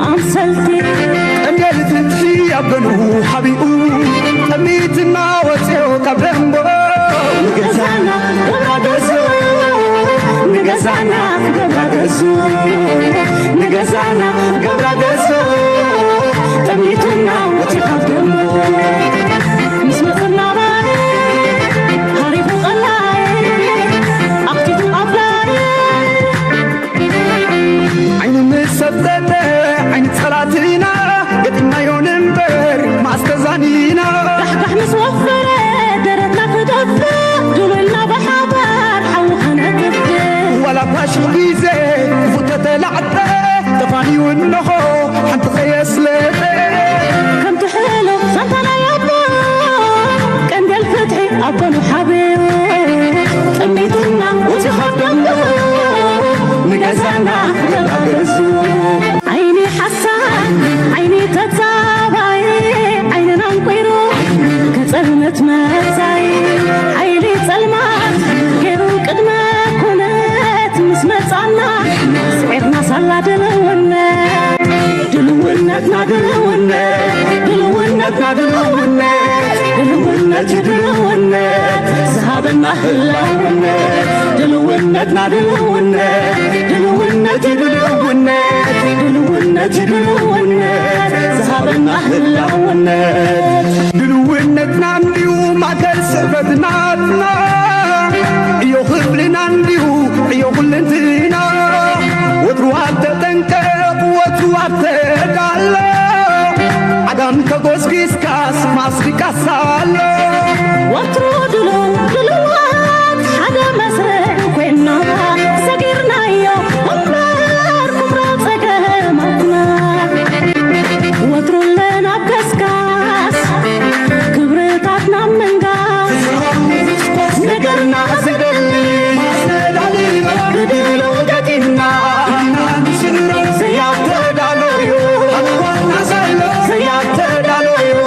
ኣምሰልቲ ቀንዴል ፍትሒ ኣብ ገንኡ ሓቢኡ ጠሚትና ወፅዮ ካብ ደንቦ ንገዛና ገብራ ገዝኡ ንገዛና ገብራ ገዝኡ ንገዛና ገብራ ገዝኡ ጠሚትና ወፅዮ ካብ ደንቦ ምስ መፅና ባይ ሃሪፉ ቀላይ ኣኽቲቱ ኣፍላይ ዓይኒ ምስ ሰብተተ ዓይኒ ጸላትና ገጢምናዮ ንንበር ማስተዛኒና ዳሕዳሕ ምስ ወፈረ ደረትና ክደፍእ ድሉልና ብሓባር ሓዊ ከነጥፍእ ዋላ ፓሽቕ ግዜ ክፉተተላዕጠ ተፋንዩ እንሆ ሓንቲ ከየስለጠ ከምቲ ሕሉፍ ዛንታና ያቦ ቀንደል ፍትሒ ኣቦኑ ሓብዮ ጠሚትና ውፂ ካብ ደንጎ ንገዛና ገባገዙ ዓይኒ ሓሳድ ዓይኒ ተጻባይ ዓይንና እንቁይሩ ከጸልመት መጻይ ሓይሊ ጸልማት ገይሩ ቅድመ ኩነት ምስ መጻና ስዒርና ሳላ ድልውነት ድልውነትና ድልውነት ድልውነትና ድልውነት ድልውነት ድልውነት ዝሃበና ህላውነት ድልውነትና ድልውነት ድልውነት ድልውነት ድልውነት ድልውነት ዝሃበና ህላውነት ድልውነትና እንዲዩ ማእከል ስዕበትናትና እዮ ክፍልና እንዲሁ እዮ ኩልንትና ወትሩ ኣብ ተጠንቀቕ ወትሩ ኣብ ተዳሎ ዓጋም ተጎስጊስካስ ማስሪቃስ ኣሎ ወትሩ ድሉ ድልዋት ሓደ መስርዕ ኮይና ሰጊርናዮ እምበር ኩምራ ጸገማትና ወትሩ ኣለና ኣብ ከስካስ ክብርታትና ምንጋስ ነገርና ዘደሊ ማስተዳሊ ብድብሎ ገጢምና ዘያተዳሎዩ ዘያተዳሎዩ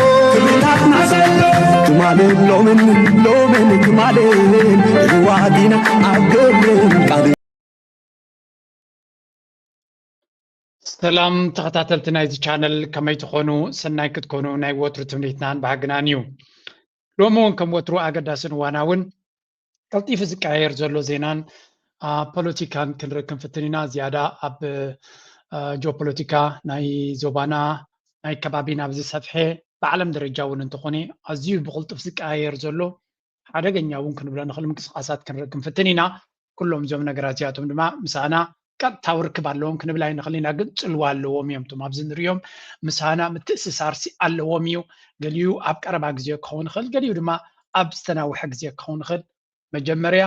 ትማልን ሎምን ሎምን ትማልን ዋዲና ኣብ ግብርን ቃል ሰላም ተኸታተልቲ ናይዚ ቻነል ከመይ ትኾኑ? ሰናይ ክትኮኑ ናይ ወትሩ ትምኒትናን ባህግናን እዩ። ሎሚ እውን ከም ወትሩ ኣገዳስን እዋናውን ቀልጢፉ ዝቀያየር ዘሎ ዜናን ፖለቲካን ክንርኢ ክንፍትን ኢና። ዝያዳ ኣብ ጂኦፖለቲካ ናይ ዞባና ናይ ከባቢና ብዝሰፍሐ ብዓለም ደረጃ እውን እንተኾነ ኣዝዩ ብቕልጡፍ ዝቀያየር ዘሎ ሓደገኛ እውን ክንብሎ ንኽእል ምንቅስቃሳት ክንርኢ ክንፍትን ኢና። ኩሎም እዞም ነገራት እዚኣቶም ድማ ምሳና ቀጥታዊ ርክብ ኣለዎም ክንብል ኣይንኽእል ኢና፣ ግን ፅልዋ ኣለዎም እዮም። እቶም ኣብዚ ንሪኦም ምሳና ምትእስሳርሲ ኣለዎም እዩ። ገሊኡ ኣብ ቀረባ ግዜ ክኸውን ይኽእል፣ ገሊኡ ድማ ኣብ ዝተናውሐ ግዜ ክኸውን ይኽእል። መጀመርያ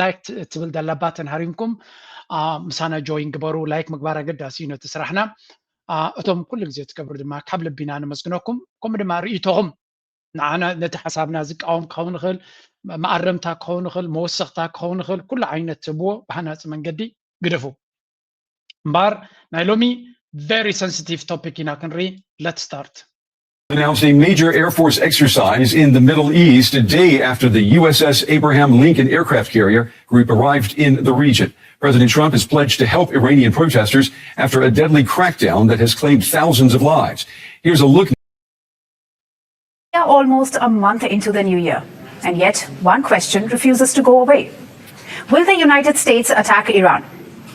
ላይክ ትብል ደላ ባተን ሃሪምኩም ምሳና ጆይን ግበሩ። ላይክ ምግባር ኣገዳሲ እዩ ነቲ ስራሕና። እቶም ኩሉ ግዜ ትገብሩ ድማ ካብ ልቢና ነመስግነኩም። ከምኡ ድማ ርእይቶኹም ንዓና ነቲ ሓሳብና ዝቃወም ክኸውን ይኽእል፣ መኣረምታ ክኸውን ይኽእል፣ መወሰኽታ ክኸውን ይኽእል፣ ኩሉ ዓይነት ትህብዎ ብሃናፂ መንገዲ ግደፉ። እምበኣር ናይ ሎሚ very sensitive topic ኢና ክንርኢ። Let's start. Announced a major Air Force exercise in the Middle East a day after the U S S Abraham Lincoln aircraft carrier group arrived in the region. President Trump has pledged to help Iranian protesters after a deadly crackdown that has claimed thousands of lives. Here's a look. We are almost a month into the new year, and yet one question refuses to go away. Will the United States attack Iran?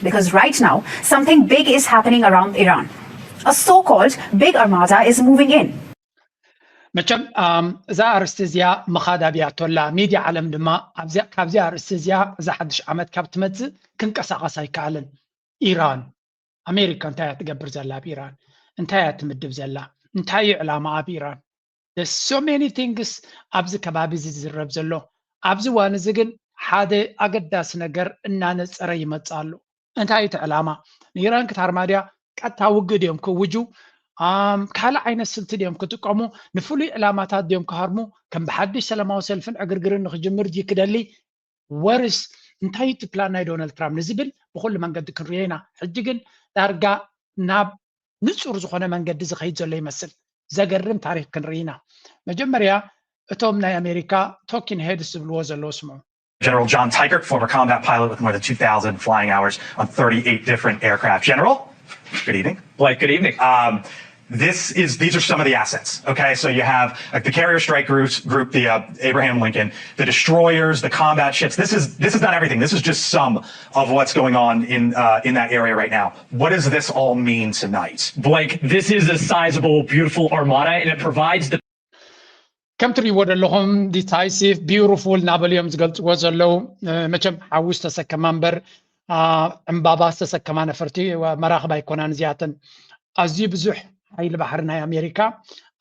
Because right now, something big is happening around Iran. A so called big armada is moving in. መቸም እዛ ኣርእስቲ እዚኣ ምኻድ ኣብያቶላ ሚድያ ዓለም ድማ ካብዚ ኣርእስቲ እዚኣ እዛ ሓድሽ ዓመት ካብ ትመፅእ ክንቀሳቐስ ኣይከኣልን። ኢራን ኣሜሪካ እንታይ እያ ትገብር ዘላ ኣብ ኢራን እንታይ እያ ትምድብ ዘላ እንታይ እዩ ዕላማ ኣብ ኢራን so many things ኣብዚ ከባቢ እዚ ዝዝረብ ዘሎ ኣብዚ ዋን እዚ ግን ሓደ ኣገዳሲ ነገር እናነፀረ ይመፅእ ኣሎ እንታይ እቲ ዕላማ ንኢራን ክትሃርማ ድያ ቀጥታ ውግእ ድዮም ክውጁ ካልእ ዓይነት ስልቲ ድዮም ክጥቀሙ ንፍሉይ ዕላማታት ድዮም ክሃርሙ ከም ብሓድሽ ሰላማዊ ሰልፍን ዕግርግርን ንክጅምር ድዩ ክደሊ ወርስ እንታይ እቲ ፕላን ናይ ዶናልድ ትራምፕ ንዝብል ብኩሉ መንገዲ ክንሪኦ ኢና ሕጂ ግን ዳርጋ ናብ ንፁር ዝኾነ መንገዲ ዝኸይድ ዘሎ ይመስል ዘገርም ታሪክ ክንርኢ ኢና መጀመርያ እቶም ናይ ኣሜሪካ ቶኪን ሄድስ ዝብልዎ ዘለዉ ስምዑ General John Teichert, former combat pilot with more than two thousand flying hours on thirty-eight different aircraft. General? Good evening. Blake, good evening. Um, this is these are some of the assets. Okay, so you have like the carrier strike groups, group the uh, Abraham Lincoln, the destroyers, the combat ships. This is this is not everything. This is just some of what's going on in uh, in that area right now. What does this all mean tonight? Blake, this is a sizable, beautiful armada, and it provides the ከም ትሪእዎ ዘለኹም ዲሳይሲቭ ቢውቲፉል እናበሉ እዮም ዝገልፅዎ ዘለዉ። መቸም ሓዊ ዝተሰከማ እምበር ዕምባባ ዝተሰከማ ነፈርቲ መራኽብ ኣይኮናን እዚኣተን። ኣዝዩ ብዙሕ ሓይሊ ባሕሪ ናይ ኣሜሪካ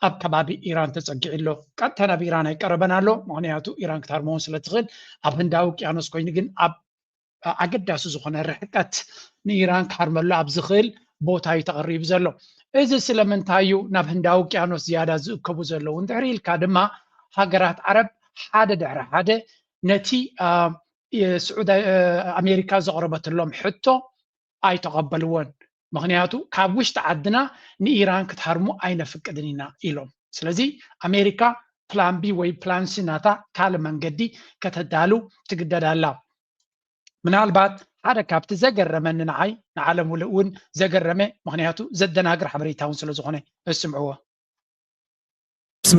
ኣብ ከባቢ ኢራን ተፀጊዑ ኣሎ። ቀጥታ ናብ ኢራን ኣይቀረበን ኣሎ፣ ምክንያቱ ኢራን ክትሃርሞ ስለ ትኽእል ኣብ ህንዳዊ ውቅያኖስ ኮይኑ ግን ኣብ ኣገዳሲ ዝኾነ ርሕቀት ንኢራን ክሃርመሉ ኣብ ዝኽእል ቦታ እዩ ተቐሪቡ ዘሎ። እዚ ስለምንታይ እዩ ናብ ህንዳዊ ውቅያኖስ ዝያዳ ዝእከቡ ዘለዉ እንድሕር ኢልካ ድማ ሃገራት ዓረብ ሓደ ድሕሪ ሓደ ነቲ ስዑድ ኣሜሪካ ዘቕረበትሎም ሕቶ ኣይተቐበልዎን። ምክንያቱ ካብ ውሽጢ ዓድና ንኢራን ክትሃርሙ ኣይነፍቅድን ኢና ኢሎም። ስለዚ ኣሜሪካ ፕላን ቢ ወይ ፕላን ሲ ናታ ካልእ መንገዲ ከተዳሉ ትግደድ ኣላ። ምናልባት ሓደ ካብቲ ዘገረመኒ ንዓይ ንዓለም እውን ዘገረመ ምክንያቱ ዘደናግር ሓበሬታ እውን ስለ ዝኾነ እስምዕዎ።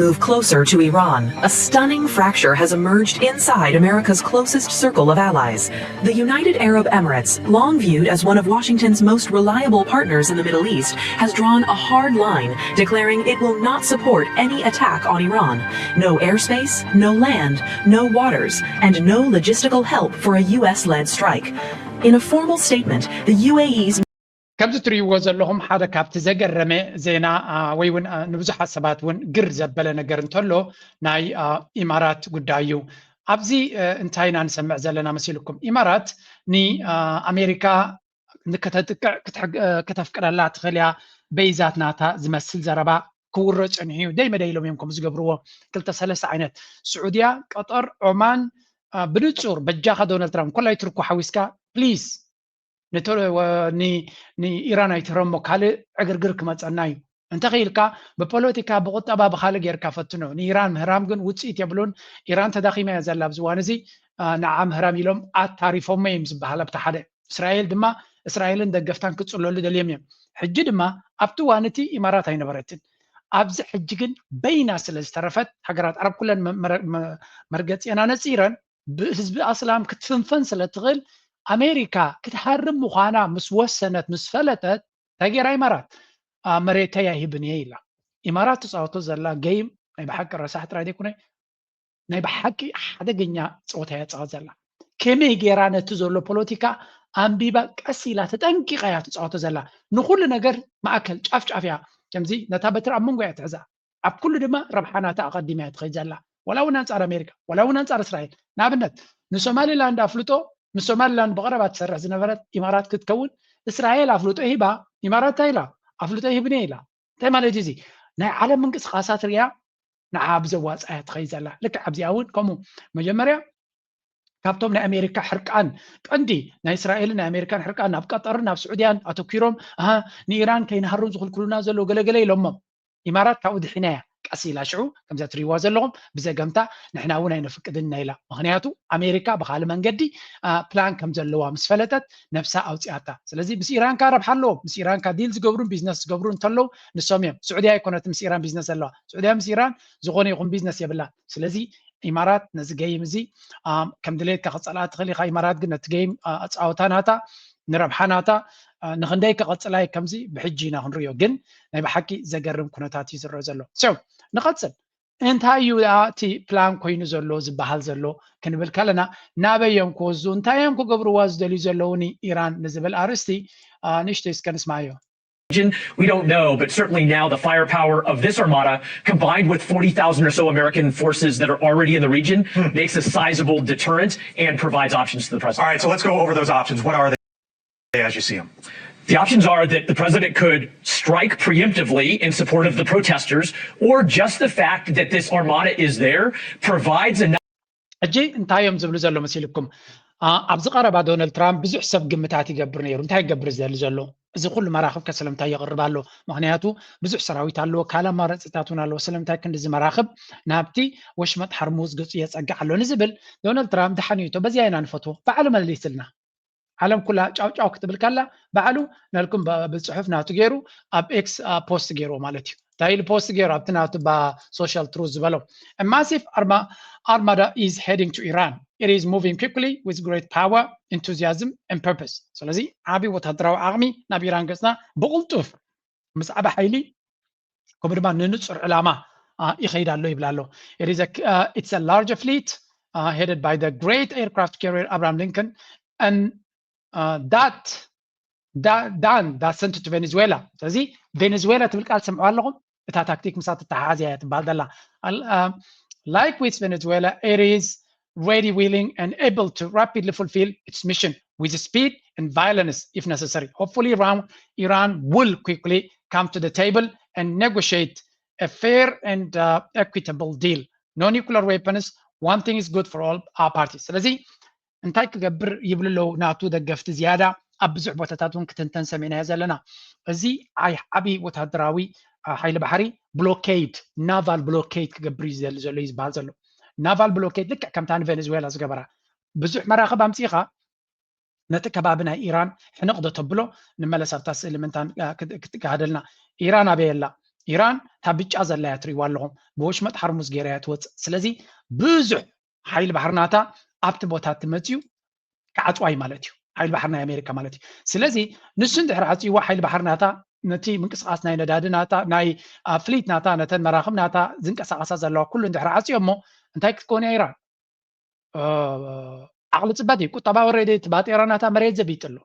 Move closer to Iran. A stunning fracture has emerged inside America's closest circle of allies. The United Arab Emirates, long viewed as one of Washington's most reliable partners in the Middle East, has drawn a hard line, declaring it will not support any attack on Iran. No airspace, no land, no waters, and no logistical help for a U S led strike. In a formal statement, the U A E's ከምዚ ትርእይዎ ዘለኹም ሓደ ካብቲ ዘገረመ ዜና ወይ እውን ንብዙሓት ሰባት እውን ግር ዘበለ ነገር እንተሎ ናይ ኢማራት ጉዳይ እዩ። ኣብዚ እንታይ ኢና ንሰምዕ ዘለና መሲልኩም? ኢማራት ንኣሜሪካ ከተጥቅዕ ከተፍቅደላ ትኽእል እያ። በይዛት ናታ ዝመስል ዘረባ ክውረ ጸኒሑ እዩ። ደይ መደይ ኢሎም እዮም ከምኡ ዝገብርዎ። ክልተ ሰለስተ ዓይነት ስዑድያ፣ ቀጠር፣ ዖማን ብንጹር በጃኻ ዶናልድ ትራምፕ ኮላይ ትርኩ ሓዊስካ ፕሊዝ ንኢራን ኣይትረሞ ካልእ ዕግርግር ክመፀና እዩ እንተኽኢልካ ብፖለቲካ ብቁጠባ ብካልእ ጌርካ ፈትኖ። ንኢራን ምህራም ግን ውፅኢት የብሉን። ኢራን ተዳኺማ እያ ዘላ ኣብዚ እዋን እዚ። ንዓ ምህራም ኢሎም ኣታሪፎሞ እዮም ዝበሃል ኣብቲ ሓደ። እስራኤል ድማ እስራኤልን ደገፍታን ክፅለሉ ደልዮም እዮም። ሕጂ ድማ ኣብቲ እዋን እቲ ኢማራት ኣይነበረትን። ኣብዚ ሕጂ ግን በይና ስለ ዝተረፈት ሃገራት ዓረብ ኩለን መርገፂአን ኣነፂረን ብህዝቢ ኣስላም ክትፍንፈን ስለ ትኽእል ኣሜሪካ ክትሃርም ምዃና ምስ ወሰነት ምስ ፈለጠት እንታይ ገይራ ኢማራት መሬተይ ኣይህብን እየ ኢላ። ኢማራት ትፃወቶ ዘላ ገይም ናይ ብሓቂ ረሳሕ ጥራይ ዘይኮነ ናይ ብሓቂ ሓደገኛ ፀወታ እያ ትፃወት ዘላ። ከመይ ገይራ ነቲ ዘሎ ፖለቲካ ኣንቢባ ቀስ ኢላ ተጠንቂቃ እያ ትፃወቶ ዘላ። ንኩሉ ነገር ማእከል ጫፍ ጫፍ እያ ከምዚ ነታ በትሪ ኣብ መንጎ እያ ትሕዛ። ኣብ ኩሉ ድማ ረብሓ ናታ ኣቐዲማ እያ ትኸይድ ዘላ። ዋላ እውን ኣንጻር ኣሜሪካ ዋላ እውን ኣንጻር እስራኤል። ንኣብነት ንሶማሊላንድ ኣፍልጦ ንሶማሊላንድ ብቐረባ ትሰርሕ ዝነበረት ኢማራት ክትከውን እስራኤል ኣፍልጦ ሂባ ኢማራት እንታይ ኢላ ኣፍልጦ ሂብን እየ ኢላ። እንታይ ማለት እዩ እዚ? ናይ ዓለም ምንቅስቃሳት ርያ ንዓ ብዘዋፅኣ እያ ትኸይድ ዘላ። ልክዕ ኣብዚኣ እውን ከምኡ መጀመርያ ካብቶም ናይ ኣሜሪካ ሕርቃን ቀንዲ ናይ እስራኤልን ናይ ኣሜሪካን ሕርቃን ናብ ቀጠርን ናብ ስዑድያን ኣተኪሮም ኣሃ ንኢራን ከይንሃርም ዝኽልክሉና ዘለዉ ገለገለ ኢሎሞም። ኢማራት ካብኡ ድሒና እያ ቀስ ኢላ ሽዑ ከምዛ ትሪእዋ ዘለኹም ብዘገምታ ንሕና እውን ኣይነፍቅድን ኢና ኢላ። ምክንያቱ ኣሜሪካ ብካልእ መንገዲ ፕላን ከም ዘለዋ ምስ ፈለጠት ነብሳ ኣውፂኣታ። ስለዚ ምስ ኢራንካ ረብሓ ኣለዎም። ምስ ኢራንካ ዲል ዝገብሩን ቢዝነስ ዝገብሩ እንተለዉ ንሶም እዮም። ስዑድያ ኣይኮነት ምስ ኢራን ቢዝነስ ዘለዋ። ስዑድያ ምስ ኢራን ዝኾነ ይኹን ቢዝነስ የብላን። ስለዚ ኢማራት ነዚ ገይም እዚ ከም ድሌትካ ክፀልኣ ትኽእል ኢኻ። ኢማራት ግን ነቲ ገይም ኣፃወታ ናታ ንረብሓ ናታ ንክንደይ ክቐፅላ ከምዚ ብሕጂ ኢና ክንሪኦ። ግን ናይ ብሓቂ ዘገርም ኩነታት እዩ ዝረአ ዘሎ። ሶ ንቐፅል። እንታይ እዩ እቲ ፕላን ኮይኑ ዘሎ ዝበሃል ዘሎ ክንብል ከለና ናበይ እዮም ክወዙ እንታይ እዮም ክገብርዋ ዝደልዩ ዘለዉ ንኢራን ንዝብል ኣርእስቲ ንእሽተይ እስከ ንስማዮ። We don't know, but certainly now the firepower of this armada, combined with forty thousand or so American forces that are already in the region, makes a sizable deterrent and provides options to the president. All right, so let's go over those options. What are they as you see them? The options are that the president could strike preemptively in support of the protesters, or just the fact that this armada is there provides enough. ሕጂ እንታይ እዮም ዝብሉ ዘሎ መሲልኩም? ኣብዚ ቀረባ ዶናልድ ትራምፕ ብዙሕ ሰብ ግምታት ይገብር ነይሩ። እንታይ ይገብር ዝደሊ ዘሎ? እዚ ኩሉ መራኽብ ከ ስለምንታይ የቕርብ ኣሎ? ምክንያቱ ብዙሕ ሰራዊት ኣለዎ፣ ካልእ ኣማራፅታት እውን ኣለዎ። ስለምንታይ ክንድዚ መራኽብ ናብቲ ወሽመጥ ሃርሙዝ ገፁ የፀግዕ ኣሎ ንዝብል ዶናልድ ትራምፕ ደሓን እዩ፣ በዚኣ ኢና ንፈትዎ፣ ባዕሉ መሊስልና። ዓለም ኩላ ጫው ጫው ክትብል ከላ ባዕሉ ነልኩም ብፅሑፍ ናቱ ገይሩ ኣብ ኤክስ ፖስት ገይርዎ ማለት እዩ። እንታይ ኢሉ ፖስት ገይሩ ኣብቲ ናቱ ባ social truth ዝበሎ? A massive armada is heading to Iran. It is moving quickly with great power, enthusiasm and purpose. ስለዚ ዓብዪ ወታደራዊ ዓቕሚ ናብ ኢራን ገፅና ብቕልጡፍ ምስ ዓበ ሓይሊ ከምኡ ድማ ንንፁር ዕላማ ይኸይድ ኣሎ ይብል ኣሎ። It's a large fleet headed by the great aircraft carrier Abraham Lincoln and that than that sent to Venezuela. ስለዚ ቬኔዙዌላ ትብል ቃል ትሰምዑ ኣለኹም። እታ ታክቲክ ምሳ ትተሓሓዝ እያ ትበሃል ዘላ። Like with Venezuela, it is ready, willing and able to rapidly fulfill its mission with speed and violence if necessary. Hopefully Iran, Iran will quickly come to the table and negotiate a fair and uh, equitable deal. No nuclear weapons. One thing is good for all our parties. ስለዚ እንታይ ክገብር ይብሉ ኣለዉ ናቱ ደገፍቲ ዝያዳ ኣብ ብዙሕ ቦታታት እውን ክትንተን ሰሚዕናዮ ዘለና። እዚ ዓብዪ ወታደራዊ ሓይሊ ባሕሪ ብሎኬድ ናቫል ብሎኬድ ክገብር እዩ ዘሎ እዩ ዝበሃል ዘሎ። ናቫል ብሎኬድ ልክዕ ከምታ ንቬኔዙዌላ ዝገበራ ብዙሕ መራኽብ ኣምፂእኻ ነቲ ከባቢ ናይ ኢራን ሕንቕ ዶ ተብሎ? ንመለስ ኣብታ ስእሊ ምንታን ክትጋሃደልና። ኢራን ኣበይ ኣላ? ኢራን እታ ብጫ ዘላ እያ ትርእይዋ ኣለኹም። ብወሽመጥ ሓርሙዝ ገይራ እያ ትወፅእ። ስለዚ ብዙሕ ሓይሊ ባሕሪ ናታ ኣብቲ ቦታ ትመፅዩ ክዓፅዋ እዩ ማለት እዩ። ሓይሊ ባሕሪ ናይ ኣሜሪካ ማለት እዩ። ስለዚ ንሱ እንድሕር ዓፅይዋ ሓይሊ ባሕሪ ናታ ነቲ ምንቅስቃስ ናይ ነዳዲ ናታ ናይ ፍሊት ናታ ነተን መራኽብ ናታ ዝንቀሳቀሳ ዘለዋ ኩሉ እንድሕር ዓፅዮ እሞ እንታይ ክትከውን እያ ኢራን? ዓቕሊ ፅበት እዩ። ቁጠባ ወረደ እቲ ባጤራ ናታ መሬት ዘቢጡ ኣሎ።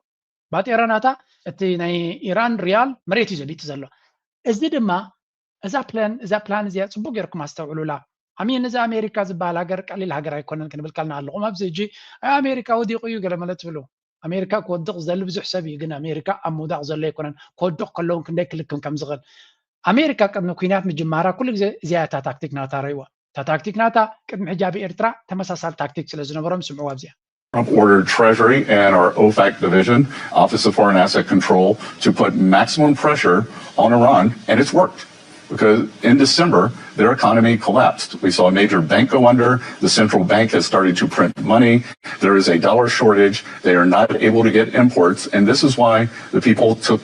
ባጤራ ናታ እቲ ናይ ኢራን ሪያል መሬት እዩ ዘቢጡ ዘሎ። እዚ ድማ እዛ ፕላን እዛ ፕላን እዚኣ ፅቡቅ ገይርኩም ኣስተውዕሉላ። ኣሚን እዚ ኣሜሪካ ዝበሃል ሃገር ቀሊል ሃገር ኣይኮነን ክንብል ከልና ኣለኹም። ኣብዚ እጂ ኣይ ኣሜሪካ ወዲቑ እዩ ገለ መለ ትብሉ። ኣሜሪካ ክወድቕ ዝደሊ ብዙሕ ሰብ እዩ፣ ግን ኣሜሪካ ኣብ ምውዳቕ ዘሎ ኣይኮነን። ክወድቕ ከለውን ክንደይ ክልክም ከም ዝኽእል ኣሜሪካ ቅድሚ ኩናት ምጅማራ ኩሉ ግዜ እዚኣ እታ ታክቲክ ናታ ረይዋ። እታ ታክቲክ ናታ ቅድሚ ሕጂ ኣብ ኤርትራ ተመሳሳሊ ታክቲክ ስለ ዝነበሮም ስምዕዋ ኣብዚኣ። Trump ordered Treasury and our OFAC division, Office of Foreign Asset Control, to put maximum pressure on Iran, and it's worked. Because in December, their economy collapsed. We saw a major bank go under. The central bank has started to print money. There is a dollar shortage. They are not able to get imports. And this is why the people took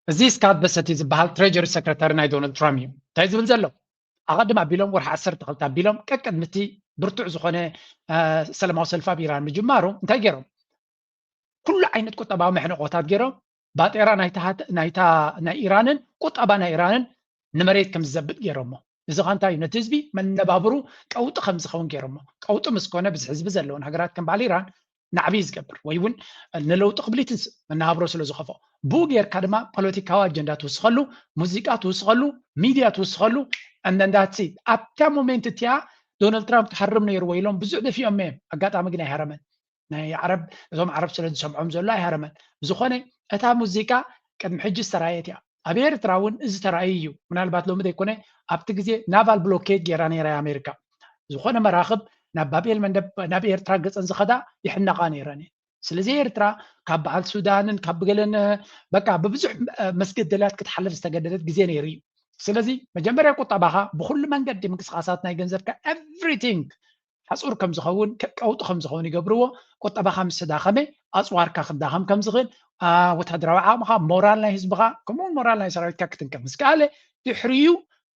እዚ ስካት በሰቲ ዝበሃል ትሬጀሪ ሰክረታሪ ናይ ዶናልድ ትራምፕ እዩ። እንታይ ዝብል ዘሎ? ኣቐድም ኣቢሎም ወርሒ ዓሰርተ ክልተ ኣቢሎም ቀቅድሚ እቲ ብርቱዕ ዝኾነ ሰላማዊ ሰልፊ ኣብ ኢራን ምጅማሩ እንታይ ገይሮም? ኩሉ ዓይነት ቁጠባዊ መሕንቆታት ገይሮም ባጤራ ናይታ ናይ ኢራንን ቁጠባ ናይ ኢራንን ንመሬት ከም ዝዘብጥ ገይሮሞ። እዚ ኸ እንታይ እዩ? ነቲ ህዝቢ መነባብሩ ቀውጢ ከም ዝኸውን ገይሮሞ። ቀውጢ ምስ ኮነ ብዚ ህዝቢ ዘለውን ሃገራት ከም በዓል ኢራን ናዕቢ እዩ ዝገብር ወይ እውን ንለውጢ ክብል ይትንስእ መነባብሮ ስለ ዝኸፍኦ። ብኡ ጌርካ ድማ ፖለቲካዊ ኣጀንዳ ትውስኸሉ፣ ሙዚቃ ትውስኸሉ፣ ሚድያ ትውስኸሉ። And that's it። ኣብታ ሞሜንት እቲኣ ዶናልድ ትራምፕ ክሃርም ነይርዎ ኢሎም ብዙሕ ደፊኦም እዮም። ኣጋጣሚ ግን ኣይሃረመን። ናይ ዓረብ እዞም ዓረብ ስለ ዝሰምዖም ዘሎ ኣይሃረመን። ብዝኾነ እታ ሙዚቃ ቅድሚ ሕጂ ዝተራእየት እያ። ኣብ ኤርትራ እውን እዚ ተራእዩ እዩ። ምናልባት ሎሚ ዘይኮነ ኣብቲ ግዜ ናቫል ብሎኬድ ገይራ ነይራ እያ ኣሜሪካ። ዝኾነ መራኽብ ናብ ባብኤል መንደብ ናብ ኤርትራ ገፀን ዝኸዳ ይሕነቓ ነይረን እየን። ስለዚ ኤርትራ ካብ በዓል ሱዳንን ካብ ገለን በቃ ብብዙሕ መስገደላት ክትሓልፍ ዝተገደደት ግዜ ነይሩ እዩ። ስለዚ መጀመርያ ቁጠባኻ ብኩሉ መንገዲ ምንቅስቃሳት ናይ ገንዘብካ everything ሓፁር ከም ዝኸውን ቀውጢ ከም ዝኸውን ይገብርዎ። ቁጠባኻ ምስ ተዳኸመ ኣፅዋርካ ክዳኸም ከም ዝኽእል ወታደራዊ ዓቕምኻ ሞራል ናይ ህዝብኻ ከምኡውን ሞራል ናይ ሰራዊትካ ክትንከፍ ምስ ከኣለ ድሕሪኡ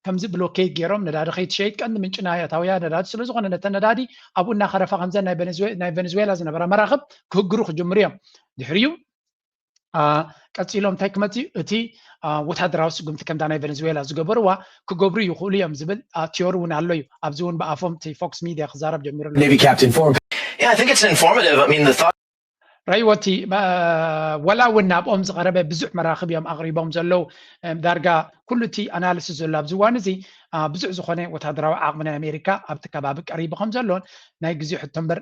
ከምዚ ብሎኬድ ገይሮም ነዳዲ ከይትሸይጥ ቀንዲ ምንጪ ናይ ኣታውያ ነዳዲ ስለ ዝኾነ ነተን ነዳዲ ኣብኡ እናኸረፋ ከምዘን ናይ ቬኔዙዌላ ዝነበራ መራኽብ ክህግሩ ክጅምሩ እዮም። ድሕሪኡ ቀፂሎም እንታይ ክመፅእ እዩ? እቲ ወታደራዊ ስጉምቲ ከምታ ናይ ቬኔዙዌላ ዝገበርዋ ክገብሩ ይኽእሉ እዮም ዝብል ቲዮሪ እውን ኣሎ እዩ። ኣብዚ እውን ብኣፎም እቲ ፎክስ ሚድያ ክዛረብ ጀሚሩ ኣሎ። Navy captain form. Yeah, I think it's informative. I mean, the thought. ረይወቲ ወላ እውን ናብኦም ዝቐረበ ብዙሕ መራኽብ እዮም ኣቕሪቦም ዘለዉ። ዳርጋ ኩሉ እቲ ኣናሊሲስ ዘሎ ኣብዚ እዋን እዚ ብዙሕ ዝኾነ ወታደራዊ ዓቕሚ ናይ ኣሜሪካ ኣብቲ ከባቢ ቀሪቡ ከም ዘሎን ናይ ግዜ ሕቶ እምበር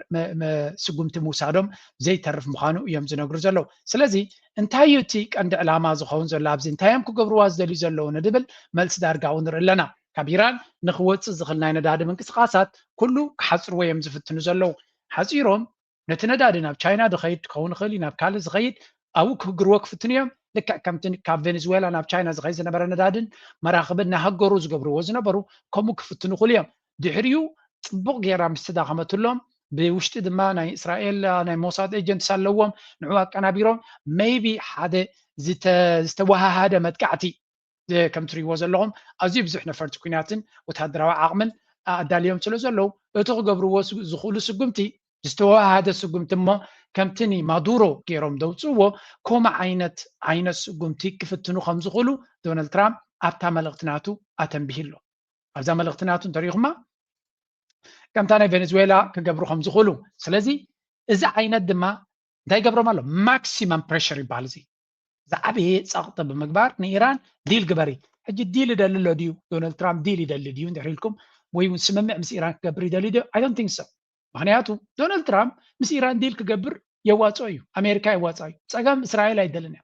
ስጉምቲ ምውሳዶም ዘይተርፍ ምዃኑ እዮም ዝነግሩ ዘለዉ። ስለዚ እንታይ እዩ እቲ ቀንዲ ዕላማ ዝኸውን ዘሎ ኣብዚ እንታይ እዮም ክገብርዋ ዝደልዩ ዘለዉ ንድብል መልሲ ዳርጋ እውን ንርኢ ኣለና። ካብ ኢራን ንክወፅእ ዝኽእል ናይ ነዳዲ ምንቅስቃሳት ኩሉ ክሓፅርዎ እዮም ዝፍትኑ ዘለዉ። ሓፂሮም ነቲ ነዳዲ ናብ ቻይና ዝኸይድ ክኸውን ይኽእል እዩ ናብ ካልእ ዝኸይድ ኣብኡ ክህግርዎ ክፍትኑ እዮም። ልክዕ ከምቲ ካብ ቬኔዙዌላ ናብ ቻይና ዝኸይድ ዝነበረ ነዳድን መራኽብን እናሃገሩ ዝገብርዎ ዝነበሩ ከምኡ ክፍትኑ ይኽእሉ እዮም። ድሕሪኡ ፅቡቕ ጌራ ምስ ተዳኸመትሎም ብውሽጢ ድማ ናይ እስራኤል ናይ ሞሳድ ኤጀንትስ ኣለዎም፣ ንዑ ኣቀናቢሮም maybe ሓደ ዝተወሃሃደ መጥቃዕቲ ከም ትሪእዎ ዘለኹም ኣዝዩ ብዙሕ ነፈርቲ ኩናትን ወታደራዊ ዓቕምን ኣዳልዮም ስለ ዘለዉ እቲ ክገብርዎ ዝኽእሉ ስጉምቲ ዝተወሃሃደ ስጉምቲ እሞ ከምቲ ንማዱሮ ገይሮም ደውፅእዎ ከምኡ ዓይነት ዓይነት ስጉምቲ ክፍትኑ ከም ዝኽእሉ ዶናልድ ትራምፕ ኣብታ መልእኽቲ ናቱ ኣተንቢሂ ኣሎ። ኣብዛ መልእኽቲ ናቱ እንተሪኢኹማ ከምታ ናይ ቬኔዙዌላ ክገብሩ ከም ዝኽእሉ። ስለዚ እዚ ዓይነት ድማ እንታይ ይገብሮም ኣሎ? ማክሲመም ፕሬሽር ይበሃል። እዚ ዝዓበየ ፀቕጢ ብምግባር ንኢራን ዲል ግበሪ። ሕጂ ዲል ይደሊ ኣሎ ድዩ ዶናልድ ትራምፕ ዲል ይደሊ ድዩ እንድሕር ኢልኩም ወይ እውን ስምምዕ ምስ ኢራን ክገብር ይደሊ ድዩ? I don't think so። ምክንያቱ ዶናልድ ትራምፕ ምስ ኢራን ዲል ክገብር የዋፅኦ እዩ፣ ኣሜሪካ የዋፅኦ እዩ። ፀገም እስራኤል ኣይደልን እያ።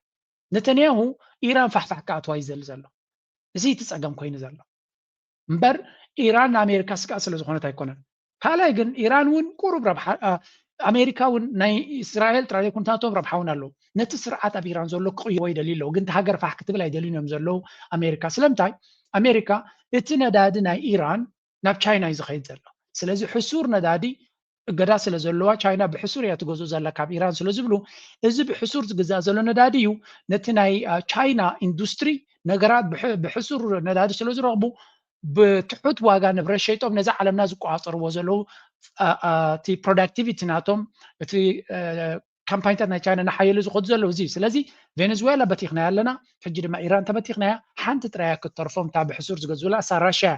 ነተንያሁ ኢራን ፋሕፋሕ ክኣትዋ እዩ ዝደሊ ዘሎ። እዚ እቲ ፀገም ኮይኑ ዘሎ እምበር ኢራን ንኣሜሪካ ስግኣት ስለ ዝኾነት ኣይኮነን። ካልኣይ ግን ኢራን እውን ቁሩብ ረብሓ ኣሜሪካ እውን ናይ እስራኤል ጥራይ ዘይኮን ናቶም ረብሓ እውን ኣለዉ። ነቲ ስርዓት ኣብ ኢራን ዘሎ ክቕይዎ ይደልዩ ኣለዉ፣ ግን እቲ ሃገር ፋሕ ክትብል ኣይደልዩን እዮም ዘለዉ ኣሜሪካ። ስለምንታይ? ኣሜሪካ እቲ ነዳዲ ናይ ኢራን ናብ ቻይና እዩ ዝኸይድ ዘሎ። ስለዚ ሕሱር ነዳዲ እገዳ ስለ ዘለዋ ቻይና ብሕሱር እያ ትገዝኡ ዘላ ካብ ኢራን ስለ ዝብሉ እዚ ብሕሱር ዝግዛእ ዘሎ ነዳዲ እዩ ነቲ ናይ ቻይና ኢንዱስትሪ ነገራት ብሕሱር ነዳዲ ስለ ዝረኽቡ ብትሑት ዋጋ ንብረት ሸይጦም ነዚ ዓለምና ዝቆፃፀርዎ ዘለዉ እቲ ፕሮዳክቲቪቲ ናቶም እቲ ካምፓኒታት ናይ ቻይና እናሓየሉ ዝኸዱ ዘለዉ እዚ። ስለዚ ቬኔዙዌላ በቲኽናያ ኣለና፣ ሕጂ ድማ ኢራን ተበቲኽናያ። ሓንቲ ጥራያ ክትተርፎም እታ ብሕሱር ዝገዝኡላ እሳ ራሽያ።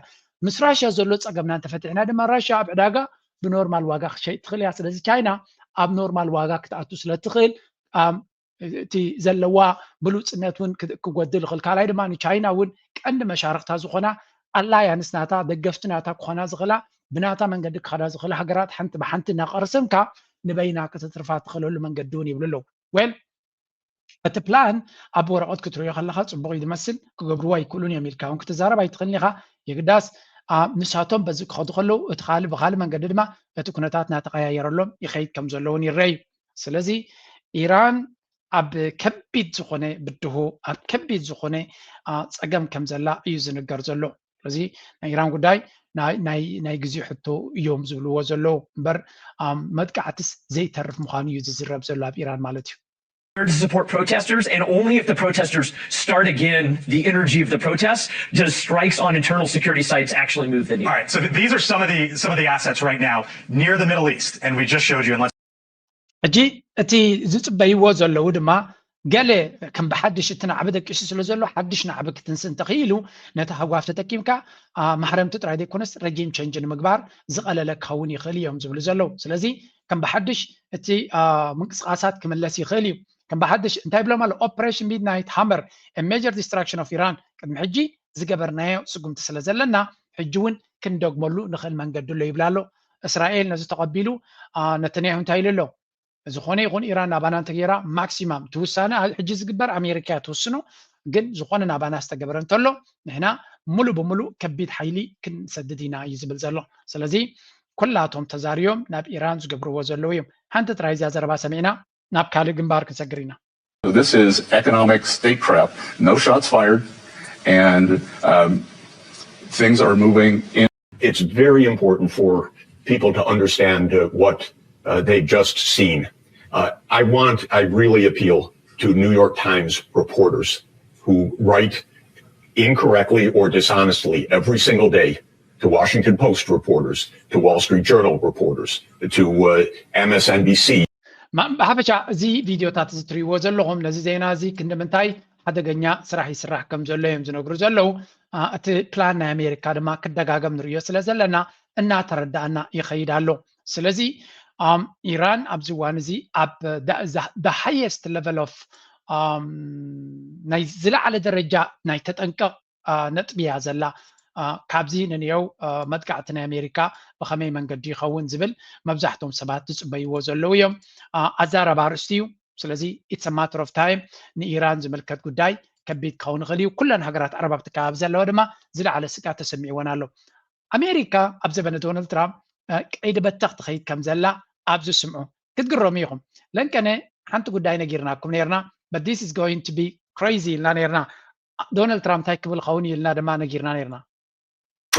ምስ ራሽያ ዘሎ ፀገምና እንተፈቲሕና ድማ ራሽያ ኣብ ዕዳጋ ብኖርማል ዋጋ ክሸይጥ ትኽእል እያ። ስለዚ ቻይና ኣብ ኖርማል ዋጋ ክትኣቱ ስለ ትኽእል እቲ ዘለዋ ብሉፅነት እውን ክጎድል ይኽእል። ካልኣይ ድማ ንቻይና እውን ቀንዲ መሻርክታ ዝኾና ኣላያንስ ናታ ደገፍቲ ናታ ክኾና ዝኽእላ ብናታ መንገዲ ክኸዳ ዝኽእላ ሃገራት ሓንቲ ብሓንቲ እናቐርሰምካ ንበይና ከተትርፋ ትኽእለሉ መንገዲ እውን ይብሉ ኣለዉ። ዌል እቲ ፕላን ኣብ ወረቐት ክትሪኦ ከለኻ ፅቡቕ እዩ ዝመስል፣ ክገብርዎ ኣይክእሉን እዮም ኢልካ እውን ክትዛረብ ኣይትኽእልን ኢኻ። የግዳስ ንሳቶም በዚ ክኸዱ ከለዉ እቲ ካልእ ብካልእ መንገዲ ድማ እቲ ኩነታት እናተቐያየረሎም ይኸይድ ከም ዘለውን ይረኣዩ። ስለዚ ኢራን ኣብ ከቢድ ዝኾነ ብድሆ ኣብ ከቢድ ዝኾነ ፀገም ከም ዘላ እዩ ዝንገር ዘሎ። ስለዚ ናይ ኢራን ጉዳይ ናይ ግዜ ሕቶ እዮም ዝብልዎ ዘለዉ እምበር መጥቃዕትስ ዘይተርፍ ምዃኑ እዩ ዝዝረብ ዘሎ ኣብ ኢራን ማለት እዩ። to support protesters, and only if the protesters start again the energy of the protests does strikes on internal security sites actually move the needle. All right, so th- these are some of the some of the assets right now near the Middle East, and we just showed you. Unless ሕጂ እቲ ዝፅበይዎ ዘለዉ ድማ ገለ ከም ብሓድሽ እቲ ናዕቢ ደቂሱ ስለ ዘሎ ሓድሽ ናዕቢ ክትንስ እንተኽኢሉ ነቲ ሃዋፍ ተጠቂምካ ማሕረምቲ ጥራይ ዘይኮነስ ረጂም ቸንጅ ንምግባር ዝቐለለ ክኸውን ይኽእል እዮም ዝብሉ ዘለዉ። ስለዚ ከም ብሓድሽ እቲ ምንቅስቃሳት ክምለስ ይኽእል እዩ። ከም ብሓድሽ እንታይ ይብሎም ኣሎ? Operation Midnight Hammer, a major distraction of Iran ቅድሚ ሕጂ ዝገበርናዮ ስጉምቲ ስለ ዘለና ሕጂ እውን ክንደግመሉ ንኽእል መንገዲ ኣሎ ይብል ኣሎ። እስራኤል ነዚ ተቐቢሉ ነተንያሁ እንታይ ኢሉ ኣሎ? ዝኾነ ይኹን ኢራን ናባና እንተገይራ ማክሲማም እቲ ውሳነ ሕጂ ዝግበር ኣሜሪካ እያ ትውስኖ፣ ግን ዝኾነ ናባና ዝተገበረ እንተሎ ንሕና ሙሉ ብሙሉ ከቢድ ሓይሊ ክንሰድድ ኢና እዩ ዝብል ዘሎ። ስለዚ ኩላቶም ተዛርዮም ናብ ኢራን ዝገብርዎ ዘለዉ እዮም። ሓንቲ ጥራይ እዚኣ ዘረባ ሰሚዕና ናብ ካልእ ግንባር ክንሰግር ኢና። This is economic statecraft. No shots fired, and um, things are moving in. It's very important for people to understand uh, what uh, they've just seen. Uh, I want, I really appeal to New York Times reporters who write incorrectly or dishonestly every single day to Washington Post reporters, to Wall Street Journal reporters, to uh, M S N B C. ብሓፈሻ እዚ ቪድዮታት እዚ ትሪእዎ ዘለኹም ነዚ ዜና እዚ ክንዲ ምንታይ ሓደገኛ ስራሕ ይስራሕ ከም ዘሎ እዮም ዝነግሩ ዘለዉ። እቲ ፕላን ናይ ኣሜሪካ ድማ ክደጋገም ንርእዮ ስለ ዘለና እናተረዳእና ይኸይድ ኣሎ። ስለዚ ኢራን ኣብዚ እዋን እዚ ኣብ ሃየስት ሌቨል ኦፍ ናይ ዝለዓለ ደረጃ ናይ ተጠንቀቕ ነጥቢ እያ ዘላ። ካብዚ ንንየው መጥቃዕቲ ናይ ኣሜሪካ ብኸመይ መንገዲ ይኸውን ዝብል መብዛሕቶም ሰባት ዝፅበይዎ ዘለዉ እዮም። ኣዛረባ ኣርእስቲ እዩ። ስለዚ it's a matter of time ንኢራን ዝምልከት ጉዳይ ከቢድ ክኸውን ይኽእል እዩ። ኩለን ሃገራት ዓረብ ኣብቲ ከባቢ ዘለዋ ድማ ዝለዓለ ስግኣት ተሰሚዕወን ኣሎ። ኣሜሪካ ኣብ ዘበነ ዶናልድ ትራምፕ ቀይዲ በተኽ ትኸይድ ከም ዘላ ኣብ ዝስምዑ ክትግረሙ ኢኹም። ለንቀነ ሓንቲ ጉዳይ ነጊርናኩም ነርና but this is going to be crazy ኢልና ነርና። ዶናልድ ትራምፕ እንታይ ክብል ኸውን እዩ ኢልና ድማ ነጊርና ነርና።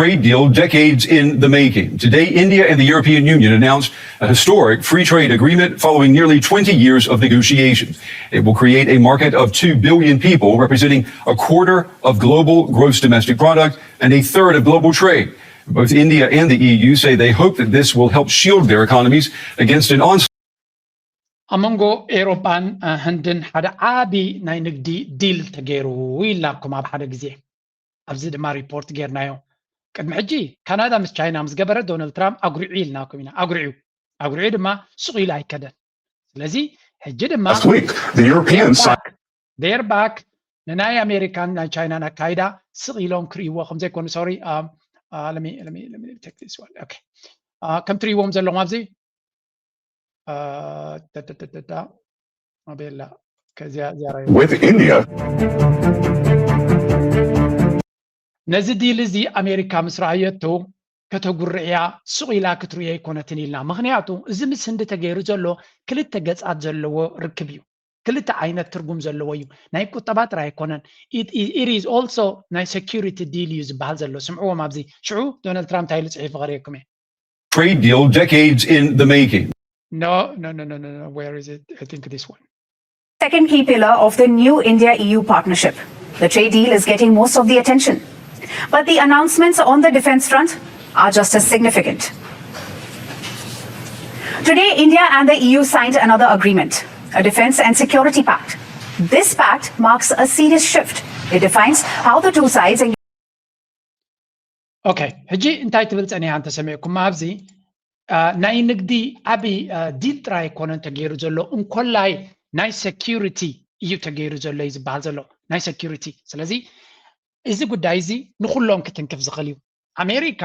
trade deal decades in the making. Today, India and the European Union announced a historic free trade agreement following nearly twenty years of negotiations. It will create a market of two billion people, representing a quarter of global gross domestic product and a third of global trade. Both India and the E U say they hope that this will help shield their economies against an onslaught. ኣብ መንጎ ኤሮጳን ህንድን ሓደ ዓቢ ናይ ንግዲ ዲል ተገይሩ ኢልናኩም ኣብ ሓደ ግዜ። ኣብዚ ድማ ሪፖርት ጌርናዮ። ቅድሚ ሕጂ ካናዳ ምስ ቻይና ምስ ገበረ ዶናልድ ትራምፕ ኣጉሪዑ ኢልናኩም ኢና። ኣጉሪዑ ኣጉሪዑ ድማ ስቕ ኢሉ ኣይከደን። ስለዚ ሕጂ ድማ Last week, the European side ዴር ባክ ንናይ ኣሜሪካን ናይ ቻይናን ኣካይዳ ስቕ ኢሎም ክርእይዎ ከም ዘይኮኑ ሶሪ ከም ትርእይዎም ዘለኹም ኣብዚ ኣቤላ ከዚያ ዚያራ with India. ነዚ ዲል እዚ ኣሜሪካ ምስ ረኣየቶ ከተጉርዕያ ስቕ ኢላ ክትርእዮ ኣይኮነትን ኢልና። ምኽንያቱ እዚ ምስ ህንዲ ተገይሩ ዘሎ ክልተ ገጻት ዘለዎ ርክብ እዩ። ክልተ ዓይነት ትርጉም ዘለዎ እዩ። ናይ ቁጠባ ጥራይ ኣይኮነን። It is also ናይ security deal እዩ ዝበሃል ዘሎ። ስምዕዎም ኣብዚ ሽዑ ዶናልድ ትራምፕ እንታይ ኢሉ ጽሒፉ ከርእየኩም እየ። Trade deal decades in the making. No, no, no, no, no, no. Where is it? I think this one. Second key pillar of the new India E U partnership. The trade deal is getting most of the attention. But the announcements on the defense front are just as significant. Today, India and the E U signed another agreement, a defense and security pact. This pact marks a serious shift. It defines how the two sides ኦኬ ሕጂ እንታይ ትብል ጸኒሓ እንተሰሚዕኩም ኣብዚ ናይ ንግዲ ዓቢ ዲል ጥራይ ኣይኮነን ተገይሩ ዘሎ እንኮላይ ናይ security እዩ ተገይሩ ዘሎ እዩ ዝበሃል ዘሎ ናይ security ስለዚ እዚ ጉዳይ እዚ ንኩሎም ክትንክፍ ዝኽእል እዩ ኣሜሪካ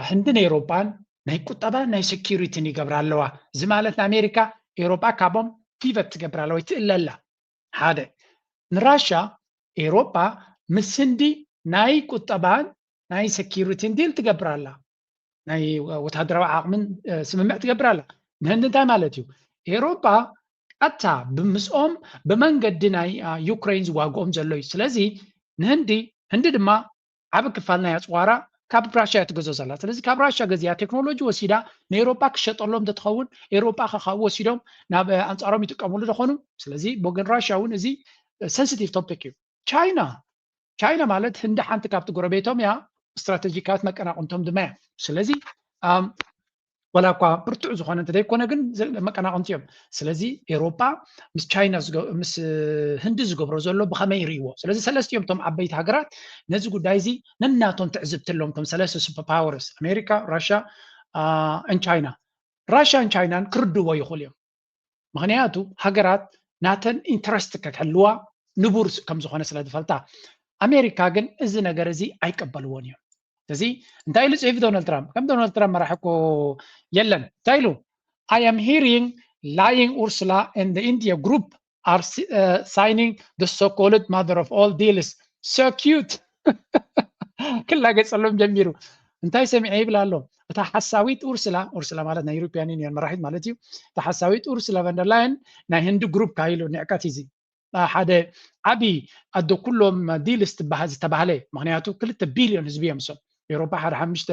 ህንድን ኤሮጳን ናይ ቁጠባ ናይ security ን ይገብራ ኣለዋ እዚ ማለት ንኣሜሪካ ኤሮጳ ካቦም pivot ትገብር ኣለዋ ይትእለ ኣላ ሓደ ንራሻ ኤሮጳ ምስ ህንዲ ናይ ቁጠባን ናይ security ን deal ትገብር ኣላ ናይ ወታደራዊ ዓቕምን ስምምዕ ትገብር ኣላ ንህንዲ እንታይ ማለት እዩ ኤሮጳ ቀጥታ ብምስኦም ብመንገዲ ናይ ዩክሬን ዝዋግኦም ዘሎ እዩ ስለዚ ንህንዲ ህንዲ ድማ ዓቢ ክፋል ናይ ኣጽዋራ ካብ ራሽያ ትገዞ ዘላ ስለዚ ካብ ራሽያ ገዚኣ ቴክኖሎጂ ወሲዳ ንኤሮጳ ክሸጠሎም ተትኸውን ኤሮጳ ከካብኡ ወሲዶም ናብ ኣንጻሮም ይጥቀምሉ ዝኾኑ ስለዚ ብወገን ራሽያ እውን እዚ sensitive topic እዩ ቻይና ቻይና ማለት ህንዲ ሓንቲ ካብቲ ጎረቤቶም እያ ስትራቴጂካት መቀናቕንቶም ድማ እያ ስለዚ ወላ እኳ ብርቱዕ ዝኾነ እንተዘይኮነ ግን መቀናቕንቲ እዮም ስለዚ ኤሮጳ ምስ ቻይና ምስ ህንዲ ዝገብሮ ዘሎ ብኸመይ ይርእዎ ስለዚ ሰለስቲኦም እቶም ዓበይቲ ሃገራት ነዚ ጉዳይ እዚ ነናቶም ትዕዝብቲ ኣለዎም እቶም ሰለስተ super powers ኣሜሪካ ራሽያ ን ቻይና ራሽያን ቻይናን ክርድዎ ይኽእሉ እዮም ምኽንያቱ ሃገራት ናተን interest ከክሕልዋ ንቡር ከም ዝኾነ ስለ ዝፈልጣ ኣሜሪካ ግን እዚ ነገር እዚ ኣይቀበልዎን እዮም እዚ እንታይ ኢሉ ፅሒፉ ዶናልድ ትራምፕ ከም ዶናልድ ትራምፕ መራሒ እኮ የለን እንታይ ኢሉ I am hearing lying Ursula and the India group are signing the so-called mother of all deals so cute ክላገፀሎም ጀሚሩ እንታይ ሰሚዐ ይብል ኣሎ እታ ሓሳዊት ኡርስላ ኡርስላ ማለት ናይ European Union መራሒት ማለት እዩ እታ ሓሳዊት ኡርስላ ቨንደርላየን ናይ ህንዲ group ካይሉ ንዕቀት እዚ ሓደ ዓቢ ኣዶ ኩሎም deals ትበሃል ዝተባህለ ምክንያቱ ክልተ ቢልዮን ህዝቢ እዮም እሶም ኤሮፓ ሓደ ሓሙሽተ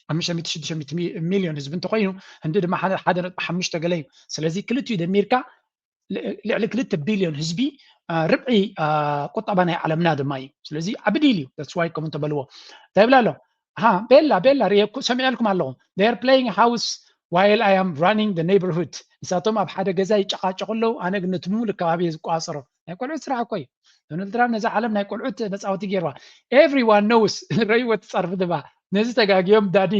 ሓሙሽተ ሚእቲ ሽዱሽተ ሚእቲ ሚልዮን ህዝቢ እንተኮይኑ ህንዲ ድማ ሓደ ነጥቢ ሓሙሽተ ገለ እዩ ስለዚ ክልቲኡ ደሚርካ ልዕሊ ክልተ ቢልዮን ህዝቢ ርብዒ ቁጠባ ናይ ዓለምና ድማ እዩ ስለዚ ዓቢ deal እዩ that's why ከምኡ እንተበልዎ እንታይ ይብላ ኣሎ ሃ ቤላ ቤላ ርየ ሰሚዐልኩም ኣለኹ they are playing house while I am running the neighborhood ንሳቶም ኣብ ሓደ ገዛ ይጨቃጨቁ ኣለዉ ኣነ ግን ነቲ ሙሉ ከባቢ እየ ዝቆፃፀሮ ናይ ቆልዑት ስራሕ እኮ እዩ ዶናልድ ትራምፕ ነዛ ዓለም ናይ ቆልዑት መፃወቲ ገይርዋ everyone knows ረይዎ ትፀርፊ ድማ ነዚ ተጋጊዮም ዳዲ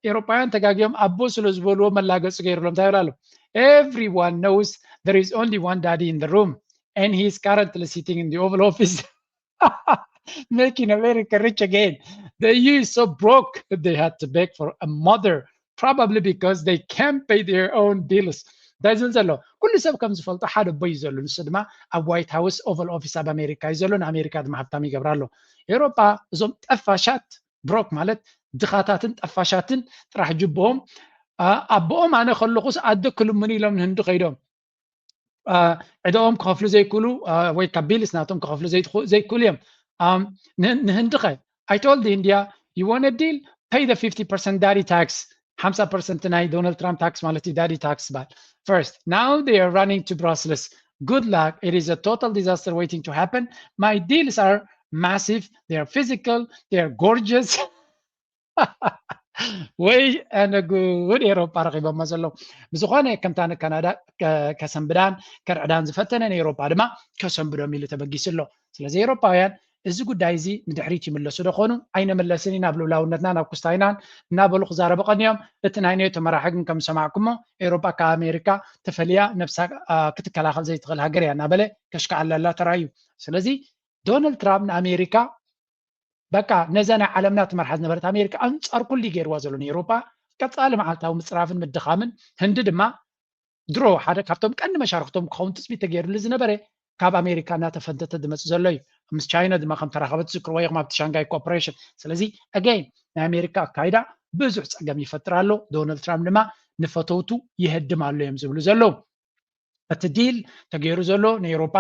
ኤሮጳውያን ተጋጊዮም ኣቦ ስለ ዝበልዎ መላገፂ ገይሩሎም እንታይ ይብላ ኣሎ everyone knows there is only one daddy in the room and he is currently sitting in the Oval Office making America rich again. The E U is so broke that they had to beg for a mother, probably because they can't pay their own bills. እንታይ ዝብል ዘሎ ኩሉ ሰብ ከም ዝፈልጦ ሓደ ኣቦ እዩ ዘሎ ንሱ ድማ ኣብ ዋይት ሃውስ ኦቨል ኦፊስ ኣብ ኣሜሪካ እዩ ዘሎ ንኣሜሪካ ድማ ሃብታም ይገብራ ኣሎ ኤሮጳ እዞም ጠፋሻት ብሮክ ማለት ድኻታትን ጠፋሻትን ጥራሕ ጅብኦም ኣቦኦም ኣነ ከለኹስ ኣደ ክልምኑ ኢሎም ንህንዲ ከይዶም ዕዳኦም ክኸፍሉ ዘይክእሉ ወይ ካብ ቢልስ ናቶም ክኸፍሉ ዘይክእሉ እዮም ንህንድኸ? I told India, you want a deal, pay the fifty percent daddy tax. ሓምሳ ፐርሰንት ናይ ዶናልድ ትራምፕ ታክስ ማለት እዩ፣ ዳዲ ታክስ ባል። First, now they are running to Brussels. Good luck. It is a total disaster waiting to happen. My deals are massive. They are physical. They are gorgeous. ወይ ኣነ ጉድ፣ ኤሮፓ ረኺቦሞ ዘለዉ። ብዝኾነ ከምታ ንካናዳ ከሰንብዳን ከርዕዳን ዝፈተነ፣ ንኤሮፓ ድማ ከሰንብዶም ኢሉ ተበጊሱ ኣሎ። ስለዚ ኤሮፓውያን እዚ ጉዳይ እዚ ንድሕሪት ይምለሱ ዶ ኾኑ? ኣይንምለስን ኢና፣ ናብ ልኡላውነትና ናብ ኩስታይናን እናበሉ ክዛረቡ ቀንዮም። እቲ ናይ ኔቶ መራሒ ግን ከም ዝሰማዕኩሞ፣ ኤሮፓ ካብ ኣሜሪካ ተፈልያ ነብሳ ክትከላኸል ዘይትኽእል ሃገር እያ እናበለ ከሽካዕለላ ተራእዩ። ስለዚ ዶናልድ ትራምፕ ንኣሜሪካ በቃ ነዛ ናይ ዓለምና ትመርሓ ዝነበረት ኣሜሪካ ኣንጻር ኩሉ ገይርዋ ዘሎ ንኤሮፓ ቀጻሊ መዓልታዊ ምጽራፍን ምድኻምን። ህንዲ ድማ ድሮ ሓደ ካብቶም ቀንዲ መሻርክቶም ክኸውን ትጽቢት ተገይርሉ ዝነበረ ካብ ኣሜሪካ እናተፈንተተ ዝመጽእ ዘሎ እዩ። ምስ ቻይና ድማ ከም ተራኸበ ትዝክርዎ ኢኹም ኣብቲ ሻንጋይ ኮርፖሬሽን። ስለዚ ኣገይን ናይ ኣሜሪካ ኣካይዳ ብዙሕ ጸገም ይፈጥር ኣሎ። ዶናልድ ትራምፕ ድማ ንፈተውቱ ይህድም ኣሎ እዮም ዝብሉ ዘለዉ። እቲ ዲል ተገይሩ ዘሎ ንኤውሮጳ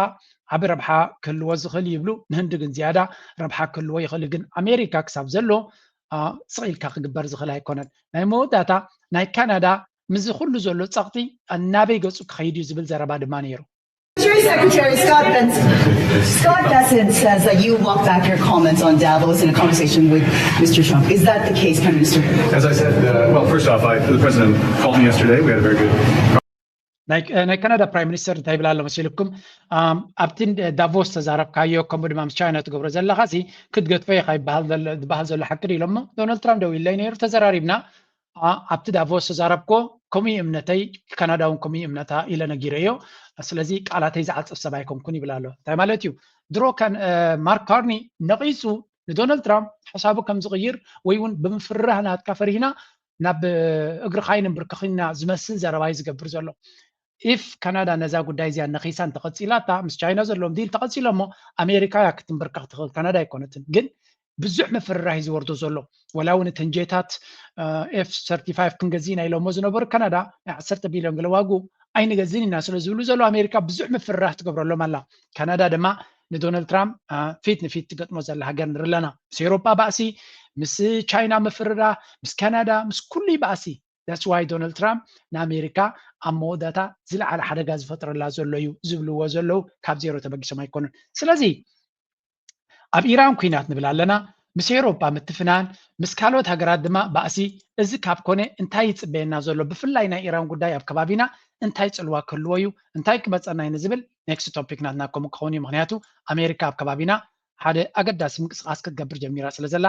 ዓቢ ረብሓ ክህልዎ ዝኽእል ይብሉ፣ ንህንዲ ግን ዝያዳ ረብሓ ክህልዎ ይኽእል። ግን ኣሜሪካ ክሳብ ዘሎ ስቕ ኢልካ ክግበር ዝኽእል ኣይኮነን። ናይ መወዳእታ ናይ ካናዳ ምስዚ ኩሉ ዘሎ ጸቕጢ ናበይ ገጹ ክኸይድ እዩ ዝብል ዘረባ ድማ ነይሩ። Treasury Secretary Scott Bessent, Scott Bessent says that you walked back your comments on Davos in a conversation with Mister Trump. Is that the case, Prime Minister? As I said, uh, well, first off, I, the president called me yesterday. We had a very good ናይ ካናዳ ፕራይም ሚኒስተር እንታይ ይብል ኣሎ መሲልኩም? ኣብቲ ዳቮስ ተዛረብካዮ ከምኡ ድማ ምስ ቻይና ትገብሮ ዘለኻ ሲ ክትገድፎ ኢኻ ዝበሃል ዘሎ ሓቂ ድዩ ኢሎሞ። ዶናልድ ትራምፕ ደው ኢለይ ነይሩ፣ ተዘራሪብና። ኣብቲ ዳቮስ ተዛረብኮ ከምኡ እምነተይ፣ ካናዳ እውን ከምኡ እምነታ ኢለ ነጊረዮ። ስለዚ ቃላተይ ዝዓፅፍ ሰብ ኣይኮንኩን ይብል ኣሎ። እንታይ ማለት እዩ? ድሮ ማርክ ካርኒ ነቒፁ ንዶናልድ ትራምፕ ሓሳቡ ከም ዝቕይር ወይ እውን ብምፍርራህ ናትካ ፈሪህና ናብ እግርኻ ኣይንንብርከኽን ኢና ዝመስል ዘረባ እዩ ዝገብር ዘሎ። ኢፍ ካናዳ ነዛ ጉዳይ እዚኣ ነኺሳ እንተቐፂላታ ምስ ቻይና ዘለዎም ዲል ተቐፂሎሞ ኣሜሪካ እያ ክትንብርከኽ ትኽእል፣ ካናዳ ኣይኮነትን። ግን ብዙሕ ምፍርራህ እዩ ዝወርዶ ዘሎ። ወላ እውን እተን ጄታት ኤፍ ሰርቲፋይቭ ክንገዝእ ኢና ኢሎሞ ዝነበሩ ካናዳ ናይ ዓሰርተ ቢልዮን ገለ ዋግኡ ኣይንገዝእን ኢና ስለ ዝብሉ ዘሎ ኣሜሪካ ብዙሕ ምፍርራህ ትገብረሎም ኣላ። ካናዳ ድማ ንዶናልድ ትራምፕ ፊት ንፊት ትገጥሞ ዘላ ሃገር ንርኢ ኣለና። ምስ ኤውሮጳ ባእሲ፣ ምስ ቻይና ምፍርራህ፣ ምስ ካናዳ፣ ምስ ኩሉ ባእሲ። That's why ዶናልድ ትራምፕ ንኣሜሪካ ኣብ መወዳእታ ዝለዓለ ሓደጋ ዝፈጥረላ ዘሎ እዩ ዝብልዎ ዘለዉ ካብ ዜሮ ተበጊሶም ኣይኮኑን። ስለዚ ኣብ ኢራን ኲናት ንብል ኣለና፣ ምስ ኤውሮጳ ምትፍናን ምስ ካልኦት ሃገራት ድማ ባእሲ። እዚ ካብ ኮነ እንታይ ይጽበየና ዘሎ? ብፍላይ ናይ ኢራን ጉዳይ ኣብ ከባቢና እንታይ ጽልዋ ክህልዎ እዩ? እንታይ ክመጸና እዩ ንዝብል ኔክስት ቶፒክ ናትና ከምኡ ክኸውን እዩ። ምኽንያቱ ኣሜሪካ ኣብ ከባቢና ሓደ ኣገዳሲ ምንቅስቃስ ክትገብር ጀሚራ ስለ ዘላ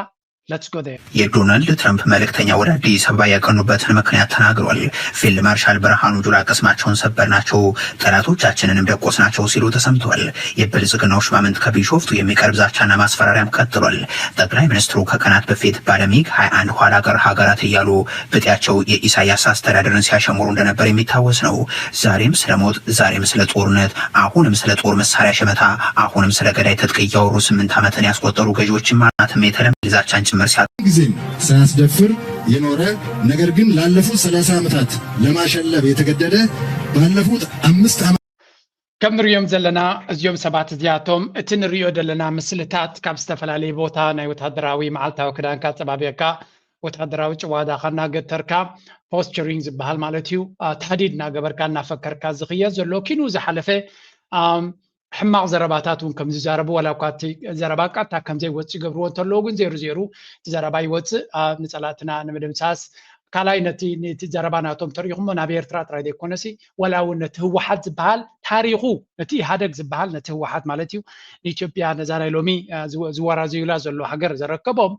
let's go there። የዶናልድ ትራምፕ መልእክተኛ ወደ አዲስ አበባ ያቀኑበትን ምክንያት ተናግሯል። ፊልድ ማርሻል ብርሃኑ ጁላ ቅስማቸውን ሰበርናቸው፣ ጠላቶቻችንንም ደቆስናቸው ሲሉ ተሰምተዋል። የብልጽግናው ሹማምንት ከቢሾፍቱ የሚቀርብ ዛቻና ማስፈራሪያም ቀጥሏል። ጠቅላይ ሚኒስትሩ ከቀናት በፊት ባለ ሚግ ሃያ አንድ ኋላ ቀር ሀገራት እያሉ ብጤያቸው የኢሳያስ አስተዳደርን ሲያሸሙሩ እንደነበር የሚታወስ ነው። ዛሬም ስለ ሞት፣ ዛሬም ስለ ጦርነት፣ አሁንም ስለ ጦር መሳሪያ ሸመታ፣ አሁንም ስለ ገዳይ ትጥቅ እያወሩ ስምንት ዓመትን ያስቆጠሩ ገዢዎችን ማናትም የተለመደ ዛቻን ጭምር ሲያ ጊዜም ሳያስደፍር የኖረ ነገር ግን ላለፉት ሰላሳ ዓመታት ለማሸለብ የተገደደ ባለፉት አምስት ዓመት ከም ንሪኦም ዘለና እዚኦም ሰባት እዚኣቶም እቲ ንሪኦ ዘለና ምስልታት ካብ ዝተፈላለየ ቦታ ናይ ወታደራዊ መዓልታዊ ክዳንካ ኣጸባቢቕካ ወታደራዊ ጭዋዳኻ እናገተርካ ፖስቸሪንግ ዝበሃል ማለት እዩ። ታህዲድ እናገበርካ እናፈከርካ ዝኽየድ ዘሎ ኪኑ ዝሓለፈ ሕማቕ ዘረባታት እውን ከም ዝዛረቡ ዋላ እኳ እቲ ዘረባ ቀጥታ ከም ዘይወፅእ ይገብርዎ እንተለዉ ግን ዜሩ ዜሩ እቲ ዘረባ ይወፅእ። ንፀላእትና ንምድምሳስ ካልኣይ ነቲ ነቲ ዘረባ ናቶም ተሪኢኹሞ ናብ ኤርትራ ጥራይ ዘይኮነሲ ዋላ እውን ነቲ ህወሓት ዝበሃል ታሪኹ ነቲ ኢህኣደግ ዝበሃል ነቲ ህወሓት ማለት እዩ ንኢትዮጵያ ነዛ ናይ ሎሚ ዝወራዘዩላ ዘሎ ሃገር ዘረከቦም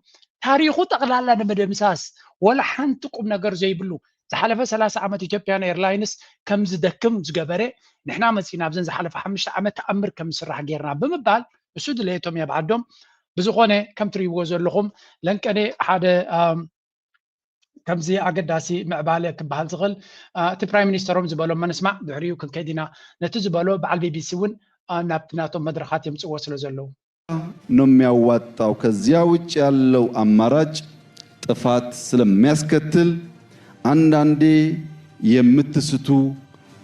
ታሪኹ ጠቕላላ ንምድምሳስ ወላ ሓንቲ ቁም ነገር ዘይብሉ ዝሓለፈ ሰላሳ ዓመት ኢትዮጵያን ኤርላይንስ ከም ዝደክም ዝገበረ ንሕና መፂና ኣብዘን ዝሓለፈ ሓሙሽተ ዓመት ተኣምር ከም ዝስራሕ ጌርና ብምባል እሱ ድሌቶም እያ ብዓዶም ብዝኾነ ከም ትሪእዎ ዘለኹም ለንቀኔ ሓደ ከምዚ ኣገዳሲ ምዕባለ ክበሃል ዝኽእል እቲ ፕራይም ሚኒስተሮም ዝበሎም መንስማዕ ድሕሪኡ ክንከይድ ኢና ነቲ ዝበሎ በዓል ቢቢሲ እውን ናብቲ ናቶም መድረኻት የምፅዎ ስለ ዘለዉ ነው የሚያዋጣው። ከዚያ ውጭ ያለው አማራጭ ጥፋት ስለሚያስከትል አንዳንዴ የምትስቱ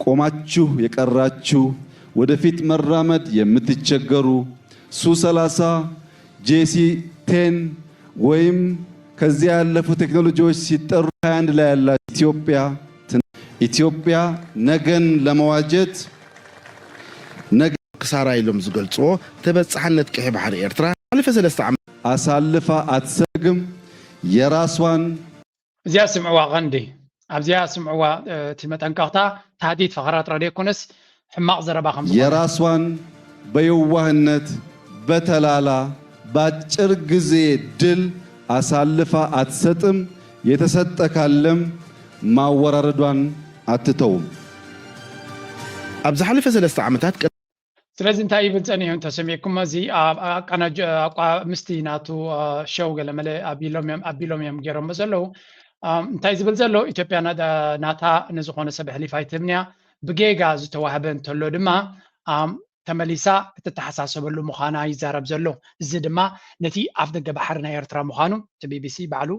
ቆማችሁ የቀራችሁ ወደፊት መራመድ የምትቸገሩ ሱ ሰላሳ ጄሲ ቴን ወይም ከዚያ ያለፉ ቴክኖሎጂዎች ሲጠሩ ሃያ አንድ ላይ ያላቸው ኢትዮጵያ ትን- ኢትዮጵያ ነገን ለመዋጀት ነገ ክሳራ ኢሎም ዝገልጽዎ ተበጻሕነት ቀይሕ ባሕሪ ኤርትራ ሓለፈ ሰለስተ ዓመት ኣሳልፋ ኣትሰግም የራሷን እዚኣ ስምዕዋ ቀንዲ ኣብዚኣ ስምዕዋ እቲ መጠንቀቕታ ታህዲድ ፈኸራ ጥራይ ደይኮነስ ሕማቕ ዘረባ ከም ዝኾነ የራሷን በየዋህነት በተላላ በአጭር ጊዜ ድል አሳልፋ አትሰጥም። የተሰጠ ካለም ማወራረዷን አትተውም። ኣብ ዝሓለፈ ሰለስተ ዓመታት ቀ- ስለዚ እንታይ ይብል ጸኒሑ እንተሰሚዕኩም እዚ ኣብ ኣቃናጅ ኣቋ ምስቲ ናቱ ሸው ገለመለ ኣቢሎም እዮም ኣቢሎም እዮም ገይሮሞ ዘለዉ እንታይ ዝብል ዘሎ ኢትዮጵያ ናታ ንዝኾነ ሰብ ሕሊፍ ኣይትህብንያ ብጌጋ ዝተዋህበ እንተሎ ድማ ተመሊሳ እትተሓሳሰበሉ ምዃና ይዛረብ ዘሎ። እዚ ድማ ነቲ ኣፍ ደገ ባሕሪ ናይ ኤርትራ ምዃኑ እቲ ቢቢሲ ባዕሉ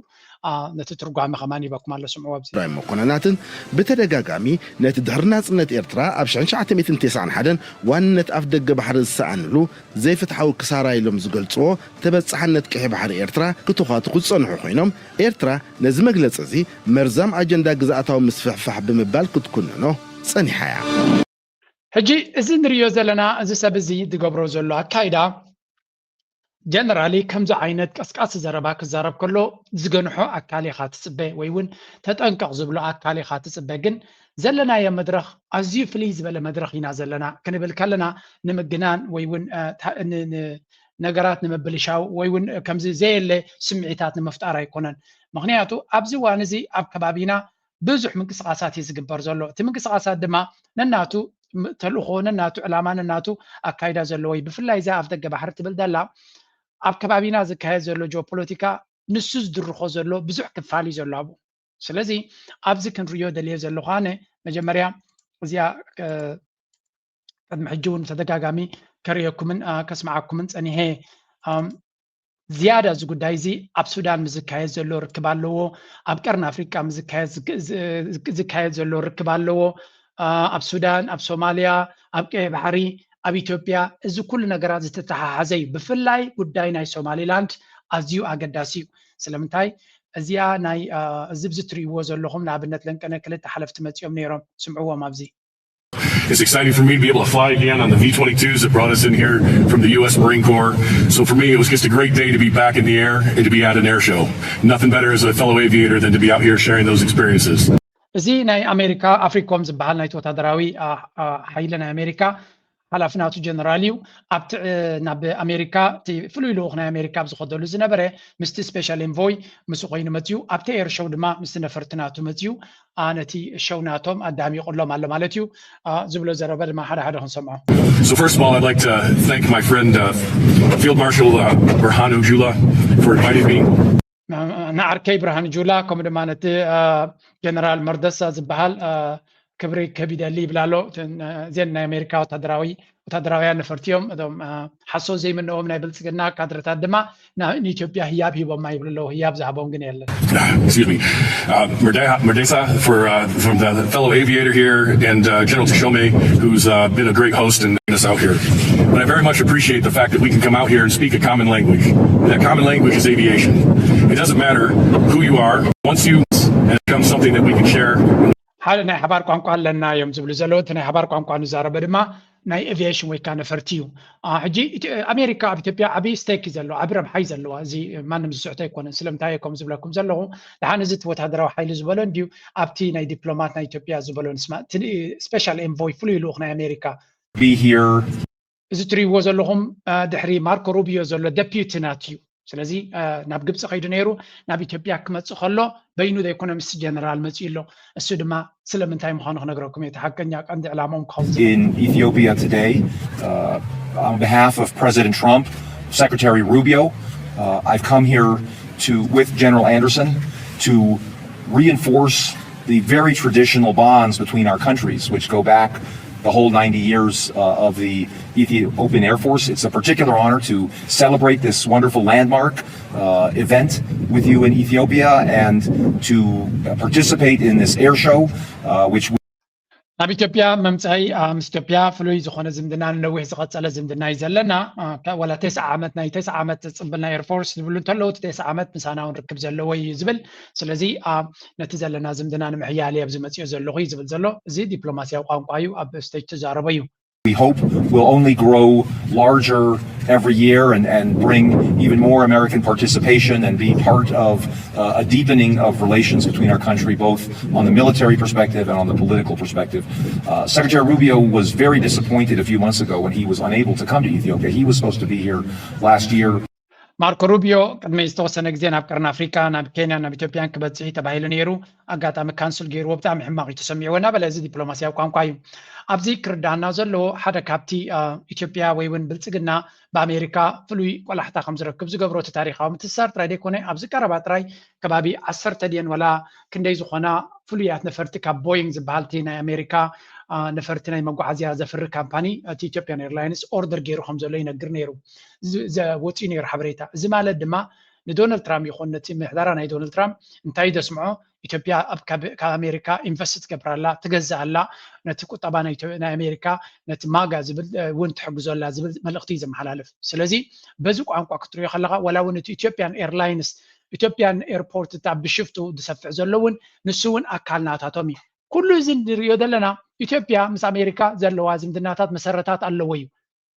ነቲ ትርጓሚ ከማን ይበኩም ኣሎ። ስምዑ ኣብዚ። ራይ መኮነናትን ብተደጋጋሚ ነቲ ድሕሪ ናጽነት ኤርትራ ኣብ ሽሕን ትሽዓተ ሚእትን ተስዓን ሓደን ዋንነት ኣፍ ደገ ባሕሪ ዝሰኣንሉ ዘይፍትሓዊ ክሳራ ኢሎም ዝገልጽዎ ተበጻሕነት ቀይሕ ባሕሪ ኤርትራ ክትዃትኹ ዝጸንሑ ኮይኖም ኤርትራ ነዚ መግለጺ እዚ መርዛም ኣጀንዳ ግዝኣታዊ ምስፍሕፋሕ ብምባል ክትኩንኖ ጸኒሓ እያ። ሕጂ እዚ ንሪኦ ዘለና እዚ ሰብ እዚ ዝገብሮ ዘሎ ኣካይዳ ጀነራሊ ከምዚ ዓይነት ቀስቃሲ ዘረባ ክዛረብ ከሎ ዝገንሖ ኣካል ኢኻ ትፅበ ወይ እውን ተጠንቀቕ ዝብሎ ኣካል ኢኻ ትፅበ ግን ዘለናዮ መድረኽ ኣዝዩ ፍልይ ዝበለ መድረኽ ኢና ዘለና ክንብል ከለና ንምግናን ወይ እውን ነገራት ንምብልሻው ወይ እውን ከምዚ ዘየለ ስምዒታት ንምፍጣር ኣይኮነን ምክንያቱ ኣብዚ እዋን እዚ ኣብ ከባቢና ብዙሕ ምንቅስቃሳት እዩ ዝግበር ዘሎ። እቲ ምንቅስቃሳት ድማ ነናቱ ተልእኾ፣ ነናቱ ዕላማ፣ ነናቱ ኣካይዳ ዘለዎ እዩ። ብፍላይ እዛ ኣፍ ደገ ባሕሪ ትብል ዘላ ኣብ ከባቢና ዝካየድ ዘሎ ጂኦፖለቲካ ንሱ ዝድርኾ ዘሎ ብዙሕ ክፋል እዩ ዘሎ ኣብኡ። ስለዚ ኣብዚ ክንርእዮ ደልየ ዘለኹ ኣነ መጀመርያ እዚኣ ቅድሚ ሕጂ እውን ተደጋጋሚ ከርእየኩምን ከስምዓኩምን ፀኒሐ ዝያዳ እዚ ጉዳይ እዚ ኣብ ሱዳን ምስ ዝካየድ ዘሎ ርክብ ኣለዎ፣ ኣብ ቀርኒ ኣፍሪቃ ምስ ዝካየድ ዘሎ ርክብ ኣለዎ፣ ኣብ ሱዳን፣ ኣብ ሶማልያ፣ ኣብ ቀይሕ ባሕሪ፣ ኣብ ኢትዮጵያ እዚ ኩሉ ነገራት ዝተተሓሓዘ እዩ። ብፍላይ ጉዳይ ናይ ሶማሊላንድ ኣዝዩ ኣገዳሲ እዩ። ስለምንታይ እዚኣ ናይ እዚ ብዚ ትርእይዎ ዘለኹም ንኣብነት ለንቀነ ክልተ ሓለፍቲ መፂኦም ነይሮም ስምዕዎም ኣብዚ It's exciting for me to be able to fly again on the V twenty-twos that brought us in here from the U S Marine Corps. So for me, it was just a great day to be back in the air and to be at an air show. Nothing better as a fellow aviator than to be out here sharing those experiences. እዚ ናይ ኣሜሪካ ኣፍሪኮም ዝበሃል ናይቲ ወታደራዊ ሓይሊ ናይ ኣሜሪካ ሓላፊ ናቱ ጀነራል እዩ። ኣብቲ ናብ ኣሜሪካ እቲ ፍሉይ ልኡኽ ናይ ኣሜሪካ ኣብ ዝኸደሉ ዝነበረ ምስቲ ስፔሻል ኤንቮይ ምስ ኮይኑ መፅዩ ኣብቲ ኤር ሾው ድማ ምስቲ ነፈርቲ ናቱ መፅዩ ነቲ ሸው ናቶም ኣዳሚቑሎም ኣሎ ማለት እዩ። ዝብሎ ዘረባ ድማ ሓደ ሓደ ክንሰምዖ። So first of all, I'd like to thank my friend uh, Field Marshal uh, Burhanu Jula for inviting me. ንዓርከይ ብርሃን ጁላ ከምኡ ድማ ነቲ ጀነራል መርደሳ ዝበሃል ክብሪ ከቢደሊ ይብል ኣሎ። እዘን ናይ ኣሜሪካ ወታደራዊ ወታደራውያን ነፈርቲ እዮም። እቶም ሓሶት ዘይምነዎም ናይ ብልፅግና ካድረታት ድማ ንኢትዮጵያ ህያብ ሂቦማ ይብሉ ኣለዉ። ህያብ ዝሃቦም ግን የለን። Excuse me. Uh, Merdesa for uh, from the fellow aviator here and uh, General Tashome, who's uh, been a great host and us out here. But I very much appreciate the fact that we can come out here and speak a common language. That common language is aviation. It doesn't matter who you are, once you and it becomes something that we can share. ሓደ ናይ ሓባር ቋንቋ ኣለና እዮም ዝብሉ ዘለዉ። እቲ ናይ ሓባር ቋንቋ ንዛረበ ድማ ናይ ኤቪዬሽን ወይ ከዓ ነፈርቲ እዩ። ሕጂ ኣሜሪካ ኣብ ኢትዮጵያ ዓብዪ ስቴክ እዩ ዘለዎ፣ ዓብዪ ረብሓ እዩ ዘለዋ። እዚ ማንም ዝስሕቶ ኣይኮነን። ስለምንታይ ከም ዝብለኩም ዘለኹ ደሓን እዚ እቲ ወታደራዊ ሓይሊ ዝበሎ እንድዩ ኣብቲ ናይ ዲፕሎማት ናይ ኢትዮጵያ ዝበሎ ንስማ። እቲ ስፔሻል ኤንቮይ ፍሉይ ልኡኽ ናይ ኣሜሪካ be here. እዚ ትሪእዎ ዘለኹም ድሕሪ ማርኮ ሩቢዮ ዘሎ ደፒዩቲ ናት እዩ። ስለዚ ናብ ግብፂ ከይዱ ነይሩ ናብ ኢትዮጵያ ክመፅእ ከሎ በይኑ ዘይኮነ ምስ ጀነራል መፅኡ ኣሎ። እሱ ድማ ስለምንታይ ምዃኑ ክነግረኩም እየ። እቲ ሓቀኛ ቀንዲ ዕላማኦም ክኸውን ዝኽእል In Ethiopia today, uh, on behalf of President Trump, Secretary Rubio, uh, I've come here to, with General Anderson, to reinforce the very traditional bonds between our countries, which go back the whole ninety years uh, of the Ethiopian Air Force. It's a particular honor to celebrate this wonderful landmark uh, event with you in Ethiopia and to participate in this air show, uh, which ኣብ ኢትዮጵያ መምፅኣይ ምስ ኢትዮጵያ ፍሉይ ዝኾነ ዝምድና፣ ንነዊሕ ዝቐፀለ ዝምድና እዩ ዘለና። ዋላ ተስዓ ዓመት፣ ናይ ተስዓ ዓመት ፅምብል ናይ ኤርፎርስ ዝብሉ እንተለዉ፣ እቲ ተስዓ ዓመት ምሳና እውን ርክብ ዘለዎ እዩ ዝብል። ስለዚ ነቲ ዘለና ዝምድና ንምሕያል እየ ኣብዚ መፅኦ ዘለኹ እዩ ዝብል ዘሎ። እዚ ዲፕሎማሲያዊ ቋንቋ እዩ፣ ኣብ ስቴጅ ትዛረቦ እዩ። We hope will only grow larger every year and, and bring even more American participation and be part of uh, a deepening of relations between our country, both on the military perspective and on the political perspective. Uh, Secretary Rubio was very disappointed a few months ago when he was unable to come to Ethiopia. He was supposed to be here last year. ማርኮ ሩቢዮ ቅድሚ ዝተወሰነ ግዜ ናብ ቀርኒ ኣፍሪካ፣ ናብ ኬንያ፣ ናብ ኢትዮጵያን ክበፅሕ እዩ ተባሂሉ ነይሩ። ኣጋጣሚ ካንስል ገይርዎ፣ ብጣዕሚ ሕማቕ እዩ ተሰሚዕዎ እናበለ፣ እዚ ዲፕሎማሲያዊ ቋንቋ እዩ። ኣብዚ ክርዳና ዘለዎ ሓደ ካብቲ ኢትዮጵያ ወይ እውን ብልፅግና ብኣሜሪካ ፍሉይ ቆላሕታ ከም ዝረክብ ዝገብሮ እቲ ታሪካዊ ምትእስሳር ጥራይ ዘይኮነ፣ ኣብዚ ቀረባ ጥራይ ከባቢ ዓሰርተ ድየን ወላ ክንደይ ዝኾና ፍሉያት ነፈርቲ ካብ ቦይንግ ዝበሃል እቲ ናይ ኣሜሪካ ነፈርቲ ናይ መጓዓዝያ ዘፍሪ ካምፓኒ እቲ ኢትዮጵያን ኤርላይንስ ኦርደር ገይሩ ከም ዘሎ ይነግር ነይሩ። ወፂኡ ነይሩ ሓበሬታ። እዚ ማለት ድማ ንዶናልድ ትራምፕ ይኹን ነቲ ምሕደራ ናይ ዶናልድ ትራምፕ እንታይ ደስምዖ፣ ኢትዮጵያ ካብ ኣሜሪካ ኢንቨስት ትገብር ኣላ፣ ትገዝእ ኣላ፣ ነቲ ቁጠባ ናይ ኣሜሪካ ነቲ ማጋ ዝብል እውን ትሕግዞ ኣላ ዝብል መልእኽቲ እዩ ዘመሓላልፍ። ስለዚ በዚ ቋንቋ ክትሪኦ ከለካ ዋላ እውን እቲ ኢትዮጵያን ኤርላይንስ ኢትዮጵያን ኤርፖርት እታ ብሽፍቱ ዝሰፍሕ ዘሎ እውን ንሱ እውን ኣካል ናታቶም እዩ። ኩሉ እዚ ንሪኦ ዘለና ኢትዮጵያ ምስ ኣሜሪካ ዘለዋ ዝምድናታት መሰረታት ኣለዎ እዩ።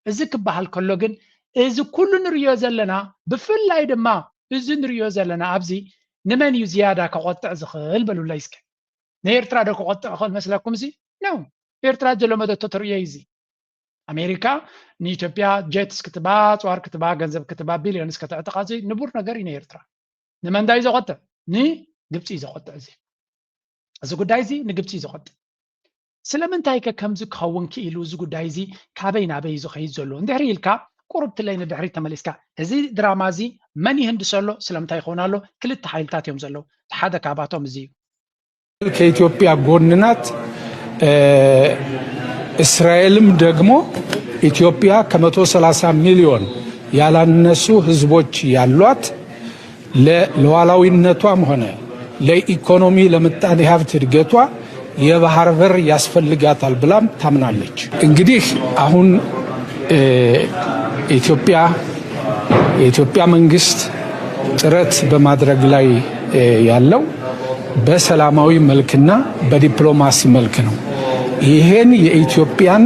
እዚ ክበሃል ከሎ ግን እዚ ኩሉ ንሪኦ ዘለና ብፍላይ ድማ እዚ ንሪኦ ዘለና ኣብዚ ንመን እዩ ዝያዳ ከቆጥዕ ዝኽእል በሉለይ እስከ። ንኤርትራ ዶ ከቆጥዕ ክኽእል መስለኩም እዚ? ነው። ኤርትራ ዝለመደቶ ተርእዮ እዩ እዚ። ኣሜሪካ ንኢትዮጵያ ጀትስ ክትባ፣ ኣፅዋር ክትባ፣ ገንዘብ ክትባ፣ ቢልዮንስ ከተዕጥቓ እዚ ንቡር ነገር እዩ ንኤርትራ። ንመንዳ እዩ ዘቆጥዕ? ንግብፂ እዩ ዘቆጥዕ እዚ። እዚ ጉዳይ እዚ ንግብፂ እዩ ዘቆጥዕ። ስለምንታይ ከ ከምዚ ክኸውን ክኢሉ? እዚ ጉዳይ እዚ ካበይ ናበይ እዩ ዝኸይድ ዘሎ? እንድሕሪ ኢልካ ቁሩብ ትለይ ንድሕሪት ተመሊስካ፣ እዚ ድራማ እዚ መን ይህንድሶ ኣሎ? ስለምንታይ ይኸውን ኣሎ? ክልተ ሓይልታት እዮም ዘለዉ። ሓደ ካባቶም እዚ እዩ። ከኢትዮጵያ ጎን ናት። እስራኤልም ደግሞ ኢትዮጵያ ከመቶ ሰላሳ ሚሊዮን ያላነሱ ህዝቦች ያሏት ለሉዓላዊነቷም ሆነ ለኢኮኖሚ ለምጣኔ ሀብት እድገቷ የባህር በር ያስፈልጋታል ብላም ታምናለች። እንግዲህ አሁን ኢትዮጵያ የኢትዮጵያ መንግስት ጥረት በማድረግ ላይ ያለው በሰላማዊ መልክና በዲፕሎማሲ መልክ ነው። ይሄን የኢትዮጵያን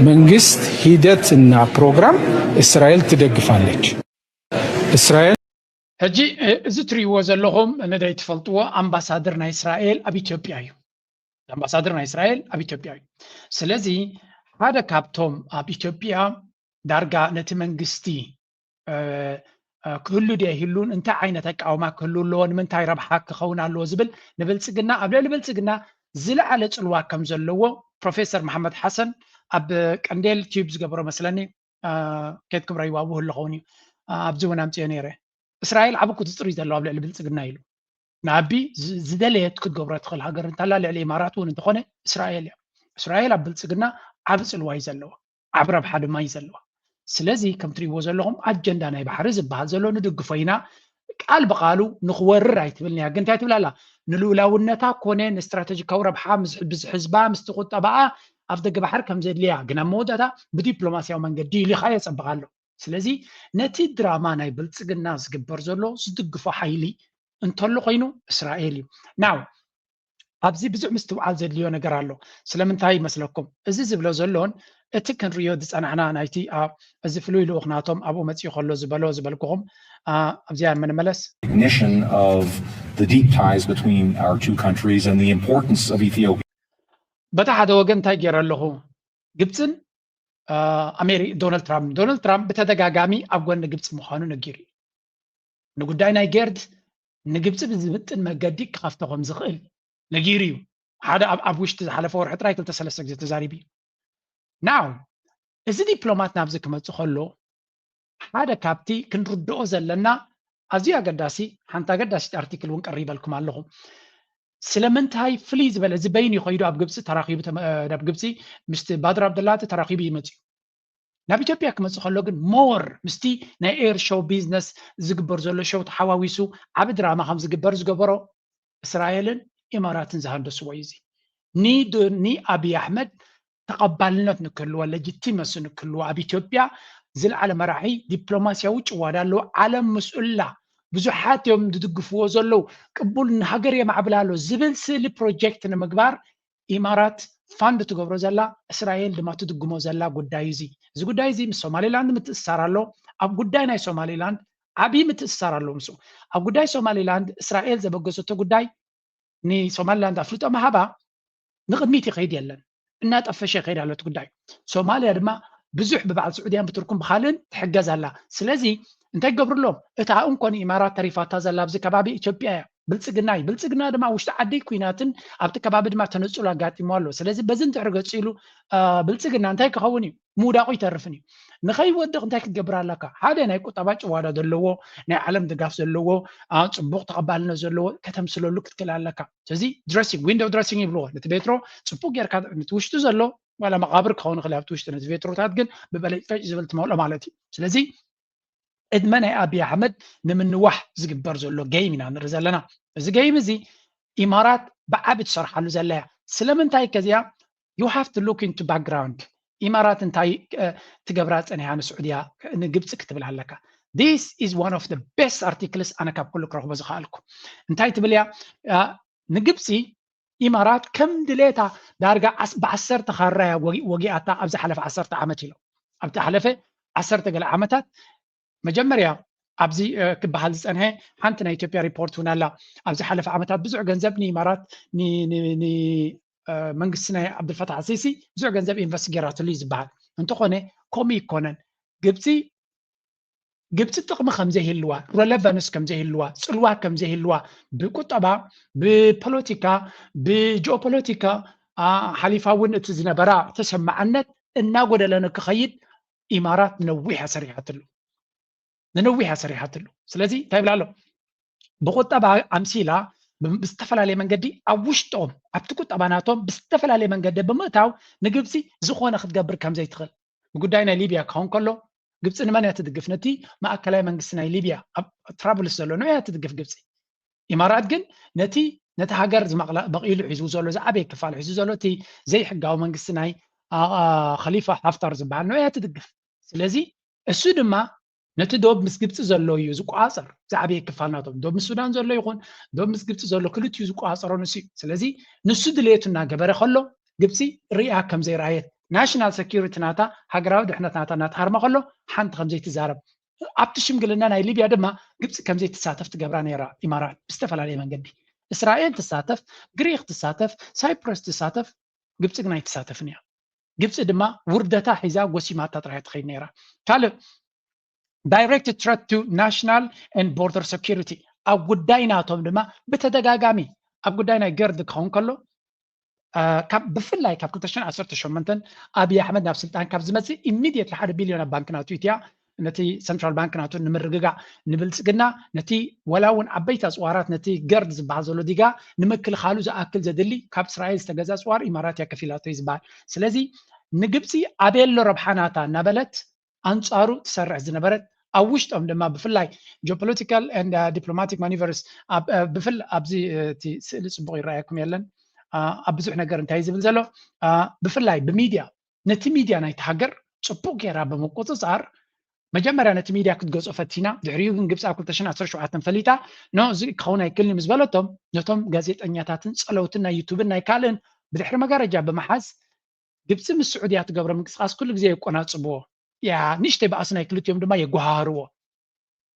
መንግስት ሂደት እና ፕሮግራም እስራኤል ትደግፋለች። እስራኤል ሕጂ እዚ ትሪእዎ ዘለኹም ንደይ ትፈልጥዎ ኣምባሳደር ናይ እስራኤል ኣብ ኢትዮጵያ እዩ። ኣምባሳደር ናይ እስራኤል ኣብ ኢትዮጵያ እዩ። ስለዚ ሓደ ካብቶም ኣብ ኢትዮጵያ ዳርጋ ነቲ መንግስቲ ክህሉ ድየ ይህሉን እንታይ ዓይነት ኣቃውማ ክህሉ ኣለዎ፣ ንምንታይ ረብሓ ክኸውን ኣለዎ ዝብል ንብልፅግና ኣብ ልዕሊ ብልፅግና ዝለዓለ ፅልዋ ከም ዘለዎ ፕሮፌሰር መሓመድ ሓሰን ኣብ ቀንዴል ቲዩብ ዝገበሮ መስለኒ ኬት ክብረ ይዋቡ ኣለኸውን እዩ ኣብዚ እውን ኣምፅኦ ነይረ። እስራኤል ዓቢ ቁፅፅር እዩ ዘለዎ ኣብ ልዕሊ ብልፅግና ኢሉ ንኣቢ ዝደለየት ክትገብሮ ትኽእል ሃገር እንታላ ልዕሊ ኢማራት እውን እንተኾነ እስራኤል እያ። እስራኤል ኣብ ብልፅግና ዓቢ ፅልዋ እዩ ዘለዋ፣ ዓቢ ረብሓ ድማ እዩ ዘለዋ። ስለዚ ከም ትሪእዎ ዘለኹም ኣጀንዳ ናይ ባሕሪ ዝበሃል ዘሎ ንድግፎ ኢና። ቃል ብቃሉ ንክወርር ኣይትብልን እያ። ግን እንታይ ትብል ኣላ? ንልኡላውነታ ኮነ ንስትራተጂካዊ ረብሓ ምስ ህዝባ ምስቲ ቁጠባኣ ኣፍ ደገ ባሕሪ ከም ዘድልያ ግን ኣብ መወዳእታ ብዲፕሎማሲያዊ መንገዲ ኢሊኻ የፀብቕ ኣሎ። ስለዚ ነቲ ድራማ ናይ ብልፅግና ዝግበር ዘሎ ዝድግፎ ሓይሊ እንተሎ ኮይኑ እስራኤል እዩ። ናው ኣብዚ ብዙሕ ምስትውዓል ዘድልዮ ነገር ኣሎ። ስለምንታይ ይመስለኩም? እዚ ዝብሎ ዘሎን እቲ ክንሪዮ ዝፀናሕና ናይቲ እዚ ፍሉይ ልኡኽ ናቶም ኣብኡ መፂኡ ከሎ ዝበሎ ዝበልኩኹም ኣብዚኣ ንምንመለስ። Recognition of the deep ties between our two countries and the importance of Ethiopia. በታ ሓደ ወገን እንታይ ገይረ ኣለኹ? ግብፅን ኣሜሪ ዶናልድ ትራምፕ ዶናልድ ትራምፕ ብተደጋጋሚ ኣብ ጎኒ ግብፂ ምዃኑ ነጊሩ እዩ። ንጉዳይ ናይ ጌርድ ንግብፂ ብዝምጥን መገዲ ክኸፍቶ ከም ዝኽእል ነጊሩ እዩ። ሓደ ኣብ ውሽጢ ዝሓለፈ ወርሒ ጥራይ ክልተ ሰለስተ ግዜ ተዛሪቡ እዩ። ናው እዚ ዲፕሎማት ናብዚ ክመፅእ ከሎ ሓደ ካብቲ ክንርድኦ ዘለና ኣዝዩ ኣገዳሲ ሓንቲ ኣገዳሲት ኣርቲክል እውን ቀሪበልኩም ኣለኹ። ስለምንታይ ፍልይ ዝበለ እዚ በይኑ ይኸይዱ ኣብ ግብፂ ተራኺቡ ኣብ ግብፂ ምስቲ ባድር ኣብደላቲ ተራኺቡ ይመፅኡ። ናብ ኢትዮጵያ ክመፅእ ከሎ ግን ሞር ምስቲ ናይ ኤር ሾው ቢዝነስ ዝግበር ዘሎ ሾው ተሓዋዊሱ ዓቢ ድራማ ከም ዝግበር ዝገበሮ እስራኤልን ኢማራትን ዝሃንደስዎ እዩ። እዚ ንኣብይ ኣሕመድ ተቐባልነት ንክህልዎ፣ ለጅቲመሲ ንክህልዎ፣ ኣብ ኢትዮጵያ ዝለዓለ መራሒ፣ ዲፕሎማሲያዊ ጭዋዳ ኣለዎ፣ ዓለም ምስኡላ፣ ብዙሓት እዮም ዝድግፍዎ ዘለዉ፣ ቅቡል፣ ንሃገር የማዕብል ኣሎ ዝብል ስእሊ ፕሮጀክት ንምግባር ኢማራት ፋንድ ትገብሮ ዘላ፣ እስራኤል ድማ ትድግሞ ዘላ ጉዳይ እዚ። እዚ ጉዳይ እዚ ምስ ሶማሌላንድ ምትእስሳር ኣሎ። ኣብ ጉዳይ ናይ ሶማሌላንድ ዓብዪ ምትእስሳር ኣሎ ምስኡ። ኣብ ጉዳይ ሶማሌላንድ እስራኤል ዘበገሰቶ ጉዳይ ንሶማሌላንድ ኣፍልጦ ምሃባ ንቕድሚት ይኸይድ የለን፣ እናጠፈሸ ይኸይድ ኣሎ እቲ ጉዳይ። ሶማልያ ድማ ብዙሕ ብበዓል ስዑድያን ብቱርክን ብኻልእን ትሕገዝ ኣላ። ስለዚ እንታይ ይገብሩ ኣለዎም? እታ እንኮ ንኢማራት ተሪፋታ ዘላ ኣብዚ ከባቢ ኢትዮጵያ እያ። ብልፅግና እዩ። ብልፅግና ድማ ውሽጢ ዓዲ ኩናትን ኣብቲ ከባቢ ድማ ተነፅሎ ኣጋጢሞ ኣሎ። ስለዚ በዚ እንድሕር ገፂሉ ብልፅግና እንታይ ክኸውን እዩ? ምውዳቑ ይተርፍን እዩ። ንኸይወድቕ እንታይ ክትገብር ኣለካ? ሓደ ናይ ቁጠባ ጭዋዳ ዘለዎ፣ ናይ ዓለም ድጋፍ ዘለዎ፣ ጽቡቕ ተቐባልነት ዘለዎ ከተምስለሉ ክትክእል ኣለካ። ስለዚ ድረሲንግ፣ ዊንዶው ድረሲንግ ይብልዎ። ነቲ ቤትሮ ጽቡቕ ጌርካ፣ ነቲ ውሽጡ ዘሎ ዋላ መቓብር ክኸውን ይኽእል ኣብቲ ውሽጢ፣ ነቲ ቤትሮታት ግን ብበለጭለጭ ዝብል ትመልኦ ማለት እዩ። ስለዚ ዕድመ ናይ ኣብይ ኣሕመድ ንምንዋሕ ዝግበር ዘሎ ገይም ኢና ንርኢ ዘለና። እዚ ገይም እዚ ኢማራት ብዓቢ ትሰርሓሉ ዘላ እያ። ስለምንታይ ከዚኣ? You have to look into background። ኢማራት እንታይ ትገብራ ጸኒሓ ንስዑድያ፣ ንግብፂ ክትብል ኣለካ። This is one of the best articles ኣነ ካብ ኩሉ ክረኽቦ ዝኸኣልኩ። እንታይ ትብል እያ? ንግብፂ ኢማራት ከም ድሌታ ዳርጋ ብዓሰርተ ካራ እያ ወጊኣታ ኣብ ዝሓለፈ ዓሰርተ ዓመት ኢሎም። ኣብ ዝሓለፈ ዓሰርተ ገለ ዓመታት መጀመርያ ኣብዚ ክበሃል ዝፀንሐ ሓንቲ ናይ ኢትዮጵያ ሪፖርት እውን ኣላ። ኣብ ዝሓለፈ ዓመታት ብዙሕ ገንዘብ ንኢማራት መንግስቲ ናይ ዓብዱልፈታሕ ሲሲ ብዙሕ ገንዘብ ኢንቨስት ገይራትሉ እዩ ዝበሃል። እንተኾነ ከምኡ ይኮነን። ግብፂ ግብፂ ጥቕሚ ከምዘይህልዋ፣ ረለቨንስ ከምዘይህልዋ፣ ፅልዋ ከምዘይህልዋ ብቁጠባ፣ ብፖለቲካ፣ ብጂኦፖለቲካ ሓሊፋ እውን እቲ ዝነበራ ተሰማዕነት እናጎደለ ንክኸይድ ኢማራት ነዊሕ እያ ሰሪሓትሉ፣ ንነዊሕ እያ ሰሪሓትሉ። ስለዚ እንታይ ይብላ ኣሎ? ብቁጠባ ኣምሲላ ብዝተፈላለየ መንገዲ ኣብ ውሽጦም ኣብቲ ቁጠባ ናቶም ብዝተፈላለየ መንገዲ ብምእታው ንግብፂ ዝኾነ ክትገብር ከምዘይትኽእል ብጉዳይ ናይ ሊብያ ክኸውን ከሎ ግብፂ ንመን እያ ትድግፍ? ነቲ ማእከላይ መንግስቲ ናይ ሊብያ ኣብ ትራብልስ ዘሎ ንዑ እያ ትድግፍ ግብፂ። ኢማራት ግን ነቲ ነቲ ሃገር በቒሉ ሒዝዎ ዘሎ ዝዓበየ ክፋል ሒዙ ዘሎ እቲ ዘይሕጋዊ መንግስቲ ናይ ኸሊፋ ሓፍታር ዝበሃል ንዑ እያ ትድግፍ። ስለዚ እሱ ድማ ነቲ ዶብ ምስ ግብፂ ዘሎ እዩ ዝቆፃፀር። ዝዓበየ ክፋል ናቶም ዶብ ምስ ሱዳን ዘሎ ይኹን ዶብ ምስ ግብፂ ዘሎ ክልቲኡ ዝቆፃፀሮ ንሱ እዩ። ስለዚ ንሱ ድሌቱ እናገበረ ከሎ ግብፂ ሪኣ ከም ዘይረኣየት ናሽናል ሰኪሪቲ ናታ ሃገራዊ ድሕነት ናታ እናተሃርመ ከሎ ሓንቲ ከም ዘይትዛረብ ኣብቲ ሽምግልና ናይ ሊብያ ድማ ግብፂ ከም ዘይትሳተፍ ትገብራ ነይራ ኢማራት ብዝተፈላለየ መንገዲ። እስራኤል ትሳተፍ፣ ግሪክ ትሳተፍ፣ ሳይፕረስ ትሳተፍ፣ ግብፂ ግን ኣይትሳተፍን እያ። ግብፂ ድማ ውርደታ ሒዛ ጎሲማታ ጥራይ ትኸይድ ነይራ። ካልእ direct threat to national and border security ኣብ ጉዳይ ናቶም ድማ ብተደጋጋሚ ኣብ ጉዳይ ናይ ገርድ ክኸውን ከሎ ብፍላይ ካብ ክልተ ሽሕን ዓሰርተ ሸሞንተን ኣብይ ኣሕመድ ናብ ስልጣን ካብ ዝመፅእ ኢሚድየትሊ ሓደ ቢልዮን ኣብ ባንክ ናቱ ኢትያ ነቲ ሰንትራል ባንክ ናቱ ንምርግጋዕ ንብልፅግና ነቲ ወላ እውን ዓበይቲ ኣፅዋራት ነቲ ገርድ ዝበሃል ዘሎ ዲጋ ንምክልኻሉ ዝኣክል ዘድሊ ካብ እስራኤል ዝተገዛ ኣፅዋር ኢማራት እያ ከፊላቶ እዩ ዝበሃል። ስለዚ ንግብፂ ኣበየሎ ረብሓ ናታ እናበለት ኣንፃሩ ትሰርሕ ዝነበረት ኣብ ውሽጦም ድማ ብፍላይ ጂኦፖለቲካል ዲፕሎማቲክ ማኒቨርስ ብፍል ኣብዚ እቲ ስእሊ ፅቡቅ ይረኣየኩም የለን ኣብ ብዙሕ ነገር እንታይ ዝብል ዘሎ ብፍላይ ብሚድያ ነቲ ሚድያ ናይቲ ሃገር ፅቡቅ ገይራ ብምቁፅፃር መጀመርያ ነቲ ሚድያ ክትገጾ ፈቲና ድሕሪኡ ግን ግብፂ ኣብ ክልተ ሽሕን ዓሰርተ ሸውዓተን ፈሊጣ ኖ እዚ ክኸውን ኣይክልን ምስ በለቶም ነቶም ጋዜጠኛታትን ፀለውትን ናይ ዩቱብን ናይ ካልእን ብድሕሪ መጋረጃ ብምሓዝ ግብፂ ምስ ስዑድያ ትገብሮ ምንቅስቃስ ኩሉ ግዜ የቆናፅብዎ ያ ንእሽተይ ባእሲ ናይ ክልቲኦም ድማ የጓሃህርዎ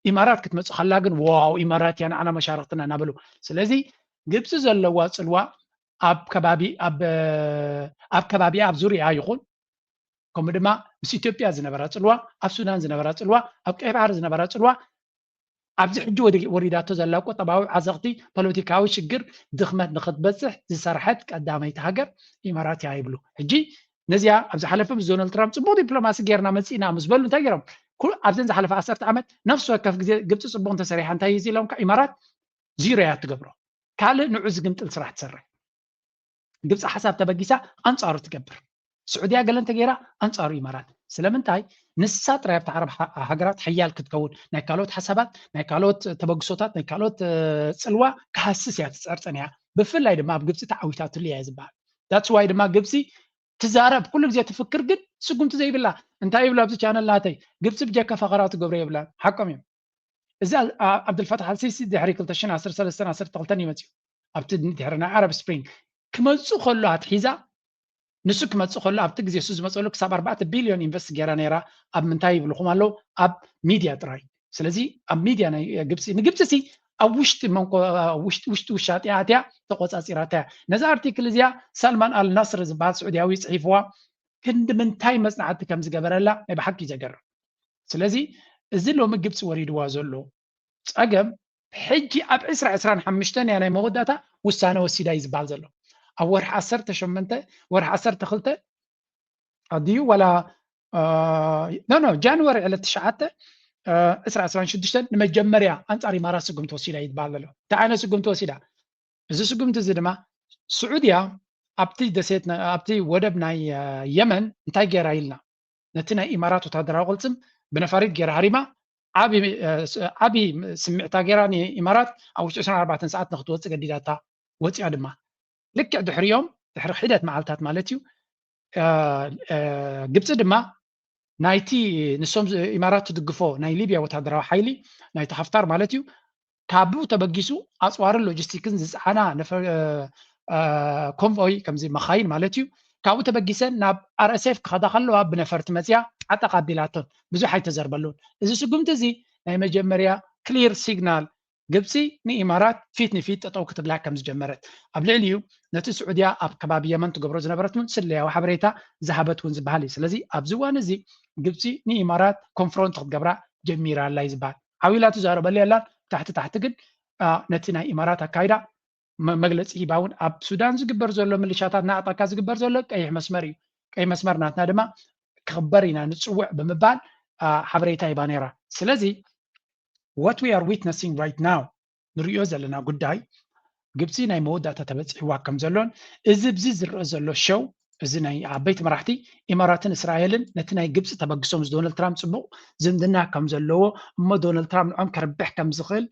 ኢማራት ክትመፅእ ከላ ግን ዋው ኢማራት እያ ንዓና መሻርክትና እናበሉ ስለዚ ግብፂ ዘለዋ ፅልዋ ኣብ ከባቢ ኣብ ከባቢ ኣብ ዙሪያ ይኹን ከምኡ ድማ ምስ ኢትዮጵያ ዝነበራ ፅልዋ ኣብ ሱዳን ዝነበራ ፅልዋ ኣብ ቀይ ባሕሪ ዝነበራ ፅልዋ ኣብዚ ሕጂ ወሪዳቶ ዘላ ቁጠባዊ ዓዘቕቲ ፖለቲካዊ ሽግር ድኽመት ንክትበፅሕ ዝሰርሐት ቀዳመይቲ ሃገር ኢማራት እያ ይብሉ። ሕጂ ነዚኣ ኣብ ዝሓለፈ ምስ ዶናልድ ትራምፕ ፅቡቅ ዲፕሎማሲ ጌርና መፂእና ምስ በሉ እንታይ ገይሮም? ኣብዘን ዝሓለፈ ዓሰርተ ዓመት ነፍሲ ወከፍ ግዜ ግብፂ ፅቡቅ እንተሰሪሓ እንታይ እዩ ኢሎም ኢማራት ዚሮ እያ ትገብሮ። ካልእ ንዑ ዝግምጥል ስራሕ ትሰርሕ። ግብፂ ሓሳብ ተበጊሳ ኣንፃሩ ትገብር። ስዑድያ ገለ እንተገይራ ኣንፃሩ ኢማራት። ስለምንታይ? ንሳ ጥራይ ኣብቲ ዓረብ ሃገራት ሓያል ክትከውን ናይ ካልኦት ሓሳባት ናይ ካልኦት ተበግሶታት ናይ ካልኦት ፅልዋ ክሃስስ እያ ትፀርፀን እያ። ብፍላይ ድማ ኣብ ግብፂ ተዓዊታትሉ እያ ዝበሃል። that's why ድማ ግብፂ ትዛረብ ኩሉ ግዜ ትፍክር፣ ግን ስጉምቲ ዘይብላ። እንታይ ይብሉ ኣብዚ ቻነል ናተይ? ግብፂ ብጀካ ፈኸራ ትገብሮ የብላን። ሓቆም እዮም። እዚ ኣ- ኣ- ዓብዱልፈታሕ ኣልሲሲ ድሕሪ ክልተ ሽሕን ዓሰርተ ሰለስተን ዓሰርተ ክልተን ይመፅኡ ኣብቲ ድሕሪ ናይ ዓረብ ስፕሪንግ ክመፁ ከሎ ኣትሒዛ ንሱ ክመፅእ ከሎ ኣብቲ ግዜ እሱ ዝመፀሉ ክሳብ ኣርባዕተ ቢልዮን ኢንቨስት ገይራ ነይራ ኣብ ምንታይ ይብልኹም ኣለዉ ኣብ ሚድያ ጥራይ። ስለዚ ኣብ ሚድያ ናይ ግብፂ ንግብፂ ሲ ኣብ ውሽጢ መንኮ ውሽጢ ውሽጢ ውሻጢ ኣትያ ተቆፃፂራታ እያ። ነዛ ኣርቲክል እዚኣ ሳልማን ኣል ናስር ዝበሃል ስዑድያዊ ፅሒፍዋ ክንዲ ምንታይ መፅናዕቲ ከም ዝገበረላ ናይ ብሓቂ ዘገርም። ስለዚ እዚ ሎሚ ግብፂ ወሪድዋ ዘሎ ፀገም ሕጂ ኣብ ዕስራ ዕስራን ሓሙሽተን እያ ናይ መወዳእታ ውሳነ ወሲዳ እዩ ዝበሃል ዘሎ። ኣብ ወርሒ ዓሰርተ ሸሞንተ ወርሒ ዓሰርተ ክልተ ኣድዩ ዋላ ኖ ኖ ጃንዋሪ ዕለት ትሽዓተ ዕስራ ዕስራን ሽዱሽተን ንመጀመርያ ኣንፃር ኢማራት ስጉምቲ ወሲዳ እዩ ዝበሃል ዘሎ። እንታይ ዓይነት ስጉምቲ ወሲዳ? እዚ ስጉምቲ እዚ ድማ ስዑድያ ኣብቲ ደሴት ኣብቲ ወደብ ናይ የመን እንታይ ገይራ ኢልና ነቲ ናይ ኢማራት ወታደራዊ ቅልፅም ብነፋሪት ገይራ ሃሪማ ዓቢ ስምዕታ ገይራ ንኢማራት ኣብ ውሽጢ ዕስራን ኣርባዕተን ሰዓት ንክትወፅእ ገዲዳታ። ወፂኣ ድማ ልክዕ ድሕሪኦም ድሕሪ ሒደት መዓልታት ማለት እዩ ግብፂ ድማ ናይቲ ንሶም ኢማራት ትድግፎ ናይ ሊብያ ወታደራዊ ሓይሊ ናይቲ ሓፍታር ማለት እዩ ካብኡ ተበጊሱ ኣፅዋርን ሎጂስቲክን ዝፀዓና ኮንቮይ ከምዚ መኻይን ማለት እዩ ካብኡ ተበጊሰን ናብ ኣርኤስኤፍ ክኸዳ ከለዋ ብነፈርቲ መፅያ ዓጠቕ ኣቢላቶን ብዙሕ ኣይተዘርበሉን። እዚ ስጉምቲ እዚ ናይ መጀመርያ ክሊር ሲግናል ግብፂ ንኢማራት ፊት ንፊት ጠጠው ክትብላ ከም ዝጀመረት ኣብ ልዕሊኡ ነቲ ስዑድያ ኣብ ከባቢ የመን ትገብሮ ዝነበረት እውን ስለያዊ ሓበሬታ ዝሃበት እውን ዝበሃል እዩ። ስለዚ ኣብዚ እዋን እዚ ግብፂ ንኢማራት ኮንፍሮንት ክትገብራ ጀሚራ ኣላ እዩ ዝበሃል። ዓው ኢላ ትዛረበሉ የላን። ታሕቲ ታሕቲ ግን ነቲ ናይ ኢማራት ኣካይዳ መግለፂ ሂባ እውን ኣብ ሱዳን ዝግበር ዘሎ ምልሻታት ንዓጠቃ ዝግበር ዘሎ ቀይሕ መስመር እዩ። ቀይሕ መስመር ናትና ድማ ክኽበር ኢና ንፅውዕ ብምባል ሓበሬታ ሂባ ነይራ። ስለዚ what we are witnessing right now ንሪኦ ዘለና ጉዳይ ግብፂ ናይ መወዳእታ ተበፂሕዋ ከም ዘሎን እዚ ብዚ ዝረአ ዘሎ ሸው እዚ ናይ ዓበይቲ መራሕቲ ኢማራትን እስራኤልን ነቲ ናይ ግብፂ ተበግሶ ምስ ዶናልድ ትራምፕ ፅቡቕ ዝምድና ከም ዘለዎ እሞ ዶናልድ ትራምፕ ንዖም ከርብሕ ከም ዝኽእል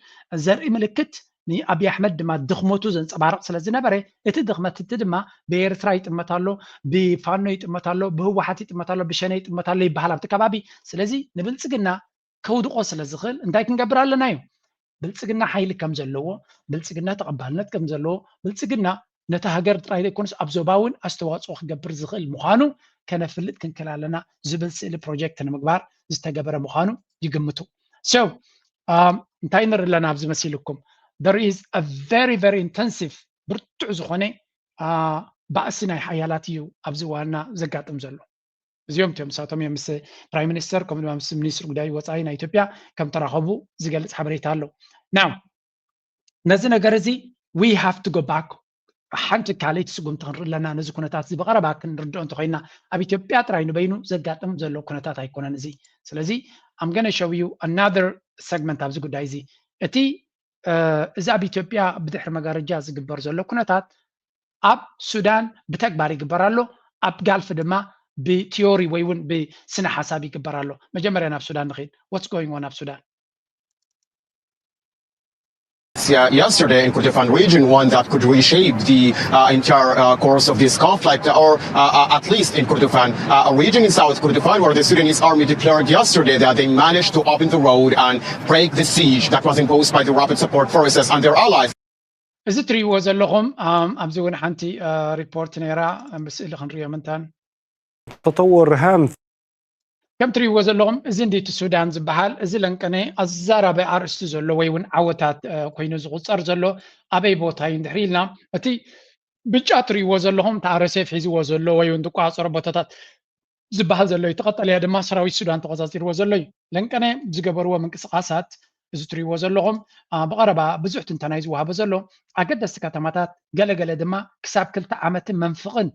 ዘርኢ ምልክት ንኣብይ ኣሕመድ ድማ ድኽመቱ ዘንፀባርቕ ስለ ዝነበረ እቲ ድኽመት እቲ ድማ ብኤርትራ ይጥመት ኣሎ፣ ብፋኖ ይጥመት ኣሎ፣ ብህወሓት ይጥመት ኣሎ፣ ብሸነ ይጥመት ኣሎ ይበሃል ኣብቲ ከባቢ። ስለዚ ንብልፅግና ከውድቆ ስለ ዝኽእል እንታይ ክንገብር ኣለና እዩ? ብልፅግና ሓይሊ ከም ዘለዎ፣ ብልፅግና ተቐባልነት ከም ዘለዎ፣ ብልፅግና ነታ ሃገር ጥራይ ዘይኮነስ ኣብ ዞባ እውን ኣስተዋፅኦ ክገብር ዝኽእል ምዃኑ ከነፍልጥ ክንክእል ኣለና ዝብል ስእሊ ፕሮጀክት ንምግባር ዝተገበረ ምዃኑ ይግምቱ። So እንታይ ንርኢ ኣለና ኣብዚ መሲልኩም? There is a very very intensive ብርቱዕ ዝኾነ ባእሲ ናይ ሓያላት እዩ ኣብዚ ዋና ዘጋጥም ዘሎ። እዚኦም እዮም እሳቶም እዮም ምስ ፕራይም ሚኒስተር ከምኡ ድማ ምስ ሚኒስትሪ ጉዳይ ወፃኢ ናይ ኢትዮጵያ ከም ተራኸቡ ዝገልፅ ሓበሬታ ኣሎ። ናው ነዚ ነገር እዚ we have to go back ሓንቲ ካልኣይቲ ስጉምቲ ክንርኢ ኣለና። ነዚ ኩነታት እዚ ብቐረባ ክንርድኦ እንተኮይና ኣብ ኢትዮጵያ ጥራይ ንበይኑ ዘጋጥም ዘሎ ኩነታት ኣይኮነን እዚ። ስለዚ I'm gonna show you another segment ኣብዚ ጉዳይ እዚ። እቲ እዚ ኣብ ኢትዮጵያ ብድሕሪ መጋረጃ ዝግበር ዘሎ ኩነታት ኣብ ሱዳን ብተግባር ይግበር ኣሎ፣ ኣብ ጋልፍ ድማ ብቲዮሪ ወይ እውን ብስነ ሓሳብ ይግበር ኣሎ። መጀመርያ ናብ ሱዳን ንኽድ። What's going on ኣብ ሱዳን? Yeah, yesterday in Kordofan region, one that could reshape the uh, entire uh, course of this conflict, or uh, at least in Kordofan uh, region in South Kordofan, where the Sudanese army declared yesterday that they managed to open the road and break the siege that was imposed by the Rapid Support Forces and their allies. እዚ ትሪእዎ ዘለኹም ኣብዚ እውን ሓንቲ ሪፖርት ነይራ ብስእሊ ክንሪኦ ምንታን تطور هام ከም ትሪእዎ ዘለኹም እዚ እንዲቲ ሱዳን ዝበሃል እዚ ለንቀነ ኣዘራባይ ኣርእስቲ ዘሎ ወይ እውን ዓወታት ኮይኑ ዝቁፀር ዘሎ ኣበይ ቦታ እዩ እንድሕሪ ኢልና እቲ ብጫ ትሪእዎ ዘለኹም እቲ ኣረሴፍ ሒዝዎ ዘሎ ወይ እውን ዝቋፀሮ ቦታታት ዝበሃል ዘሎ እዩ። እቲ ቀጠልያ ድማ ሰራዊት ሱዳን ተቆፃፂርዎ ዘሎ እዩ። ለንቀነ ዝገበርዎ ምንቅስቃሳት እዚ ትሪእዎ ዘለኹም ብቐረባ ብዙሕ ትንተና እዩ ዝወሃቦ ዘሎ። ኣገደስቲ ከተማታት ገለገለ ድማ ክሳብ ክልተ ዓመትን መንፍቕን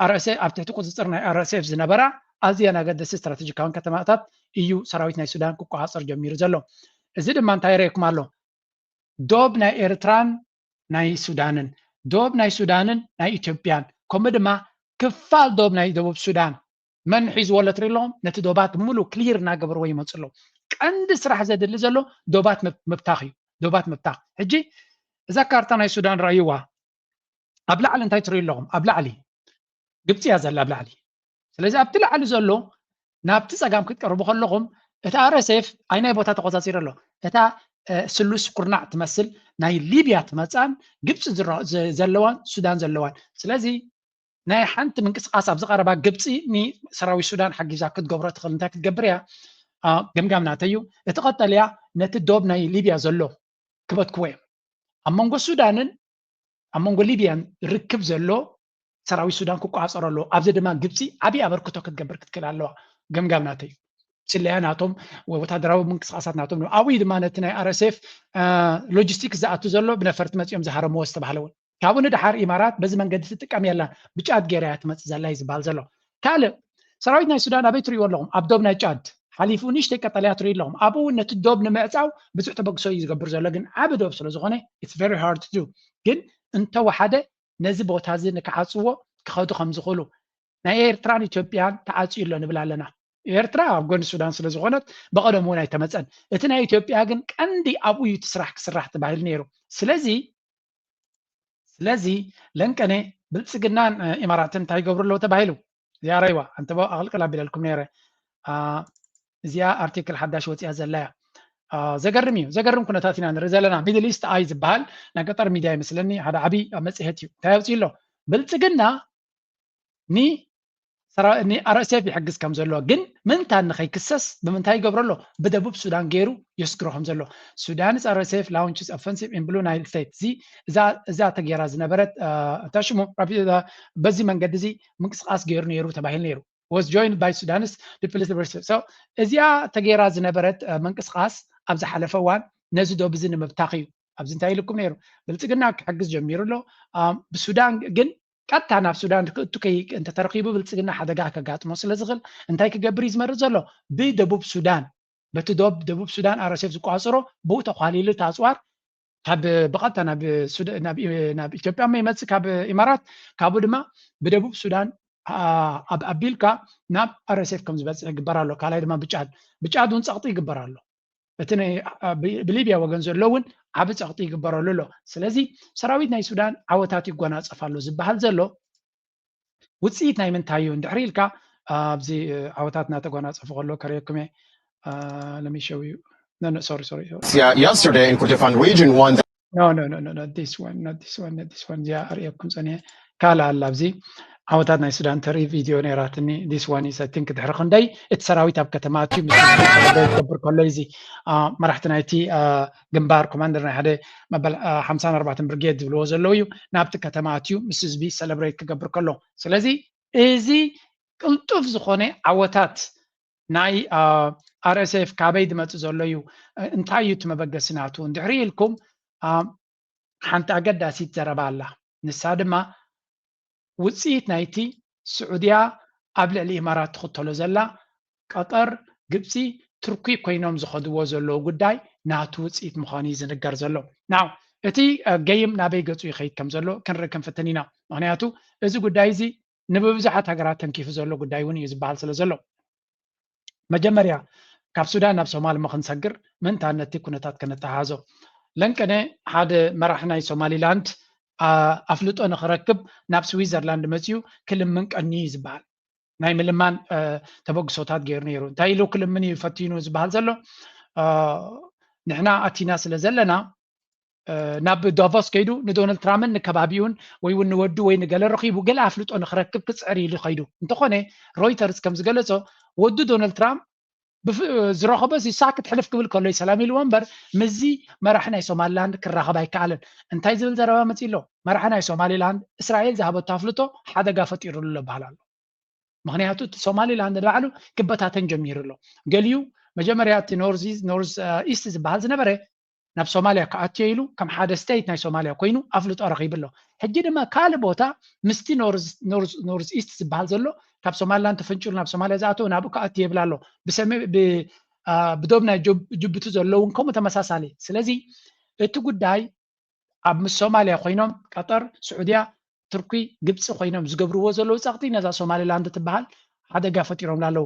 ኣርኤስኤፍ ኣብ ትሕቲ ቁፅፅር ናይ ኣርኤስኤፍ ዝነበራ ኣዝየን ኣገደስቲ ስትራቴጂካውን ከተማታት እዩ ሰራዊት ናይ ሱዳን ክቆፃፀር ጀሚሩ ዘሎ። እዚ ድማ እንታይ የርእየኩም ኣሎ? ዶብ ናይ ኤርትራን ናይ ሱዳንን፣ ዶብ ናይ ሱዳንን ናይ ኢትዮጵያን፣ ከምኡ ድማ ክፋል ዶብ ናይ ደቡብ ሱዳን መን ሒዝዎ ኣሎ ትርኢ ኣለኹም? ነቲ ዶባት ሙሉ ክሊር እናገበርዎ ይመፁ ኣለዉ። ቀንዲ ስራሕ ዘድሊ ዘሎ ዶባት ምብታኽ እዩ። ዶባት ምብታኽ። ሕጂ እዛ ካርታ ናይ ሱዳን ረኣይዋ። ኣብ ላዕሊ እንታይ ትርእዩ ኣለኹም? ኣብ ላዕሊ ግብፂ እያ ዘላ ኣብ ላዕሊ። ስለዚ ኣብቲ ላዕሊ ዘሎ ናብቲ ፀጋም ክትቀርቡ ከለኹም እቲ ኣር ኤስ ኤፍ ኣይናይ ቦታ ተቆፃፂሩ ኣሎ። እታ ስሉስ ኩርናዕ ትመስል ናይ ሊብያ ትመፅኣን ግብፂ ዘለዋን ሱዳን ዘለዋን። ስለዚ ናይ ሓንቲ ምንቅስቃስ ኣብዚ ቀረባ ግብፂ ንሰራዊት ሱዳን ሓጊዛ ክትገብሮ ትኽእል እንታይ ክትገብር እያ? ገምጋም ናተይ እዩ። እቲ ቀጠልያ ነቲ ዶብ ናይ ሊብያ ዘሎ ክበትክዎ እዮም። ኣብ መንጎ ሱዳንን ኣብ መንጎ ሊብያን ርክብ ዘሎ ሰራዊት ሱዳን ክቋፀሮ ኣለዎ። ኣብዚ ድማ ግብፂ ዓብዪ ኣበርክቶ ክትገብር ክትክእል ኣለዋ። ገምጋም ናተይ እዩ። ስለያ ናቶም ወታደራዊ ምንቅስቃሳት ናቶም ኣብኡ ድማ ነቲ ናይ ኣር ኤስ ኤፍ ሎጂስቲክስ ዝኣቱ ዘሎ ብነፈርቲ መፂኦም ዝሃረምዎ ዝተባሃለ እውን ካብኡ ንደሓር ኢማራት በዚ መንገዲ ትጥቀም የላን ብጫት ገይራ እያ ትመፅእ ዘላ እዩ ዝበሃል ዘሎ። ካልእ ሰራዊት ናይ ሱዳን ኣበይ ትሪእዎ ኣለኹም? ኣብ ዶብ ናይ ጫድ ሓሊፉ ንእሽተይ ቀጠልያ ትሪኢ ኣለኹም። ኣብኡ እውን ነቲ ዶብ ንምዕፃው ብዙሕ ተበግሶ እዩ ዝገብር ዘሎ፣ ግን ዓቢ ዶብ ስለ ዝኾነ it's very hard to do። ግን እንተወሓደ ነዚ ቦታ እዚ ንክዓፅዎ ክኸዱ ከም ዝኽእሉ ናይ ኤርትራን ኢትዮጵያን ተዓፅዩ ኣሎ ንብል ኣለና። ኤርትራ ኣብ ጎኒ ሱዳን ስለ ዝኾነት ብቐደም እውን ኣይተመፀን። እቲ ናይ ኢትዮጵያ ግን ቀንዲ ኣብኡ እዩ እቲ ስራሕ ክስራሕ ተባሂሉ ነይሩ። ስለዚ ስለዚ ለንቀነ ብልፅግናን ኢማራትን እንታይ ይገብሩ ኣለዉ ተባሂሉ እዚኣ ራይዋ ኣንተቦ ኣቕልቅል ኣቢለልኩም ነይረ። እዚኣ ኣርቲክል ሓዳሽ ወፂኣ ዘላ እያ። ዘገርም እዩ። ዘገርም ኩነታት ኢና ንርኢ ዘለና። ሚድል ኢስት ኣይ ዝበሃል ናይ ገጠር ሚድያ ይመስለኒ፣ ሓደ ዓብዪ መፅሄት እዩ። እንታይ ኣውፅኡ ኣሎ? ብልፅግና ን ንኣር ኤስ ኤፍ ይሕግዝ ከም ዘሎ ግን ምንታን ንኸይክሰስ ብምንታይ ይገብሮ ኣሎ? ብደቡብ ሱዳን ገይሩ የስግሮ ከም ዘሎ። Sudanese R S F launches offensive in Blue Nile State። እዚ እዛ ተጌራ ዝነበረት እታ ሽሙ በዚ መንገዲ እዚ ምንቅስቃስ ገይሩ ነይሩ ተባሂሉ ነይሩ። Was joined by Sudanese People's Liberation። እዚኣ ተጌራ ዝነበረት ምንቅስቃስ ኣብ ዝሓለፈ እዋን ነዚ ዶብ እዚ ንምብታኽ እዩ። ኣብዚ እንታይ ኢልኩም ነይሩ? ብልፅግና ክሕግዝ ጀሚሩ ኣሎ። ብሱዳን ግን ቀጥታ ናብ ሱዳን ክእቱ እንተተረኺቡ ብልፅግና ሓደጋ ከጋጥሞ ስለ ዝኽእል እንታይ ክገብር እዩ ዝመርፅ ዘሎ? ብደቡብ ሱዳን በቲ ዶብ ደቡብ ሱዳን ኣር ኤስ ኤፍ ዝቋፅሮ ብኡ ተኳሊሉ እቲ ኣፅዋር ካብ ብቐጥታ ናብ ኢትዮጵያ ማ ይመፅእ ካብ ኢማራት ካብኡ ድማ ብደቡብ ሱዳን ኣቢልካ ናብ ኣር ኤስ ኤፍ ከም ዝበፅሕ ይግበር ኣሎ። ካልኣይ ድማ ብጫድ ብጫድ እውን ፀቕጢ ይግበር ኣሎ። እቲ ብሊብያ ወገን ዘሎ እውን ዓቢ ፀቕጢ ይግበረሉ ኣሎ። ስለዚ ሰራዊት ናይ ሱዳን ዓወታት ይጎናፀፍ ኣሎ ዝበሃል ዘሎ ውፅኢት ናይ ምንታይ እዩ እንድሕሪ ኢልካ ኣብዚ ዓወታት እናተጎናፀፉ ከሎ ከርእየኩም እየ። Let me show you. No, no, sorry, sorry. Yeah, yesterday in Kordofan region one. No, no, no, no, not this one, not this one, not this one. እዚኣ ኣርእየኩም ፀኒሐ ካልእ ኣላ ኣብዚ ዓወታት ናይ ሱዳን ተርኢ ቪድዮ ነይራትኒ። This one is I think ድሕሪ ክንደይ እቲ ሰራዊት ኣብ ከተማ ኣትዩ ምስ celebrate ክገብር ከሎ እዚ መራሕቲ ናይቲ ግንባር ኮማንደር ናይ ሓደ መበል ሓምሳን ኣርባዕተን ብርጌድ ዝብልዎ ዘለዉ እዩ ናብቲ ከተማ ኣትዩ ምስ ህዝቢ celebrate ክገብር ከሎ። ስለዚ እዚ ቅልጡፍ ዝኾነ ዓወታት ናይ ኣር ኤስ ኤፍ ካበይ ዝመፅእ ዘሎ እዩ? እንታይ እዩ እቲ መበገሲ ናቱ? እንድሕሪ ኢልኩም ሓንቲ ኣገዳሲት ዘረባ ኣላ። ንሳ ድማ ውፅኢት ናይቲ ስዑድያ ኣብ ልዕሊ ኢማራት ትኽተሎ ዘላ ቀጠር፣ ግብፂ፣ ቱርኪ ኮይኖም ዝኸድዎ ዘለዉ ጉዳይ ናቱ ውፅኢት ምዃኑ እዩ ዝንገር ዘሎ። ናው እቲ ገይም ናበይ ገፁ ይኸይድ ከም ዘሎ ክንርኢ ክንፍትን ኢና። ምክንያቱ እዚ ጉዳይ እዚ ንብብዙሓት ሃገራት ተንኪፉ ዘሎ ጉዳይ እውን እዩ ዝበሃል ስለ ዘሎ መጀመርያ ካብ ሱዳን ናብ ሶማል ምክንሰግር ምንታ ነቲ ኩነታት ከነተሓዞ ለንቀነ ሓደ መራሕ ናይ ሶማሊላንድ ኣፍልጦ ንክረክብ ናብ ስዊዘርላንድ መፅኡ ክልምን ቀንዩ እዩ ዝበሃል። ናይ ምልማን ተበግሶታት ገይሩ ነይሩ። እንታይ ኢሉ ክልምን እዩ ፈቲኑ ዝበሃል ዘሎ ንሕና ኣቲና ስለ ዘለና ናብ ዳቮስ ከይዱ ንዶናልድ ትራምፕን ንከባቢኡን ወይ እውን ንወዱ ወይ ንገለ ረኺቡ ገለ ኣፍልጦ ንክረክብ ክፅዕር ኢሉ ከይዱ። እንተኾነ ሮይተርስ ከም ዝገለፆ ወዱ ዶናልድ ትራምፕ ዝረኸቦ ሳክት ሕልፍ ክብል ከሎ እዩ ሰላም ኢልዎ እምበር ምስዚ መራሒ ናይ ሶማሊላንድ ክራኸብ ኣይከኣለን። እንታይ ዝብል ዘረባ መፂ ኣሎ? መራሒ ናይ ሶማሊላንድ እስራኤል ዝሃበቶ ኣፍልጦ ሓደጋ ፈጢሩሉ ኣሎ በሃል ኣሎ። ምክንያቱ እቲ ሶማሊላንድ ንባዕሉ ክበታተን ጀሚሩ ኣሎ። ገሊኡ መጀመርያ እቲ ኖርዝ ኢስት ዝበሃል ዝነበረ ናብ ሶማልያ ክኣትዮ ኢሉ ከም ሓደ ስቴት ናይ ሶማልያ ኮይኑ ኣፍልጦ ረኺቡ ኣሎ። ሕጂ ድማ ካልእ ቦታ ምስቲ ኖርዝ ኢስት ዝበሃል ዘሎ ካብ ሶማሊላንድ ተፈንጭሉ ናብ ሶማልያ ዝኣተወ ናብኡ ክኣትዮ ይብል ኣሎ። ብዶብ ናይ ጅቡቲ ዘለውን ከምኡ ተመሳሳሊ። ስለዚ እቲ ጉዳይ ኣብ ምስ ሶማልያ ኮይኖም ቀጠር፣ ስዑድያ፣ ቱርኪ፣ ግብፂ ኮይኖም ዝገብርዎ ዘለዉ ፀቕጢ ነዛ ሶማሊላንድ ትበሃል ሓደጋ ፈጢሮምላ ኣለዉ።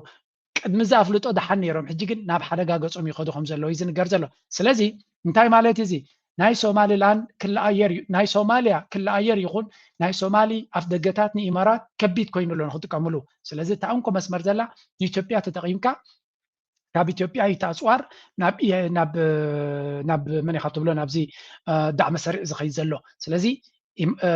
ቅድሚ እዚ ኣፍልጦ ደሓን ነይሮም፣ ሕጂ ግን ናብ ሓደጋ ገፆም ይኸዱ ከም ዘለዉ እዩ ዝንገር ዘሎ። ስለዚ እንታይ ማለት እዚ ናይ ሶማሊላንድ ክሊ ኣየር እዩ፣ ናይ ሶማሊያ ክሊ ኣየር ይኹን ናይ ሶማሊ ኣፍ ደገታት ንኢማራት ከቢድ ኮይኑ ኣሎ ንክጥቀምሉ። ስለዚ እታ እንኮ መስመር ዘላ ንኢትዮጵያ ተጠቒምካ ካብ ኢትዮጵያ ኢቲ ኣፅዋር ናብ ናብ ናብ መን ኢኻ ትብሎ ናብዚ ዳዕመ ሰሪዕ ዝኸይድ ዘሎ። ስለዚ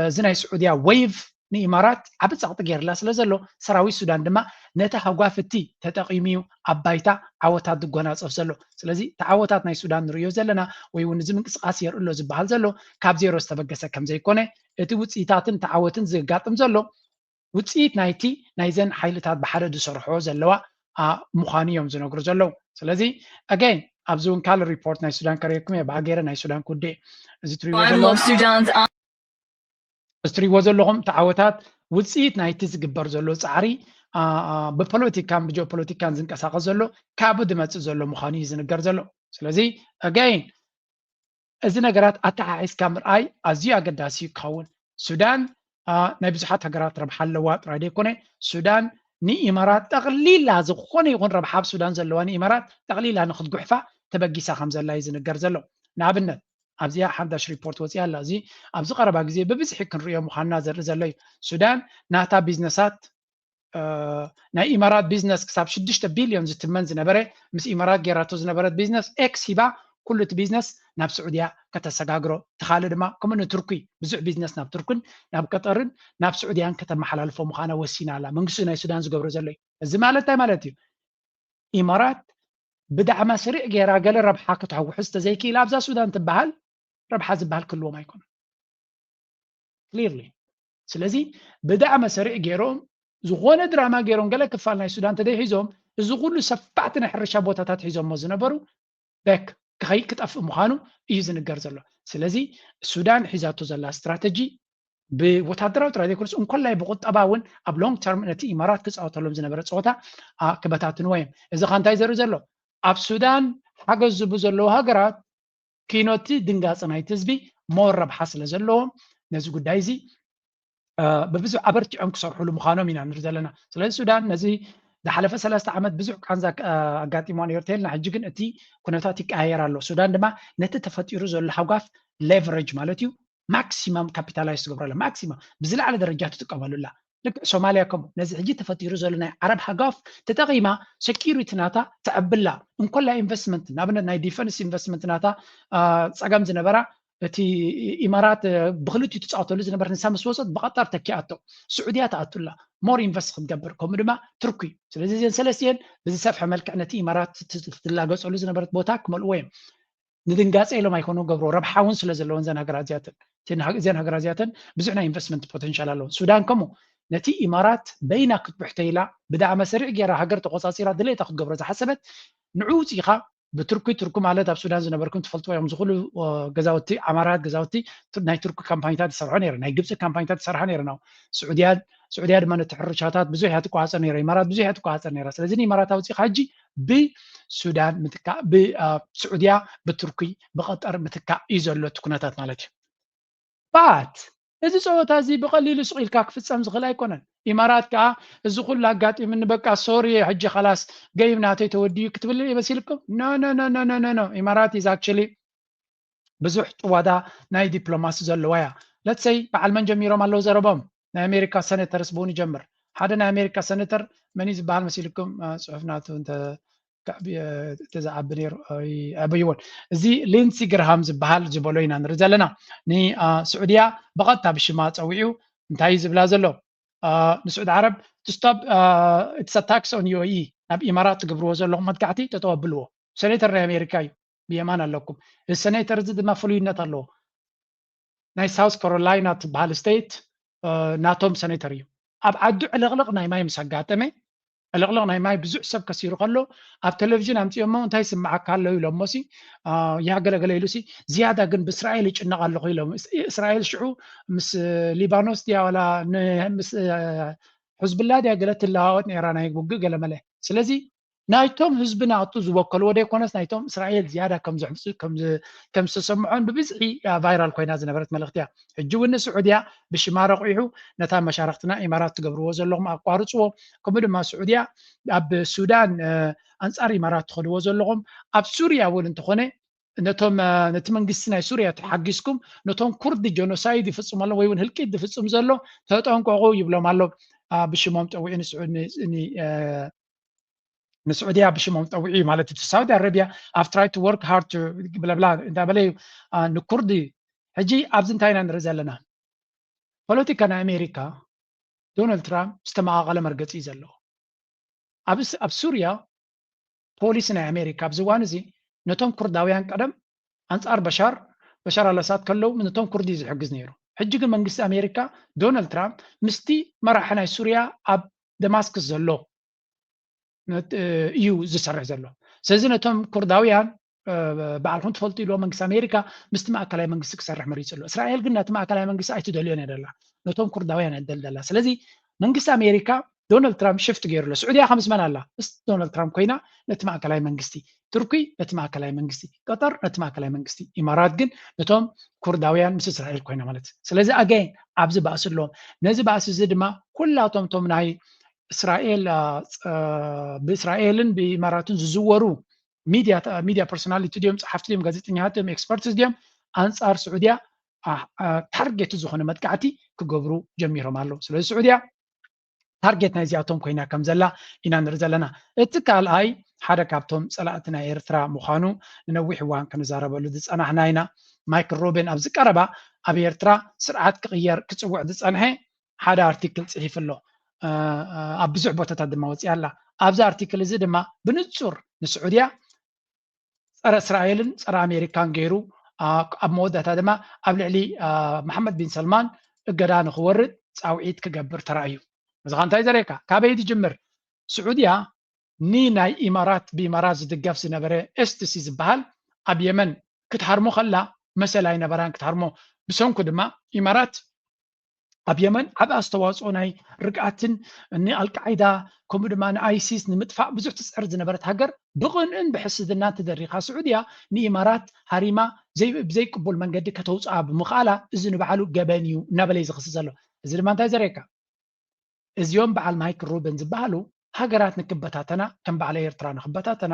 እዚ ናይ ስዑድያ ዌይቭ ንኢማራት ዓቢ ጸቕጢ ገይርላ ስለ ዘሎ ሰራዊት ሱዳን ድማ ነቲ ሃጓፍቲ ተጠቒሙ እዩ ኣብ ባይታ ዓወታት ዝጎናጸፍ ዘሎ። ስለዚ እቲ ዓወታት ናይ ሱዳን ንርእዮ ዘለና ወይ እውን እዚ ምንቅስቓስ የርኢ ኣሎ ዝበሃል ዘሎ ካብ ዜሮ ዝተበገሰ ከም ዘይኮነ እቲ ውጽኢታትን እቲ ዓወትን ዘጋጥም ዘሎ ውፅኢት ናይቲ ናይዘን ሓይልታት ብሓደ ዝሰርሖ ዘለዋ ምዃኑ እዮም ዝነግሩ ዘለዉ። ስለዚ ኣገይን ኣብዚ እውን ካልእ ሪፖርት ናይ ሱዳን ከርእየኩም እየ ብሃገረ ናይ ሱዳን ኩዴ እዚ ትሪእዎ ዘለኹም እቲ ዓወታት ውፅኢት ናይቲ ዝግበር ዘሎ ፃዕሪ ብፖለቲካን ብጂኦፖለቲካን ዝንቀሳቀስ ዘሎ ካብኡ ዝመፅእ ዘሎ ምዃኑ እዩ ዝንገር ዘሎ። ስለዚ ኣገይን እዚ ነገራት ኣተሓሒዝካ ምርኣይ ኣዝዩ ኣገዳሲ እዩ ክኸውን። ሱዳን ናይ ብዙሓት ሃገራት ረብሓ ኣለዋ ጥራይ ዘይኮነ ሱዳን ንኢማራት ጠቕሊላ ዝኾነ ይኹን ረብሓ ኣብ ሱዳን ዘለዋ ንኢማራት ጠቕሊላ ንክትጉሕፋ ተበጊሳ ከም ዘላ እዩ ዝንገር ዘሎ። ንኣብነት ኣብዚኣ ሓዳሽ ሪፖርት ወፂኣ ኣላ። እዚ ኣብዚ ቀረባ ግዜ ብብዝሒ ክንሪኦ ምዃንና ዘርኢ ዘሎ እዩ። ሱዳን ናታ ቢዝነሳት ናይ ኢማራት ቢዝነስ ክሳብ ሽዱሽተ ቢልዮን ዝትመን ዝነበረ ምስ ኢማራት ጌራቶ ዝነበረት ቢዝነስ ኤክስ ሂባ ኩሉ እቲ ቢዝነስ ናብ ስዑድያ ከተሰጋግሮ እቲ ካልእ ድማ ከምኡ ንቱርኪ ብዙሕ ቢዝነስ ናብ ቱርክን ናብ ቀጠርን ናብ ስዑድያን ከተመሓላልፎ ምዃና ወሲና ኣላ። መንግስቲ ናይ ሱዳን ዝገብሮ ዘሎ እዩ። እዚ ማለት እንታይ ማለት እዩ? ኢማራት ብዳዕማ ስሪዕ ገይራ ገለ ረብሓ ከተሕውሕዝ ተዘይክኢላ ኣብዛ ሱዳን ትበሃል ረብሓ ዝበሃል ክህልዎም ኣይኮነን። ክሊርሊ ስለዚ ብዳዕመ ሰሪዕ ገይሮም ዝኾነ ድራማ ገይሮም ገለ ክፋል ናይ ሱዳን ተደይሒዞም እዚ ኩሉ ሰፋዕቲ ናይ ሕርሻ ቦታታት ሒዞሞ ዝነበሩ በክ ክኸይ ክጠፍእ ምዃኑ እዩ ዝንገር ዘሎ። ስለዚ ሱዳን ሒዛቶ ዘላ ስትራተጂ ብወታደራዊ ጥራይ ዘይኮነስ እንኮላይ ብቁጠባ እውን ኣብ ሎንግ ተርም ነቲ ኢማራት ክፃወተሎም ዝነበረ ፀወታ ክበታትንዎ እዮም። እዚ ካ እንታይ ዘርኢ ዘሎ ኣብ ሱዳን ሓገዝ ዝቡ ዘለዉ ሃገራት ኪኖቲ ድንጋፂ ናይቲ ህዝቢ ሞር ረብሓ ስለ ዘለዎም ነዚ ጉዳይ እዚ ብብዙሕ ኣበርቲዖም ክሰርሕሉ ምዃኖም ኢና ንርኢ ዘለና። ስለዚ ሱዳን ነዚ ዝሓለፈ ሰለስተ ዓመት ብዙሕ ቃንዛ ኣጋጢሞ ነይሩ ተልና ሕጂ ግን እቲ ኩነታት ይቀያየር ኣሎ። ሱዳን ድማ ነቲ ተፈጢሩ ዘሎ ሃጓፍ ሌቨሬጅ ማለት እዩ ማክሲማም ካፒታላይዝ ትገብረላ ማክሲማም ብዝለዓለ ደረጃ ትጥቀመሉላ። ልክዕ ሶማልያ ከምኡ ነዚ ሕጂ ተፈጢሩ ዘሎ ናይ ዓረብ ሃጓፍ ተጠቒማ ሰኪሪቲ ናታ ተዕብላ እንኮላ ኢንቨስትመንት ንኣብነት ናይ ዲፈንስ ኢንቨስትመንት ናታ ፀገም ዝነበራ እቲ ኢማራት ብክልቲኡ ትፃወተሉ ዝነበረት ንሳ ምስ ወፀት ብቐጠር ተኪኣቶ ስዑድያ ትኣቱላ ሞር ኢንቨስት ክትገብር ከምኡ ድማ ትርኩ እዩ። ስለዚ እዚን ሰለስቲኤን ብዝሰፍሐ መልክዕ ነቲ ኢማራት ትላገፀሉ ዝነበረት ቦታ ክመልእዎ እዮም። ንድንጋፀ ኢሎም ኣይኮኑ ገብሮ ረብሓ እውን ስለ ዘለዎን ዘን ሃገራት እዚኣተን እዚን ሃገራት እዚኣተን ብዙሕ ናይ ኢንቨስትመንት ፖቴንሻል ኣለዎ። ሱዳን ከምኡ ነቲ ኢማራት በይና ክትብሕተ ኢላ ብዳዕመ ስሪዕ ገይራ ሃገር ተቆፃፂራ ድሌታ ክትገብሮ ዝሓሰበት ንዑ ውፅኢኻ ብትርኩ ትርኩ ማለት ኣብ ሱዳን ዝነበርኩም ትፈልጥዎ እዮም ዝኩሉ ገዛውቲ ዓማራት ገዛውቲ ናይ ትርኩ ካምፓኒታት ዝሰርሖ ነይረ ናይ ግብፂ ካምፓኒታት ዝሰርሓ ነይረ ነው ስዑድያ ስዑድያ ድማ ነቲ ሕርሻታት ብዙሕ እያ ትቋፀር ነይራ ኢማራት ብዙሕ እያ ትቋፀር ነይራ ስለዚ ንኢማራት ኣውፂእካ ሕጂ ብሱዳን ምትካእ ብስዑድያ ብትርኩ ብቀጠር ምትካእ እዩ ዘሎ እቲ ኩነታት ማለት እዩ። ባት እዚ ፀወታ እዚ ብቐሊሉ ስቕ ኢልካ ክፍፀም ዝኽእል ኣይኮነን። ኢማራት ከዓ እዚ ኩሉ ኣጋጢሙኒ በቃ ሶሪ ሕጂ ኻላስ ገይም ናተይ ተወዲዩ ክትብል መሲልኩም? ኖ ኖ ኖ ኖ ኢማራት ኢዝ ኣክቹሊ ብዙሕ ጭዋዳ ናይ ዲፕሎማሲ ዘለዋ እያ። ለትሰይ በዓል መን ጀሚሮም ኣለዉ ዘረቦም ናይ ኣሜሪካ ሰኔተርስ ብኡ ንጀምር። ሓደ ናይ ኣሜሪካ ሰኔተር መን እዩ ዝበሃል መሲልኩም? ፅሑፍ ናቱ እንተ ተዝዓቢ ነይሩ ኣበይዎን እዚ ሊንሲ ግርሃም ዝበሃል ዝበሎ ኢና ንርኢ ዘለና ንስዑድያ ብቐጥታ ብሽማ ፀዊዑ እንታይ እዩ ዝብላ ዘሎ ንስዑድ ዓረብ to stop its attacks on ዩኤኢ ናብ ኢማራት ትገብርዎ ዘለኹም መጥቃዕቲ ጠጠው ኣብልዎ ሰኔተር ናይ ኣሜሪካ እዩ ብየማን ኣለኩም እዚ ሰኔተር እዚ ድማ ፍሉይነት ኣለዎ ናይ ሳውስ ካሮላይና ትበሃል ስቴት ናቶም ሰኔተር እዩ ኣብ ዓዱ ዕልቕልቕ ናይ ማይ ምስ ኣጋጠመ ዕልቕልቕ ናይ ማይ ብዙሕ ሰብ ከሲሩ ከሎ ኣብ ቴሌቪዥን ኣምፅኦሞ እንታይ ስምዓካ ኣሎ ኢሎሞ ሲ ያገለገለ ኢሉ ሲ ዝያዳ ግን ብእስራኤል ይጭነቕ ኣለኹ ኢሎም እስራኤል ሽዑ ምስ ሊባኖስ ድያ ዋላ ምስ ሕዝብላ ድያ ገለ ትለዋወጥ ነይራ ናይ ውግእ ገለመለ ስለዚ ናይቶም ህዝቢ ናቱ ዝወከልዎ ዘይኮነስ ናይቶም እስራኤል ዝያዳ ከም ዝተሰምዖን ብብዝሒ ቫይራል ኮይና ዝነበረት መልእክቲ እያ። ሕጂ እውን ንስዑድያ ብሽማ ረቑሑ ነታ መሻርክትና ኢማራት ትገብርዎ ዘለኹም ኣቋርፅዎ። ከምኡ ድማ ስዑድያ ኣብ ሱዳን ኣንፃር ኢማራት ትኸድዎ ዘለኹም ኣብ ሱርያ እውን እንተኾነ ነቶም ነቲ መንግስቲ ናይ ሱርያ ተሓጊዝኩም ነቶም ኩርድ ጀኖሳይድ ይፍፅም ኣሎ ወይ እውን ህልቂት ዝፍፅም ዘሎ ተጠንቀቑ ይብሎም ኣሎ። ብሽሞም ጠዊዑ ንስዑድያ ብሽሞም ጠዊዑ እዩ ማለት እዩ። ሳውዲ ኣረቢያ have tried to work hard ብለብላ እንዳበለ እዩ ንኩርድ። ሕጂ ኣብዚ እንታይ ኢና ንርኢ ዘለና? ፖለቲካ ናይ ኣሜሪካ ዶናልድ ትራምፕ ዝተመቓቐለ መርገፂ እዩ ዘለዎ። ኣብ ሱርያ ፖሊሲ ናይ ኣሜሪካ ኣብዚ እዋን እዚ ነቶም ኩርዳውያን ቀደም ኣንፃር በሻር በሻር ኣልኣሳድ ከለዉ ነቶም ኩርድ እዩ ዝሕግዝ ነይሩ። ሕጂ ግን መንግስቲ ኣሜሪካ ዶናልድ ትራምፕ ምስቲ መራሒ ናይ ሱርያ ኣብ ደማስክስ ዘሎ እዩ ዝሰርሕ ዘሎ። ስለዚ ነቶም ኩርዳውያን ባዕልኩም ትፈልጡ ኢልዎ መንግስቲ ኣሜሪካ ምስቲ ማእከላይ መንግስቲ ክሰርሕ መሪፁ ኣሎ። እስራኤል ግን ነቲ ማእከላይ መንግስቲ ኣይትደልዮን እያ ደላ፣ ነቶም ኩርዳውያን እያ ትደሊ ደላ። ስለዚ መንግስቲ ኣሜሪካ ዶናልድ ትራምፕ ሽፍት ገይሩ ኣሎ። ስዑድያ ከምስ መን ኣላ? ምስ ዶናልድ ትራምፕ ኮይና ነቲ ማእከላይ መንግስቲ፣ ቱርኪ ነቲ ማእከላይ መንግስቲ፣ ቀጠር ነቲ ማእከላይ መንግስቲ፣ ኢማራት ግን ነቶም ኩርዳውያን ምስ እስራኤል ኮይና ማለት እዩ። ስለዚ ኣገይን ኣብዚ ባእሲ ኣለዎም። ነዚ ባእሲ እዚ ድማ ኩላቶም እቶም ናይ እስራኤል ብእስራኤልን ብኢማራትን ዝዝወሩ ሚድያ ፐርሶናሊቲ ድዮም፣ ፀሓፍቲ ድዮም፣ ጋዜጠኛታት ድዮም፣ ኤክስፐርትስ ድዮም ኣንፃር ስዑድያ ታርጌት ዝኾነ መጥቃዕቲ ክገብሩ ጀሚሮም ኣለዉ። ስለዚ ስዑድያ ታርጌት ናይዚኣቶም ኮይና ከም ዘላ ኢና ንርኢ ዘለና። እቲ ካልኣይ ሓደ ካብቶም ፀላእቲ ናይ ኤርትራ ምዃኑ ንነዊሕ እዋን ክንዛረበሉ ዝፀናሕና ኢና። ማይክል ሩቢን ኣብዚ ቀረባ ኣብ ኤርትራ ስርዓት ክቕየር ክፅውዕ ዝፀንሐ ሓደ ኣርቲክል ፅሒፉ ኣሎ። ኣብ ብዙሕ ቦታታት ድማ ወፂኣ ኣላ። ኣብዚ ኣርቲክል እዚ ድማ ብንፁር ንስዑድያ ፀረ እስራኤልን ፀረ ኣሜሪካን ገይሩ ኣብ መወዳእታ ድማ ኣብ ልዕሊ መሓመድ ቢን ሰልማን እገዳ ንክወርድ ፃውዒት ክገብር ተራእዩ። እዚ ኸ እንታይ ዘርእየካ? ካበይ ዝጅምር? ስዑድያ ንናይ ኢማራት ብኢማራት ዝድገፍ ዝነበረ ኤስቲሲ ዝበሃል ኣብ የመን ክትሃርሞ ከላ መሰል ኣይነበራን ክትሃርሞ። ብሰንኩ ድማ ኢማራት ኣብ የመን ዓብ ኣስተዋፅኦ ናይ ርግኣትን ንኣልቃዒዳ ከምኡ ድማ ንኣይሲስ ንምጥፋእ ብዙሕ ትፅዕር ዝነበረት ሃገር ብቕንእን ብሕስድናን ተደሪኻ ስዑድያ ንኢማራት ሃሪማ ብዘይቅቡል መንገዲ ከተውፅኣ ብምኽኣላ እዚ ንባዕሉ ገበን እዩ እናበለ እዩ ዝኽስስ ዘሎ። እዚ ድማ እንታይ ዘርእየካ? እዚኦም በዓል ማይክል ሩበን ዝበሃሉ ሃገራት ንክበታተና ከም በዓል ኤርትራ ንክበታተና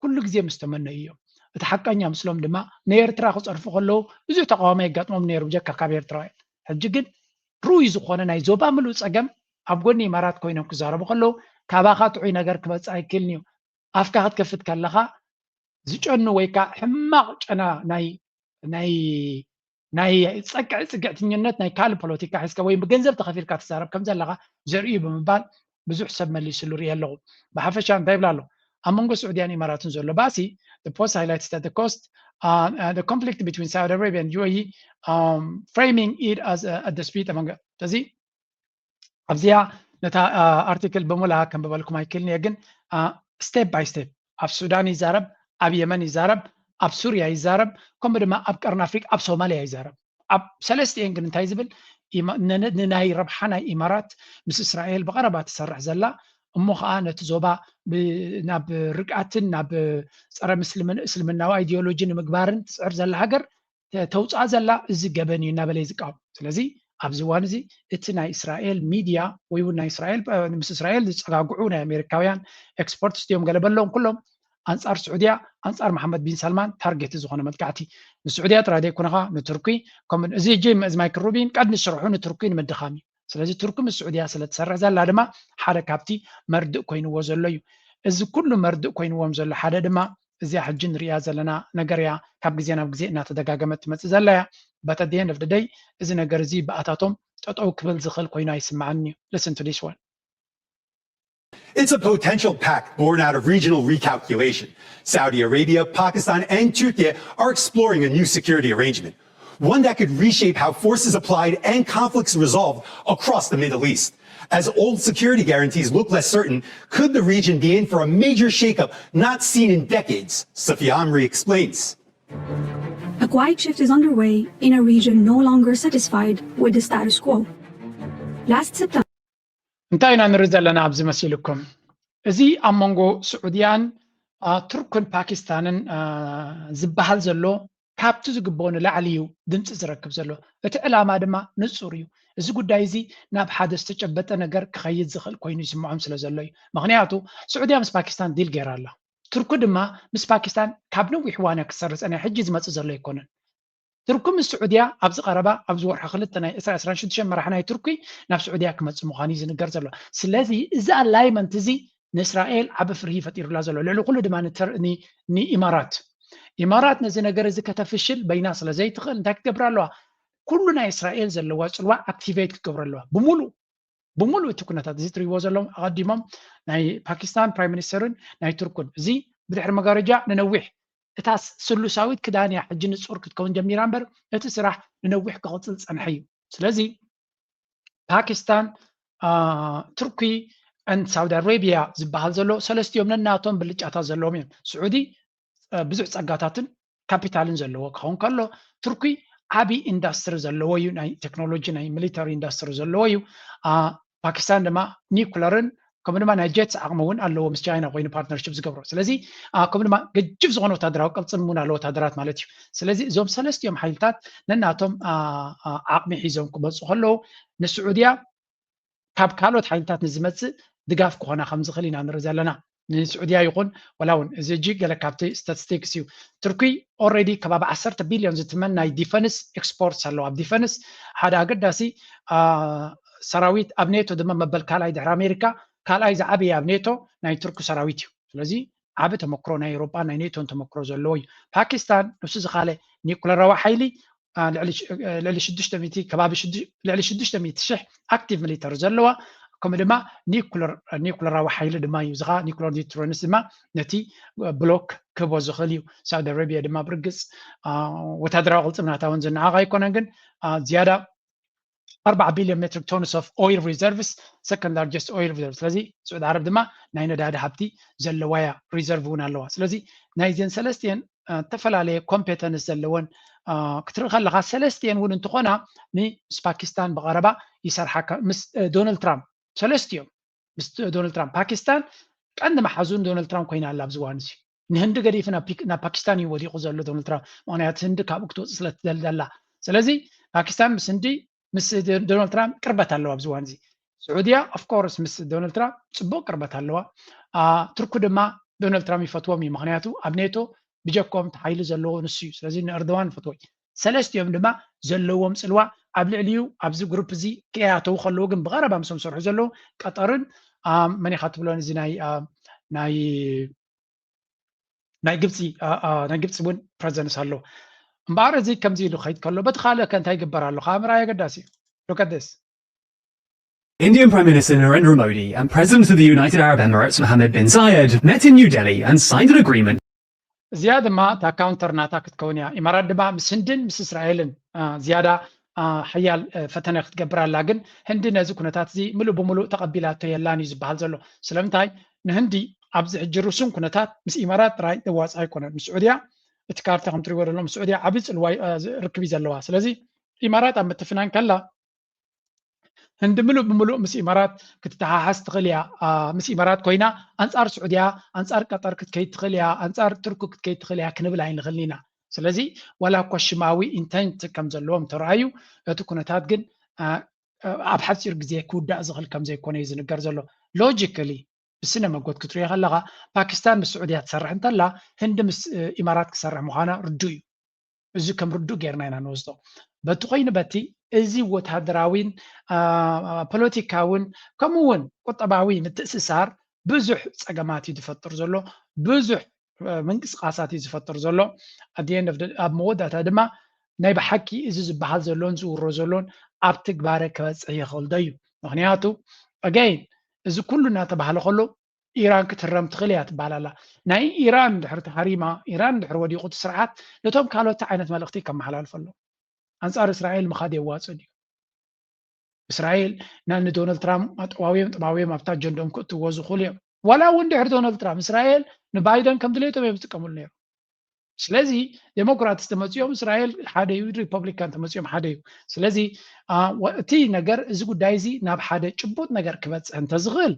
ኩሉ ግዜ ምስ ተመነዩ እዮም። እቲ ሓቀኛ ምስሎም ድማ ንኤርትራ ክፀርፉ ከለዉ ብዙሕ ተቃዋሚ የጋጥሞም ነይሩ ብጀካ ካብ ኤርትራውያን። ሕጂ ግን ርኡይ ዝኾነ ናይ ዞባ ምሉእ ፀገም ኣብ ጎኒ ኢማራት ኮይኖም ክዛረቡ ከለዉ ካባኻ ጥዑይ ነገር ክመፅእ ኣይክእልን እዩ። ኣፍካ ክትከፍት ከለኻ ዝጨኑ ወይ ከዓ ሕማቕ ጨና ናይ ናይ ናይ ፀቅዒ ፅግዕተኝነት ናይ ካልእ ፖለቲካ ሒዝካ ወይ ብገንዘብ ተኸፊልካ ትዛረብ ከም ዘለኻ ዘርእዩ ብምባል ብዙሕ ሰብ መሊስሉ ርእየ ኣለኹ። ብሓፈሻ እንታይ ይብላ ኣሎ? ኣብ መንጎ ስዑድያን ኢማራትን ዘሎ ባእሲ the post highlights that the cost uh, uh, the conflict between Saudi Arabia and U A E um, framing it as a, a dispute among እዚ ኣብዚኣ ነታ ኣርቲክል ብሙላ ከንብበልኩም ኣይክእልን እየ ግን step by step ኣብ ሱዳን ይዛረብ፣ ኣብ የመን ይዛረብ፣ ኣብ ሱርያ ይዛረብ፣ ከምኡ ድማ ኣብ ቀርኒ ኣፍሪቃ ኣብ ሶማልያ ይዛረብ። ኣብ ሰለስቲኤን ግን እንታይ ዝብል ንናይ ረብሓ ናይ ኢማራት ምስ እስራኤል ብቐረባ ትሰርሕ ዘላ እሞ ከዓ ነቲ ዞባ ናብ ርግኣትን ናብ ፀረ እስልምናዊ ኣይዲዮሎጂ ንምግባርን ትፅዕር ዘላ ሃገር ተውፅኣ ዘላ እዚ ገበን እዩ እናበለ እዩ ዝቃወም። ስለዚ ኣብዚ እዋን እዚ እቲ ናይ እስራኤል ሚድያ ወይ እውን ናይ እስራኤል ምስ እስራኤል ዝፀጋግዑ ናይ ኣሜሪካውያን ኤክስፐርትስ ድዮም ገለ በሎም ኩሎም ኣንፃር ስዑድያ ኣንፃር መሓመድ ቢን ሰልማን ታርጌት ዝኾነ መጥቃዕቲ ንስዑድያ ጥራይ ዘይኮነኻ ንቱርኪ ከምኡ እዚ ጂ እዚ ማይክል ሩቢን ቀድሚ ስርሑ ንቱርኪ ንምድኻም እዩ። ስለዚ ቱርኪ ምስ ስዑድያ ስለ ትሰርሕ ዘላ ድማ ሓደ ካብቲ መርድእ ኮይንዎ ዘሎ እዩ። እዚ ኩሉ መርድእ ኮይንዎም ዘሎ ሓደ ድማ እዚኣ ሕጂ ንሪኣ ዘለና ነገር እያ ካብ ግዜ ናብ ግዜ እናተደጋገመት ትመፅእ ዘላ እያ። But at the end of the day እዚ ነገር እዚ ብኣታቶም ጠጠው ክብል ዝኽእል ኮይኑ ኣይስምዓንን እዩ። Listen to this one. It's a potential pact born out of regional recalculation. Saudi Arabia, Pakistan, and Turkey are exploring a new security arrangement, one that could reshape how forces applied and conflicts resolved across the Middle East. As old security guarantees look less certain, could the region be in for a major shakeup not seen in decades? Safiya Amri explains. A quiet shift is underway in a region no longer satisfied with the status quo. Last September, እንታይ ኢና ንርኢ ዘለና ኣብዚ መሲልኩም? እዚ ኣብ መንጎ ስዑድያን ቱርክን ፓኪስታንን ዝበሃል ዘሎ ካብቲ ዝግብኦ ንላዕሊ እዩ ድምፂ ዝረክብ ዘሎ። እቲ ዕላማ ድማ ንፁር እዩ። እዚ ጉዳይ እዚ ናብ ሓደ ዝተጨበጠ ነገር ክኸይድ ዝኽእል ኮይኑ ይስምዖም ስለ ዘሎ እዩ። ምኽንያቱ ስዑድያ ምስ ፓኪስታን ዲል ገይራ ኣላ። ቱርኪ ድማ ምስ ፓኪስታን ካብ ነዊሕ ዋና ክሰርጸ ናይ ሕጂ ዝመጽእ ዘሎ ኣይኮነን። ቱርኪ ምስ ስዑድያ ኣብዚ ቀረባ ኣብዚ ወርሒ ክልተ ናይ ዕስራ ዕስራን ሽዱሽተን መራሒ ናይ ቱርኪ ናብ ስዑድያ ክመጽእ ምዃኑ እዩ ዝንገር ዘሎ። ስለዚ እዚ ኣላይመንት እዚ ንእስራኤል ዓቢ ፍርሂ ፈጢሩላ ዘሎ፣ ልዕሊ ኩሉ ድማ ንኢማራት። ኢማራት ነዚ ነገር እዚ ከተፍሽል በይና ስለ ዘይትኽእል እንታይ ክትገብር ኣለዋ? ኩሉ ናይ እስራኤል ዘለዋ ጽልዋ ኣክቲቬት ክትገብሮ ኣለዋ ብምሉእ ብምሉእ እቲ ኩነታት እዚ ትሪእዎ ዘለዎም ኣቐዲሞም ናይ ፓኪስታን ፕራይም ሚኒስተርን ናይ ቱርኩን እዚ ብድሕሪ መጋረጃ ንነዊሕ እታ ስሉሳዊት ክዳን እያ ሕጂ ንጹር ክትከውን ጀሚራ እምበር እቲ ስራሕ ንነዊሕ ክቕጽል ጸንሐ እዩ። ስለዚ ፓኪስታን፣ ቱርኪ፣ ሳውዲ ኣረቢያ ዝበሃል ዘሎ ሰለስቲኦም ነናቶም ብልጫታት ዘለዎም እዮም። ስዑዲ ብዙሕ ጸጋታትን ካፒታልን ዘለዎ ክኸውን ከሎ ቱርኪ ዓቢ ኢንዳስትሪ ዘለዎ እዩ፣ ናይ ቴክኖሎጂ ናይ ሚሊተሪ ኢንዳስትሪ ዘለዎ እዩ። ፓኪስታን ድማ ኒኩለርን ከምኡ ድማ ናይ ጀትስ ዓቕሚ እውን ኣለዎ ምስ ቻይና ኮይኑ ፓርትነርሽፕ ዝገብሮ። ስለዚ ከምኡ ድማ ገጅፍ ዝኾነ ወታደራዊ ቅልፅም እውን ኣለዎ ወታደራት ማለት እዩ። ስለዚ እዞም ሰለስቲኦም ሓይልታት ነናቶም ዓቕሚ ሒዞም ክመፁ ከለዉ ንስዑድያ ካብ ካልኦት ሓይልታት ንዝመፅእ ድጋፍ ክኾና ከም ዝኽእል ኢና ንርኢ ዘለና። ንስዑድያ ይኹን ወላ እውን እዚ እጂ ገለ ካብቲ ስታቲስቲክስ እዩ። ቱርኪ ኦልሬዲ ከባቢ ዓሰርተ ቢልዮን ዝትመን ናይ ዲፈንስ ኤክስፖርት ኣለዋ። ኣብ ዲፈንስ ሓደ ኣገዳሲ ሰራዊት ኣብ ኔቶ ድማ መበል ካልኣይ ድሕሪ ኣሜሪካ ካልኣይ ዝዓበየ ኣብ ኔቶ ናይ ቱርኪ ሰራዊት እዩ። ስለዚ ዓቢ ተመክሮ ናይ ኤውሮጳ ናይ ኔቶን ተመክሮ ዘለዎ እዩ። ፓኪስታን ንሱ ዝኻለ ኒኩለራዊ ሓይሊ ልዕሊ ሽዱሽተ ሚእቲ ከባቢ ልዕሊ ሽዱሽተ ሚእቲ ሽሕ ኣክቲቭ ሚሊተሪ ዘለዋ ከምኡ ድማ ኒኩለራዊ ሓይሊ ድማ እዩ። እዚ ከዓ ኒኩለር ዲትረንስ ድማ ነቲ ብሎክ ክህቦ ዝኽእል እዩ። ሳውዲ ኣረቢያ ድማ ብርግፅ ወታደራዊ ቅልፅምናታ እውን ዝነዓቕ ኣይኮነን፣ ግን ዝያዳ ኣርባዓ ቢልዮን ሜትሪክ ቶንስ ኦፍ ኦይል ሪዘርቭስ ሰኮንድ ላርጀስት ኦይል ሪዘርቭ። ስለዚ ስዑድ ዓረብ ድማ ናይ ነዳዲ ሃብቲ ዘለዋ እያ፣ ሪዘርቭ እውን ኣለዋ። ስለዚ ናይዘን ሰለስቲአን ዝተፈላለየ ኮምፔተንስ ዘለወን ክትርኢ ከለካ ሰለስቲአን እውን እንትኾና ምስ ፓኪስታን ብቐረባ ይሰርሓ ምስ ዶናልድ ትራምፕ ሰለስቲኦም ምስ ዶናልድ ትራምፕ ፓኪስታን ቀንዲ መሓዙን ዶናልድ ትራምፕ ኮይና ኣላ ኣብዚ እዋን እዚ። ንህንዲ ገዲፉ ናብ ፓኪስታን እዩ ወዲቑ ዘሎ ዶናልድ ትራምፕ፣ ምክንያቱ ህንዲ ካብኡ ክትወፅእ ስለ ትደሊ ዘላ። ስለዚ ፓኪስታን ምስ ህንዲ ምስ ዶናልድ ትራምፕ ቅርበት ኣለዋ ኣብዚ እዋን እዚ። ስዑድያ ኦፍኮርስ ምስ ዶናልድ ትራምፕ ፅቡቅ ቅርበት ኣለዋ። ቱርኩ ድማ ዶናልድ ትራምፕ ይፈትዎም እዩ፣ ምክንያቱ ኣብ ኔቶ ብጀኮም ሓይሊ ዘለዎ ንሱ እዩ። ስለዚ ንእርዶዋን ይፈትዎ እዩ። ሰለስቲኦም ድማ ዘለዎም ፅልዋ ኣብ ልዕሊኡ ኣብዚ ግሩፕ እዚ ከያተው ከለዉ ግን ብቐረባ ምስም ሰርሑ ዘለዉ ቀጠርን መን ኢኻ ትብሎን እዚ ናይ ናይ ናይ ግብፂ ናይ ግብፂ እውን ፕረዘንስ ኣሎ። እምበኣር እዚ ከምዚ ኢሉ ከይድ ከሎ በቲ ካልእ ከ እንታይ ይግበር ኣሎ? ከዓ ምርኣይ ኣገዳሲ እዩ። Look at this. Indian Prime Minister Narendra Modi and President of the United Arab Emirates Mohammed bin Zayed met in New Delhi and signed an agreement. እዚኣ ድማ እታ ካውንተር ናታ ክትከውን እያ። ኢማራት ድማ ምስ ህንድን ምስ እስራኤልን ዝያዳ ሓያል ፈተነ ክትገብር ኣላ። ግን ህንዲ ነዚ ኩነታት እዚ ምሉእ ብምሉእ ተቐቢላቶ የላን እዩ ዝበሃል ዘሎ። ስለምንታይ ንህንዲ ኣብዚ ሕጂ ርሱን ኩነታት ምስ ኢማራት ጥራይ ዘዋፅእ ኣይኮነን። ምስ ስዑድያ እቲ ካርታ ከም ትሪእዎ ዘለኹም ስዑድያ ዓብዪ ፅልዋ ርክብ እዩ ዘለዋ። ስለዚ ኢማራት ኣብ ምትፍናን ከላ ህንዲ ምሉእ ብምሉእ ምስ ኢማራት ክትተሓሓዝ ትኽእል እያ። ምስ ኢማራት ኮይና ኣንፃር ስዑድያ ኣንፃር ቀጠር ክትከይድ ትኽእል እያ፣ ኣንፃር ቱርኪ ክትከይድ ትኽእል እያ ክንብል ኣይንኽእልን ኢና። ስለዚ ዋላ እኳ ሽማዊ ኢንተንት ከም ዘለዎም ተረኣዩ እቲ ኩነታት ግን ኣብ ሓፂር ግዜ ክውዳእ ዝኽእል ከም ዘይኮነ እዩ ዝንገር ዘሎ። ሎጂካሊ ብስነ መጎት ክትሪኦ ከለኻ ፓኪስታን ምስ ስዑድያ ትሰርሕ እንተላ ህንዲ ምስ ኢማራት ክሰርሕ ምዃና ርዱእ እዩ። እዚ ከም ርዱእ ጌርና ኢና ንወስዶ። በቲ ኮይኑ በቲ እዚ ወታደራዊን ፖለቲካውን ከምኡ እውን ቁጠባዊ ምትእስሳር ብዙሕ ፀገማት እዩ ዝፈጥር ዘሎ፣ ብዙሕ ምንቅስቃሳት እዩ ዝፈጥር ዘሎ። ኣብ መወዳእታ ድማ ናይ ብሓቂ እዚ ዝበሃል ዘሎን ዝውሮ ዘሎን ኣብ ትግባረ ክበፅሕ ይኽእል ዶ እዩ? ምክንያቱ ኣገይን እዚ ኩሉ እናተባህለ ከሎ ኢራን ክትህረም ትኽእል እያ ትበሃል ኣላ። ናይ ኢራን ድሕሪ ተሃሪማ ኢራን ድሕሪ ወዲቑ እቲ ስርዓት ነቶም ካልኦት ዓይነት መልእኽቲ ከመሓላልፈ ኣሎ። ኣንፃር እስራኤል ምኻድ የዋፅእ ድዩ? እስራኤል ና ንዶናልድ ትራምፕ ጠዋውዮም ጠማውዮም ኣብታ ኣጀንድኦም ክእትዎ ዝኽእሉ እዮም። ዋላ እውን ድሕሪ ዶናልድ ትራምፕ እስራኤል ንባይደን ከም ድሌቶም እዮም ዝጥቀምሉ ነይሮም። ስለዚ ዴሞክራትስ ተመፅኦም እስራኤል ሓደ እዩ፣ ሪፐብሊካን ተመፅኦም ሓደ እዩ። ስለዚ እቲ ነገር እዚ ጉዳይ እዚ ናብ ሓደ ጭቡጥ ነገር ክበፅሕ እንተዝኽእል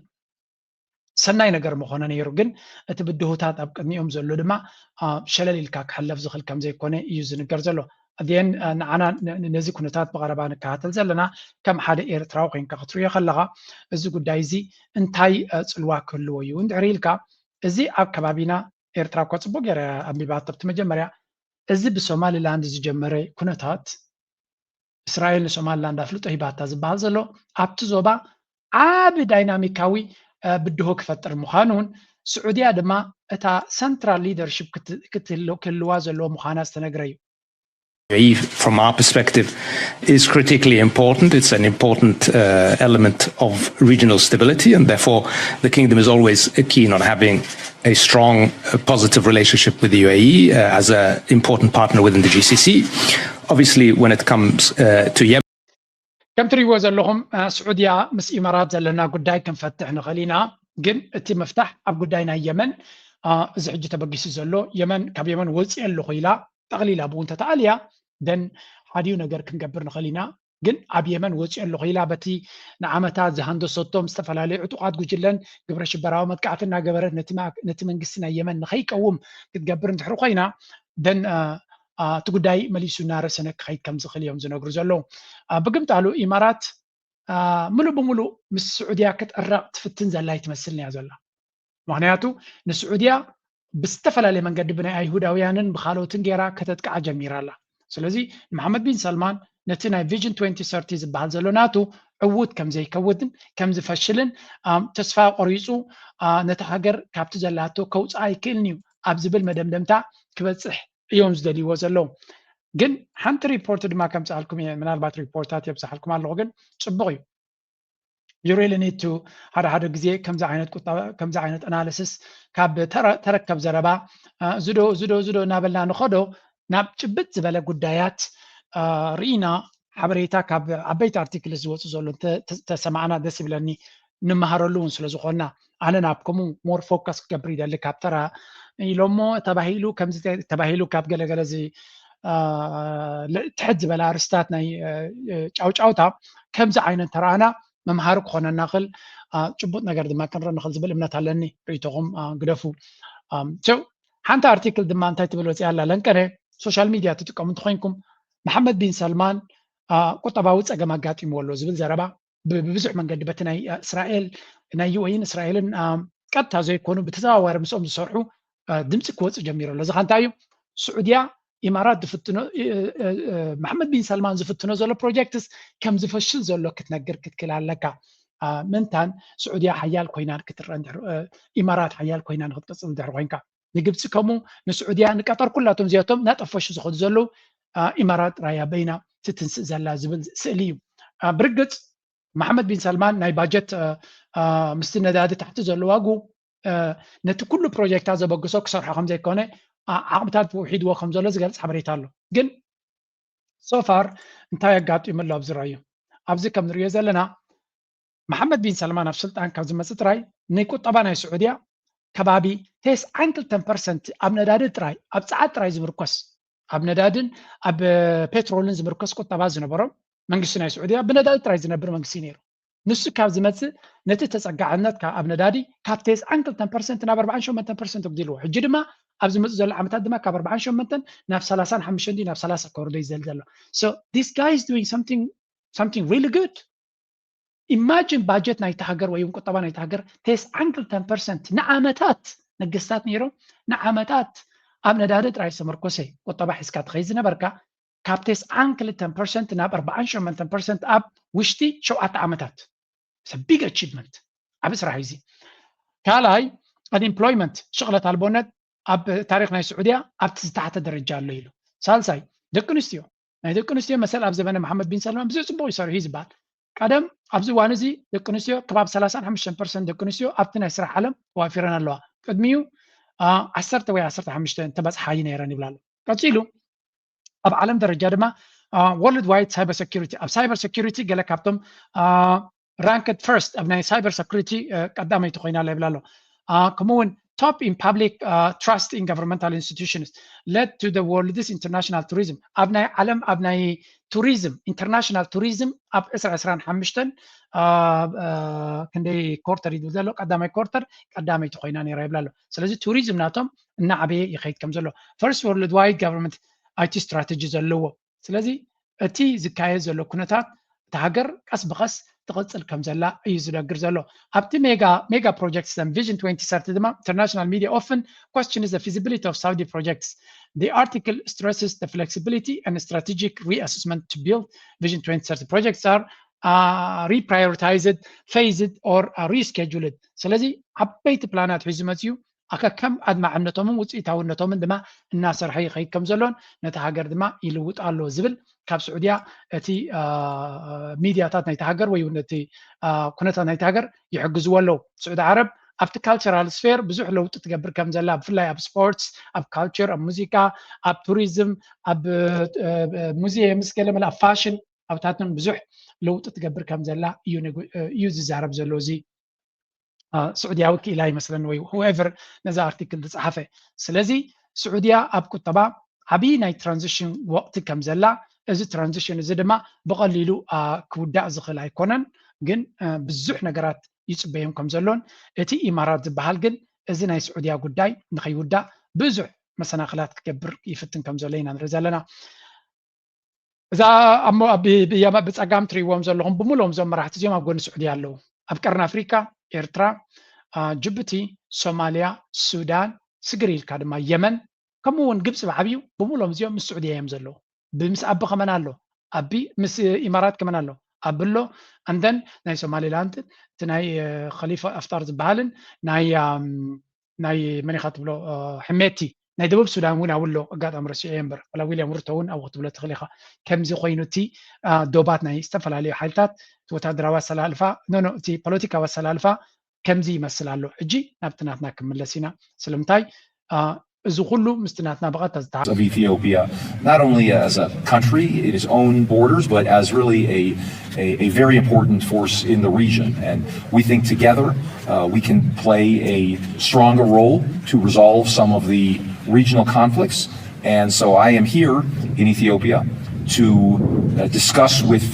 ሰናይ ነገር ምኾነ ነይሩ። ግን እቲ ብድሆታት ኣብ ቅድሚኦም ዘሎ ድማ ሸለል ኢልካ ክሕለፍ ዝኽእል ከም ዘይኮነ እዩ ዝንገር ዘሎ። ኣን ንዓና ነዚ ኩነታት ብቐረባ ንከታተል ዘለና ከም ሓደ ኤርትራዊ ኮይንካ ክትሪኦ ከለኻ እዚ ጉዳይ እዚ እንታይ ፅልዋ ክህልዎ እዩ እንድሕር ኢልካ እዚ ኣብ ከባቢና ኤርትራ እኳ ጽቡቅ ገይራ ኣንቢባቶ ኣብቲ መጀመርያ። እዚ ብሶማሊላንድ ዝጀመረ ኩነታት እስራኤል ንሶማሊላንድ ኣፍልጦ ሂባታ ዝበሃል ዘሎ ኣብቲ ዞባ ዓቢ ዳይናሚካዊ ብድሆ ክፈጥር ምዃኑን ስዑድያ ድማ እታ ሰንትራል ሊደርሽፕ ክህልዋ ዘለዎ ምዃና ዝተነግረ እዩ። From our perspective, is critically important. It's an important uh, element of regional stability, and therefore the kingdom is always keen on having a strong, uh, positive relationship with the U A E uh, as an important partner within the G C C. Obviously, when it comes uh, to Yemen, ከም ትሪእዎ ዘለኹም ስዑድያ ምስ ኢማራት ዘለና ጉዳይ ክንፈትሕ ንኽእል ኢና፣ ግን እቲ ምፍታሕ ኣብ ጉዳይ ናይ የመን፣ እዚ ሕጂ ተበጊሱ ዘሎ፣ የመን፣ ካብ የመን ወፂኤ ኣለኹ ኢላ ጠቕሊላ ብኡ እንተተኣልያ፣ ደን ሓዲኡ ነገር ክንገብር ንኽእል ኢና። ግን ኣብ የመን ወፂኦ ኣለኹ ኢላ በቲ ንዓመታት ዝሃንደሰቶም ዝተፈላለዩ ዕጡቓት ጉጅለን ግብረ ሽበራዊ መጥቃዕቲ እናገበረት ነቲ መንግስቲ ናይ የመን ንኸይቀውም ክትገብር እንድሕሪ ኮይና፣ ደን እቲ ጉዳይ መሊሱ እናረሰነ ክኸይድ ከም ዝኽእል እዮም ዝነግሩ ዘለዉ። ብግምጣሉ ኢማራት ምሉእ ብምሉእ ምስ ስዑድያ ክትዕረቕ ትፍትን ዘላ ኣይትመስልን እያ ዘላ። ምኽንያቱ ንስዑድያ ብዝተፈላለየ መንገዲ ብናይ ኣይሁዳውያንን ብካልኦትን ገይራ ከተጥቅዓ ጀሚራ ኣላ። ስለዚ ንመሓመድ ቢን ሰልማን ነቲ ናይ ቪዥን ትወንቲ ሰርቲ ዝበሃል ዘሎ ናቱ ዕዉት ከም ዘይከውትን ከም ዝፈሽልን ተስፋ ቆሪፁ ነቲ ሃገር ካብቲ ዘላቶ ከውፅኣ ኣይክእልን እዩ ኣብ ዝብል መደምደምታ ክበፅሕ እዮም ዝደልይዎ ዘለዉ። ግን ሓንቲ ሪፖርት ድማ ከምፅኣልኩም እየ፣ ምናልባት ሪፖርታት የብዝሓልኩም ኣለኹ፣ ግን ፅቡቕ እዩ። You really need to ሓደ ሓደ ግዜ ከምዚ ዓይነት ቁጠባ ከምዚ ዓይነት ኣናሊሲስ ካብ ተረከብ ዘረባ ዝዶ ዝዶ ዝዶ እናበልና ንኸዶ ናብ ጭብጥ ዝበለ ጉዳያት ርኢና ሓበሬታ ካብ ዓበይቲ ኣርቲክልስ ዝወፁ ዘሎ ተሰማዕና ደስ ይብለኒ። ንመሃረሉ እውን ስለ ዝኾንና ኣነ ናብ ከምኡ ሞር ፎከስ ክገብር ይደሊ። ካብ ተራ ኢሎሞ ተባሂሉ ከምዚ ተባሂሉ ካብ ገለገለ ትሕት ዝበለ ኣርስታት ናይ ጫውጫውታ ከምዚ ዓይነት ተረኣና መምሃሪ ክኾነና ክእል፣ ጭቡጥ ነገር ድማ ክንርኢ ንኽእል ዝብል እምነት ኣለኒ። ርእይቶኹም ግደፉ። ሓንቲ ኣርቲክል ድማ እንታይ ትብል ወፂኣ ኣላ? ለንቀነ ሶሻል ሚድያ ትጥቀሙ እንተኮይንኩም መሓመድ ቢን ሰልማን ቁጠባዊ ፀገም ኣጋጢምዎ ኣሎ ዝብል ዘረባ ብብዙሕ መንገዲ በቲ ናይ እስራኤል ናይ ዩኤን እስራኤልን ቀጥታ ዘይኮኑ ብተዘዋዋሪ ምስኦም ዝሰርሑ ድምፂ ክወፅእ ጀሚሩ ኣሎ። እዚ ከ እንታይ እዩ? ስዑድያ ኢማራት ዝፍትኖ መሓመድ ቢን ሰልማን ዝፍትኖ ዘሎ ፕሮጀክትስ ከም ዝፈሽል ዘሎ ክትነግር ክትክእል ኣለካ። ምንታን ስዑድያ ሓያል ኮይና ክትረአ ኢማራት ሓያል ኮይና ንክትቅፅል እንድሕር ኮይንካ ንግብፂ ከምኡ ንስዑድያ ንቀጠር ኩላቶም እዚኣቶም ናጠፈሹ ዝኸዱ ዘለዉ ኢማራት ጥራይ እያ በይና ትትንስእ ዘላ ዝብል ስእሊ እዩ። ብርግፅ መሓመድ ቢን ሰልማን ናይ ባጀት ምስቲ ነዳዲ ታሕቲ ዘሎ ዋጉ ነቲ ኩሉ ፕሮጀክታት ዘበግሶ ክሰርሖ ከም ዘይኮነ ዓቕምታት ውሒድዎ ከም ዘሎ ዝገልፅ ሓበሬታ ኣሎ። ግን ሶፋር እንታይ ኣጋጢሙ ኣሎ ኣብዚ ርኣዩ። ኣብዚ ከም ንሪኦ ዘለና መሓመድ ቢን ሰልማን ኣብ ስልጣን ካብ ዝመፅእ ጥራይ ንቁጠባ ናይ ስዑድያ ከባቢ ተስዓን ክልተን ፐርሰንት ኣብ ነዳዲ ጥራይ ኣብ ፀዓት ጥራይ ዝምርኮስ ኣብ ነዳድን ኣብ ፔትሮልን ዝምርኮስ ቁጠባ ዝነበሮም መንግስቲ ናይ ስዑድያ ብነዳዲ ጥራይ ዝነብር መንግስቲ ነይሩ። ንሱ ካብ ዝመፅእ ነቲ ተፀጋዕነት ኣብ ነዳዲ ካብ ተስዓን ክልተን ፐርሰንት ናብ ኣርባዓን ሸሞንተን ፐርሰንት ኣጉዲልዎ። ሕጂ ድማ ኣብ ዝመፁ ዘሎ ዓመታት ድማ ካብ ኣርባዓን ሸሞንተን ናብ ሰላሳን ሓሙሽተን ናብ ሰላሳ ከወርዶ ይዘል ዘሎ። So this guy is doing something something really good። ኢማጂን ባጀት ናይቲ ሃገር ወይ እውን ቁጠባ ናይቲ ሃገር ተስዓን ክልተን ፐርሰንት ንዓመታት ነገስታት ነይሮም ንዓመታት ኣብ ነዳዲ ጥራይ ዝተመርኮሰ ቁጠባ ሒዝካ ትኸይድ ዝነበርካ ካብ ተስዓን ክልተን ፐርሰንት ናብ ኣርባዓን ሸሞንተን ፐርሰንት ኣብ ውሽጢ ሸውዓተ ዓመታት። It's a big achievement። ዓቢ ስራሕ እዩ እዚ። ካልኣይ፣ ኣንኤምፕሎይመንት ሽቕለት ኣልቦነት ኣብ ታሪክ ናይ ስዑድያ ኣብቲ ዝተሓተ ደረጃ ኣሎ ኢሉ። ሳልሳይ፣ ደቂ ኣንስትዮ ናይ ደቂ ኣንስትዮ መሰል ኣብ ዘበነ መሓመድ ቢን ሰልማን ብዙሕ ፅቡቅ ይሰርሑ እዩ ዝበሃል። ቀደም ኣብዚ እዋን እዚ ደቂ ኣንስትዮ ከባቢ ሰላሳን ሓሙሽተን ፐርሰንት ደቂ ኣንስትዮ ኣብቲ ናይ ስራሕ ዓለም ተዋፊረን ኣለዋ። ቅድሚኡ ዓሰርተ ወይ ዓሰርተ ሓሙሽተ እንተበፅሓ እዩ ነይረን ይብል ኣሎ። ቀፂሉ ኣብ ዓለም ደረጃ ድማ ወርልድ ዋይድ ሳይበር ሰኪሪቲ ኣብ ሳይበር ሰኪሪቲ ገለ ካብቶም ራንክድ ፈርስት ኣብ ናይ ሳይበር ሰኩሪቲ ቀዳመይቲ ኮይና ኣላ ይብል ኣሎ። ከምኡ እውን top in public trust in governmental institutions led to the world's international tourism ኣብ ናይ ዓለም ኣብ ናይ ቱሪዝም ኢንተርናሽናል ቱሪዝም ኣብ ዕስራ ዕስራን ሓሙሽተን ክንደይ ኮርተር ይብል ዘሎ ቀዳማይ ኮርተር ቀዳመይቲ ኮይና ነይራ ይብል ኣሎ። ስለዚ ቱሪዝም ናቶም እናዓበየ ይኸይድ ከም ዘሎ ፈርስት ወርልድ ዋይድ ጋቨርንመንት ኣይቲ ስትራተጂ ዘለዎ። ስለዚ እቲ ዝካየድ ዘሎ ኩነታት እቲ ሃገር ቀስ ብቐስ ትቕፅል ከም ዘላ እዩ ዝነግር ዘሎ። ኣብቲ ሜጋ ሜጋ ፕሮጀክትስ and Vision twenty thirty ድማ international media often questions the feasibility of Saudi projects. The article stresses the flexibility and strategic reassessment to build Vision twenty thirty projects are uh, reprioritized, phased or uh, rescheduled. ስለዚ ዓበይቲ ፕላናት ሒዙ መፅዩ ኣከከም ኣድማዕነቶምን ውፅኢታውነቶምን ድማ እናሰርሐ ይኸይድ ከም ዘሎን ነቲ ሃገር ድማ ይልውጥ ኣሎ ዝብል ካብ ስዑድያ እቲ ሚድያታት ናይቲ ሃገር ወይ እውን እቲ ኩነታት ናይቲ ሃገር ይሕግዝዎ ኣለዉ። ስዑዲ ዓረብ ኣብቲ ካልቸራል ስፌር ብዙሕ ለውጢ ትገብር ከም ዘላ ብፍላይ ኣብ ስፖርትስ፣ ኣብ ካልቸር፣ ኣብ ሙዚቃ፣ ኣብ ቱሪዝም፣ ኣብ ሙዚየምስ ገለ መለ ኣብ ፋሽን ኣብታትን ብዙሕ ለውጢ ትገብር ከም ዘላ እዩ ዝዛረብ ዘሎ እዚ ስዑድያዊ ክኢላ ይመስለኒ ወይ whoever ነዛ ኣርቲክል ዝፀሓፈ። ስለዚ ስዑድያ ኣብ ቁጠባ ዓብዪ ናይ ትራንዚሽን ወቕቲ ከም ዘላ፣ እዚ ትራንዚሽን እዚ ድማ ብቐሊሉ ክውዳእ ዝኽእል ኣይኮነን፣ ግን ብዙሕ ነገራት ይፅበዮም ከም ዘሎን እቲ ኢማራት ዝበሃል ግን እዚ ናይ ስዑድያ ጉዳይ ንኸይውዳእ ብዙሕ መሰናኽላት ክገብር ይፍትን ከም ዘሎ ኢና ንርኢ ዘለና። እዛ ብየማ ብፀጋም ትሪእዎም ዘለኹም ብምሎም እዞም መራሕቲ እዚኦም ኣብ ጎኒ ስዑድያ ኣለዉ። ኣብ ቀርኒ ኣፍሪካ ኤርትራ፣ ጅቡቲ፣ ሶማልያ፣ ሱዳን፣ ስግር ኢልካ ድማ የመን፣ ከምኡ እውን ግብፂ ብዓብዩ ብምሎም እዚኦም ምስ ስዑድያ እዮም ዘለዉ። ብምስ ኣቢ ከመን ኣሎ፣ ኣቢ ምስ ኢማራት ከመን ኣሎ፣ ኣቢ ኣሎ። ኣንደን ናይ ሶማሊላንድ እቲ ናይ ከሊፋ ኣፍጣር ዝበሃልን ናይ ናይ መን ኢኻ ትብሎ ሕሜቲ ናይ ደቡብ ሱዳን እውን ኣብሎ ኣጋጣሚ ረሲዐ እምበር ዋላ ዊልያም ሩቶ እውን ኣብኡ ክትብሎ ትኽእል ኢኻ። ከምዚ ኮይኑ እቲ ዶባት ናይ ዝተፈላለዩ ሓይልታት እቲ ወታደራዊ ኣሰላልፋ ኖኖ እቲ ፖለቲካዊ ኣሰላልፋ ከምዚ ይመስል ኣሎ። ሕጂ ናብቲ ናትና ክምለስ ኢና። ስለምንታይ እዚ ኩሉ ምስቲ ናትና ብቐጥታ ዝተሓ of Ethiopia, not only as a country in its own borders, but as really a, a, a very important force in the region. And we think together uh, we can play a stronger role to resolve some of the regional conflicts. And so I am here in Ethiopia to uh, discuss with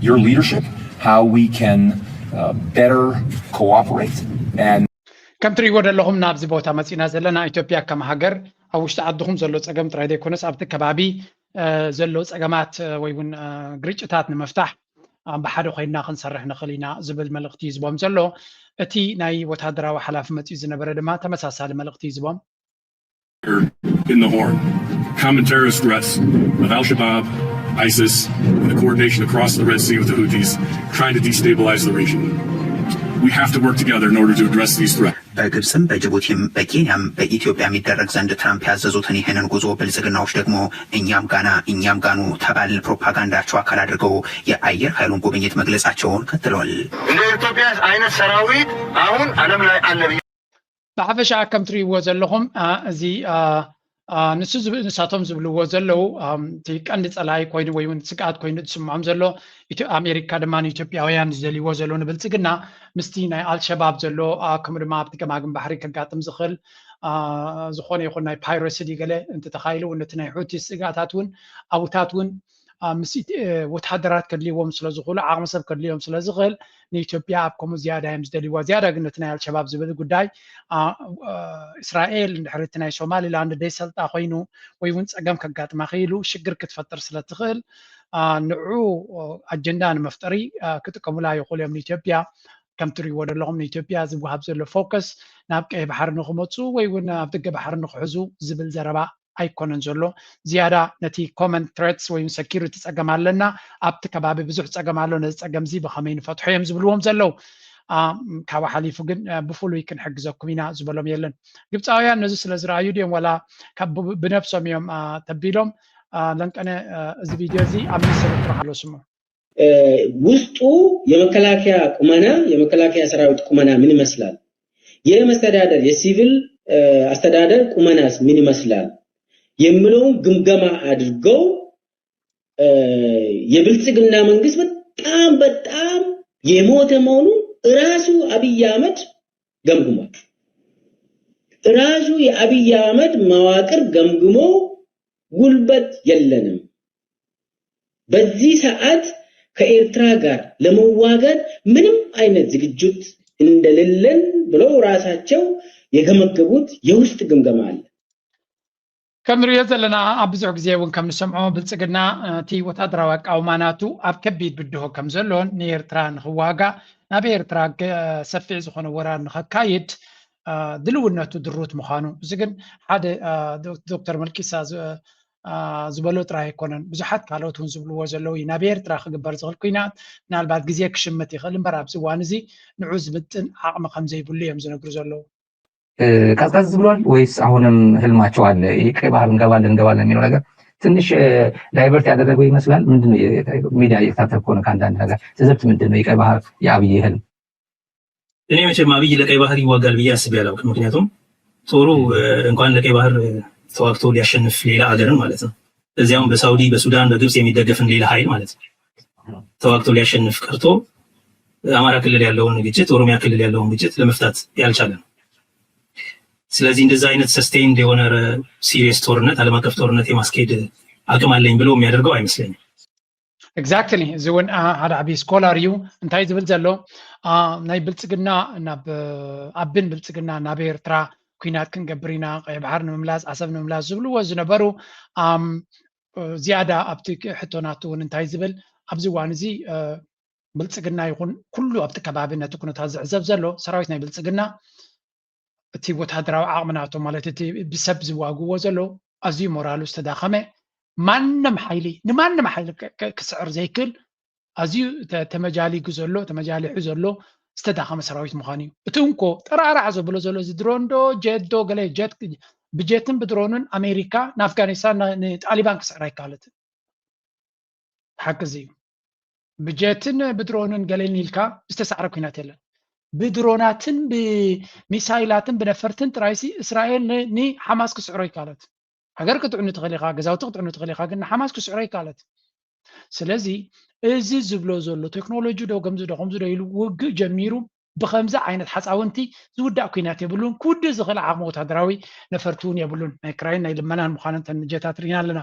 your leadership how we can uh, better cooperate and ከም ትሪእዎ ዘለኹም ናብዚ ቦታ መፂና ዘለና ኢትዮጵያ ከም ሃገር ኣብ ውሽጢ ዓድኹም ዘሎ ፀገም ጥራይ ዘይኮነስ ኣብቲ ከባቢ ዘሎ ፀገማት ወይ እውን ግርጭታት ንምፍታሕ ብሓደ ኮይንና ክንሰርሕ ንኽእል ኢና ዝብል መልእኽቲ እዩ ዝቦም ዘሎ። እቲ ናይ ወታደራዊ ሓላፊ መፂኡ ዝነበረ ድማ ተመሳሳሊ መልእኽቲ እዩ ዝቦም። in the Horn. Common terrorist threats of Al Shabaab, ISIS, and the coordination across the Red Sea with the Houthis trying to destabilize the region. We have to work together in order to address these threats. በግብፅም በጅቡቲም በኬንያም በኢትዮጵያ የሚደረግ ዘንድ ትራምፕ ያዘዙትን ይህንን ጉዞ ብልጽግናዎች ደግሞ እኛም ጋና እኛም ጋኑ ተባልን ፕሮፓጋንዳቸው አካል አድርገው የአየር ኃይሉን ጉብኝት መግለጻቸውን ቀጥሏል። እንደ ኢትዮጵያ አይነት ሰራዊት አሁን ዓለም ላይ አለ ብዬ ብሓፈሻ ከም ትርእይዎ ዘለኹም እዚ ንሱ ንሳቶም ዝብልዎ ዘለዉ እቲ ቀንዲ ፀላኢ ኮይኑ ወይ እውን ስግኣት ኮይኑ ዝስምዖም ዘሎ ኣሜሪካ ድማ ንኢትዮጵያውያን ዝደልይዎ ዘሎ ንብልፅግና ምስቲ ናይ ኣልሸባብ ዘሎ ከምኡ ድማ ኣብቲ ገማግም ባሕሪ ከጋጥም ዝኽእል ዝኾነ ይኹን ናይ ፓይረሲ ገለ እንተተኻኢሉ እውን ነቲ ናይ ሑቲ ስግኣታት እውን ኣብታት እውን ምስ ወታደራት ከድልይዎም ስለዝኽእሉ ዓቕሚ ሰብ ከድልዮም ስለዝኽእል ንኢትዮጵያ ኣብ ከምኡ ዝያዳ እዮም ዝደልይዋ ዝያዳ ግን ነቲ ናይ ኣልሸባብ ዝብል ጉዳይ እስራኤል እንድሕር እቲ ናይ ሶማሊላንድ ደይሰልጣ ኮይኑ ወይ እውን ፀገም ከጋጥማ ክኢሉ ሽግር ክትፈጥር ስለትኽእል ንዑ ኣጀንዳ ንመፍጠሪ ክጥቀሙላ ይኽእሉ እዮም ንኢትዮጵያ ከም ትሪእዎ ዘለኹም ንኢትዮጵያ ዝወሃብ ዘሎ ፎከስ ናብ ቀይ ባሕሪ ንክመፁ ወይ እውን ኣብ ደገ ባሕሪ ንክሕዙ ዝብል ዘረባ ኣይኮነን ዘሎ ዝያዳ ነቲ ኮመን ትረትስ ወይ ሰኪሪቲ ፀገም ኣለና ኣብቲ ከባቢ ብዙሕ ፀገም ኣሎ ነዚ ፀገም እዚ ብኸመይ ንፈትሖ እዮም ዝብልዎም ዘለዉ ካብኡ ሓሊፉ ግን ብፍሉይ ክንሕግዘኩም ኢና ዝበሎም የለን ግብፃውያን ነዚ ስለ ዝረኣዩ ድዮም ዋላ ብነብሶም እዮም ተቢሎም ለንቀነ እዚ ቪድዮ እዚ ኣብ ሚኒስትር ትረክሎ ስሙ ውስጡ የመከላከያ ቁመና የመከላከያ ሰራዊት ቁመና ምን ይመስላል የመስተዳደር የሲቪል አስተዳደር ቁመናስ ምን ይመስላል የምለውን ግምገማ አድርገው የብልጽግና መንግስት በጣም በጣም የሞተ መሆኑን ራሱ አብይ አህመድ ገምግሟል። ራሱ የአብይ አህመድ መዋቅር ገምግሞ ጉልበት የለንም፣ በዚህ ሰዓት ከኤርትራ ጋር ለመዋጋት ምንም አይነት ዝግጅት እንደሌለን ብለው ራሳቸው የገመገቡት የውስጥ ግምገማ አለ። ከም ንሪኦ ዘለና ኣብ ብዙሕ ግዜ እውን ከም ንሰምዖ ብልፅግና እቲ ወታደራዊ ኣቃውማ ናቱ ኣብ ከቢድ ብድሆ ከም ዘሎን ንኤርትራ ንክዋጋእ ናብ ኤርትራ ሰፊሕ ዝኾነ ወራር ንኸካይድ ድልውነቱ ድሩት ምዃኑ፣ እዚ ግን ሓደ ዶክተር መልኪሳ ዝበሎ ጥራይ ኣይኮነን፣ ብዙሓት ካልኦት እውን ዝብልዎ ዘለዉ እዩ። ናብ ኤርትራ ክግበር ዝኽእል ኩናት ምናልባት ግዜ ክሽምት ይኽእል እምበር ኣብዚ እዋን እዚ ንዑ ዝምጥን ዓቕሚ ከም ዘይብሉ እዮም ዝነግሩ ዘለዉ። ቀዝቀዝ ብሏል ወይስ አሁንም ህልማቸው አለ? ቀይ ባህር እንገባለን እንገባለን የሚለው ነገር ትንሽ ዳይቨርት ያደረገው ይመስላል። ምንድነው ሚዲያ እየተሳተፍኩ ነው ከአንዳንድ ነገር ትዝብት ምንድነው የቀይ ባህር የአብይ ህልም? እኔ መቼም አብይ ለቀይ ባህር ይዋጋል ብዬ አስቤ አላውቅም። ምክንያቱም ጦሩ እንኳን ለቀይ ባህር ተዋግቶ ሊያሸንፍ ሌላ አገርን ማለት ነው እዚያውም በሳውዲ በሱዳን በግብጽ የሚደገፍን ሌላ ኃይል ማለት ነው ተዋግቶ ሊያሸንፍ ቀርቶ አማራ ክልል ያለውን ግጭት ኦሮሚያ ክልል ያለውን ግጭት ለመፍታት ያልቻለ ነው። ስለዚህ እንደዛ አይነት ሰስቴይንድ የሆነ ሲሪየስ ጦርነት ዓለም አቀፍ ጦርነት የማስኬድ አቅም አለኝ ብሎ የሚያደርገው አይመስለኝም። Exactly። እዚ እውን ሓደ ዓብዪ ስኮላር እዩ። እንታይ ዝብል ዘሎ ናይ ብልፅግና ናብ ኣቢን ብልፅግና ናብ ኤርትራ ኩናት ክንገብር ኢና፣ ቀይ ባሕር ንምምላስ፣ ዓሰብ ንምምላስ ዝብልዎ ዝነበሩ ዝያዳ ኣብቲ ሕቶ ናቱ እውን እንታይ ዝብል ኣብዚ እዋን እዚ ብልፅግና ይኹን ኩሉ ኣብቲ ከባቢ ነቲ ኩነታት ዝዕዘብ ዘሎ ሰራዊት ናይ ብልፅግና እቲ ወታደራዊ ዓቕሚ ናቶም ማለት እቲ ብሰብ ዝዋግዎ ዘሎ ኣዝዩ ሞራሉ ዝተዳኸመ ማንም ሓይሊ ንማንም ሓይሊ ክስዕር ዘይክእል ኣዝዩ ተመጃሊጉ ዘሎ ተመጃሊሑ ዘሎ ዝተዳኸመ ሰራዊት ምዃኑ እዩ። እቲ እንኮ ጠራዕራዕ ዘብሎ ዘሎ እዚ ድሮን ዶ ጀት ዶ ገለ ጀት ብጀትን ብድሮንን ኣሜሪካ ንኣፍጋኒስታን ንጣሊባን ክስዕር ኣይካለትን። ሓቂ እዚ እዩ። ብጀትን ብድሮንን ገለን ኢልካ ዝተሳዕረ ኩናት የለን። ብድሮናትን ብሚሳይላትን ብነፈርትን ጥራይሲ እስራኤል ንሓማስ ክስዕሮ ይካለት። ሃገር ክትዕኑ ትኽእል ኢኻ፣ ገዛውቲ ክትዕኑ ትኽእል ኢኻ፣ ግን ንሓማስ ክስዕሮ ይካለት። ስለዚ እዚ ዝብሎ ዘሎ ቴክኖሎጂ ዶ ከምዚ ዶ ከምዚ ዶ ኢሉ ውግእ ጀሚሩ ብከምዚ ዓይነት ሓፃውንቲ ዝውዳእ ኩናት የብሉን። ክውድእ ዝኽእል ዓቕሚ ወታደራዊ ነፈርቲ እውን የብሉን። ናይ ክራይን ናይ ልመናን ምዃነን ተን ጀታት ርኢና ኣለና።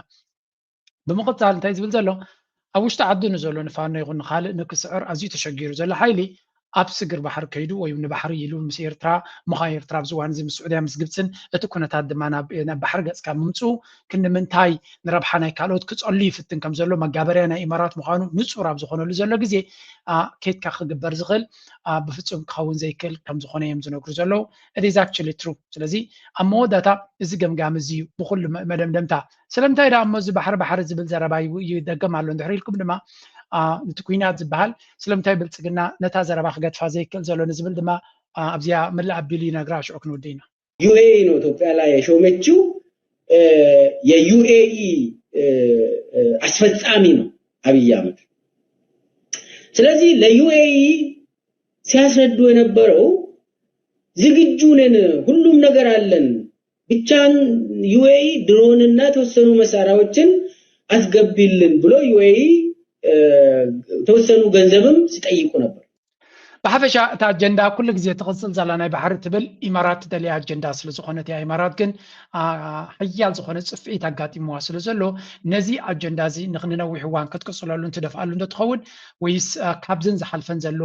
ብምቕፃል እንታይ ዝብል ዘሎ ኣብ ውሽጢ ዓዱ ንዘሎ ንፋኖ ይኹን ንካልእ ንክስዕር ኣዝዩ ተሸጊሩ ዘሎ ሓይሊ ኣብ ስግር ባሕሪ ከይዱ ወይ ንባሕሪ ኢሉ ምስ ኤርትራ ምዃ ኤርትራ ኣብዚ እዋን እዚ ምስ ስዑድያ ምስ ግብፅን እቲ ኩነታት ድማ ናብ ባሕሪ ገፅካ ምምፅኡ ክንምንታይ ንረብሓ ናይ ካልኦት ክፀሉ ይፍትን ከም ዘሎ መጋበርያ ናይ ኢማራት ምዃኑ ንፁር ኣብ ዝኾነሉ ዘሎ ግዜ ኬድካ ክግበር ዝኽእል ብፍፁም ክኸውን ዘይክእል ከም ዝኾነ እዮም ዝነግሩ ዘለዉ። It is actually true። ስለዚ ኣብ መወዳእታ እዚ ገምጋም እዚ እዩ ብኩሉ መደምደምታ ስለምንታይ ደኣ እሞ እዚ ባሕሪ ባሕሪ ዝብል ዘረባ ይደገም ኣሎ እንድሕር ኢልኩም ድማ እቲ ኩናት ዝበሃል ስለምንታይ ብልፅግና ነታ ዘረባ ክገድፋ ዘይክእል ዘሎ ንዝብል ድማ ኣብዚኣ ምልእ ኣቢሉ ይነግራ ሽዑ ክንውድእ ኢና። ዩኤኢ ነው ኢትዮጵያ ላይ የሾመችው። የዩኤኢ አስፈጻሚ ነው አብይ አህመድ። ስለዚህ ለዩኤኢ ሲያስረዱ የነበረው ዝግጁ ነን፣ ሁሉም ነገር አለን፣ ብቻን ዩኤኢ ድሮንና የተወሰኑ መሳሪያዎችን አስገቢልን ብሎ ዩኤኢ የተወሰኑ ገንዘብም ሲጠይቁ ነበር። ብሓፈሻ እታ ኣጀንዳ ኩሉ ግዜ ትቕፅል ዘላ ናይ ባሕሪ ትብል ኢማራት ትደልያ ኣጀንዳ ስለ ዝኾነት እያ። ኢማራት ግን ሓያል ዝኾነ ፅፍዒት ኣጋጢምዋ ስለ ዘሎ ነዚ ኣጀንዳ እዚ ንክንነዊሕ እዋን ክትቅፅለሉን ትደፍኣሉ እንተትኸውን ወይስ ካብዝን ዝሓልፈን ዘሎ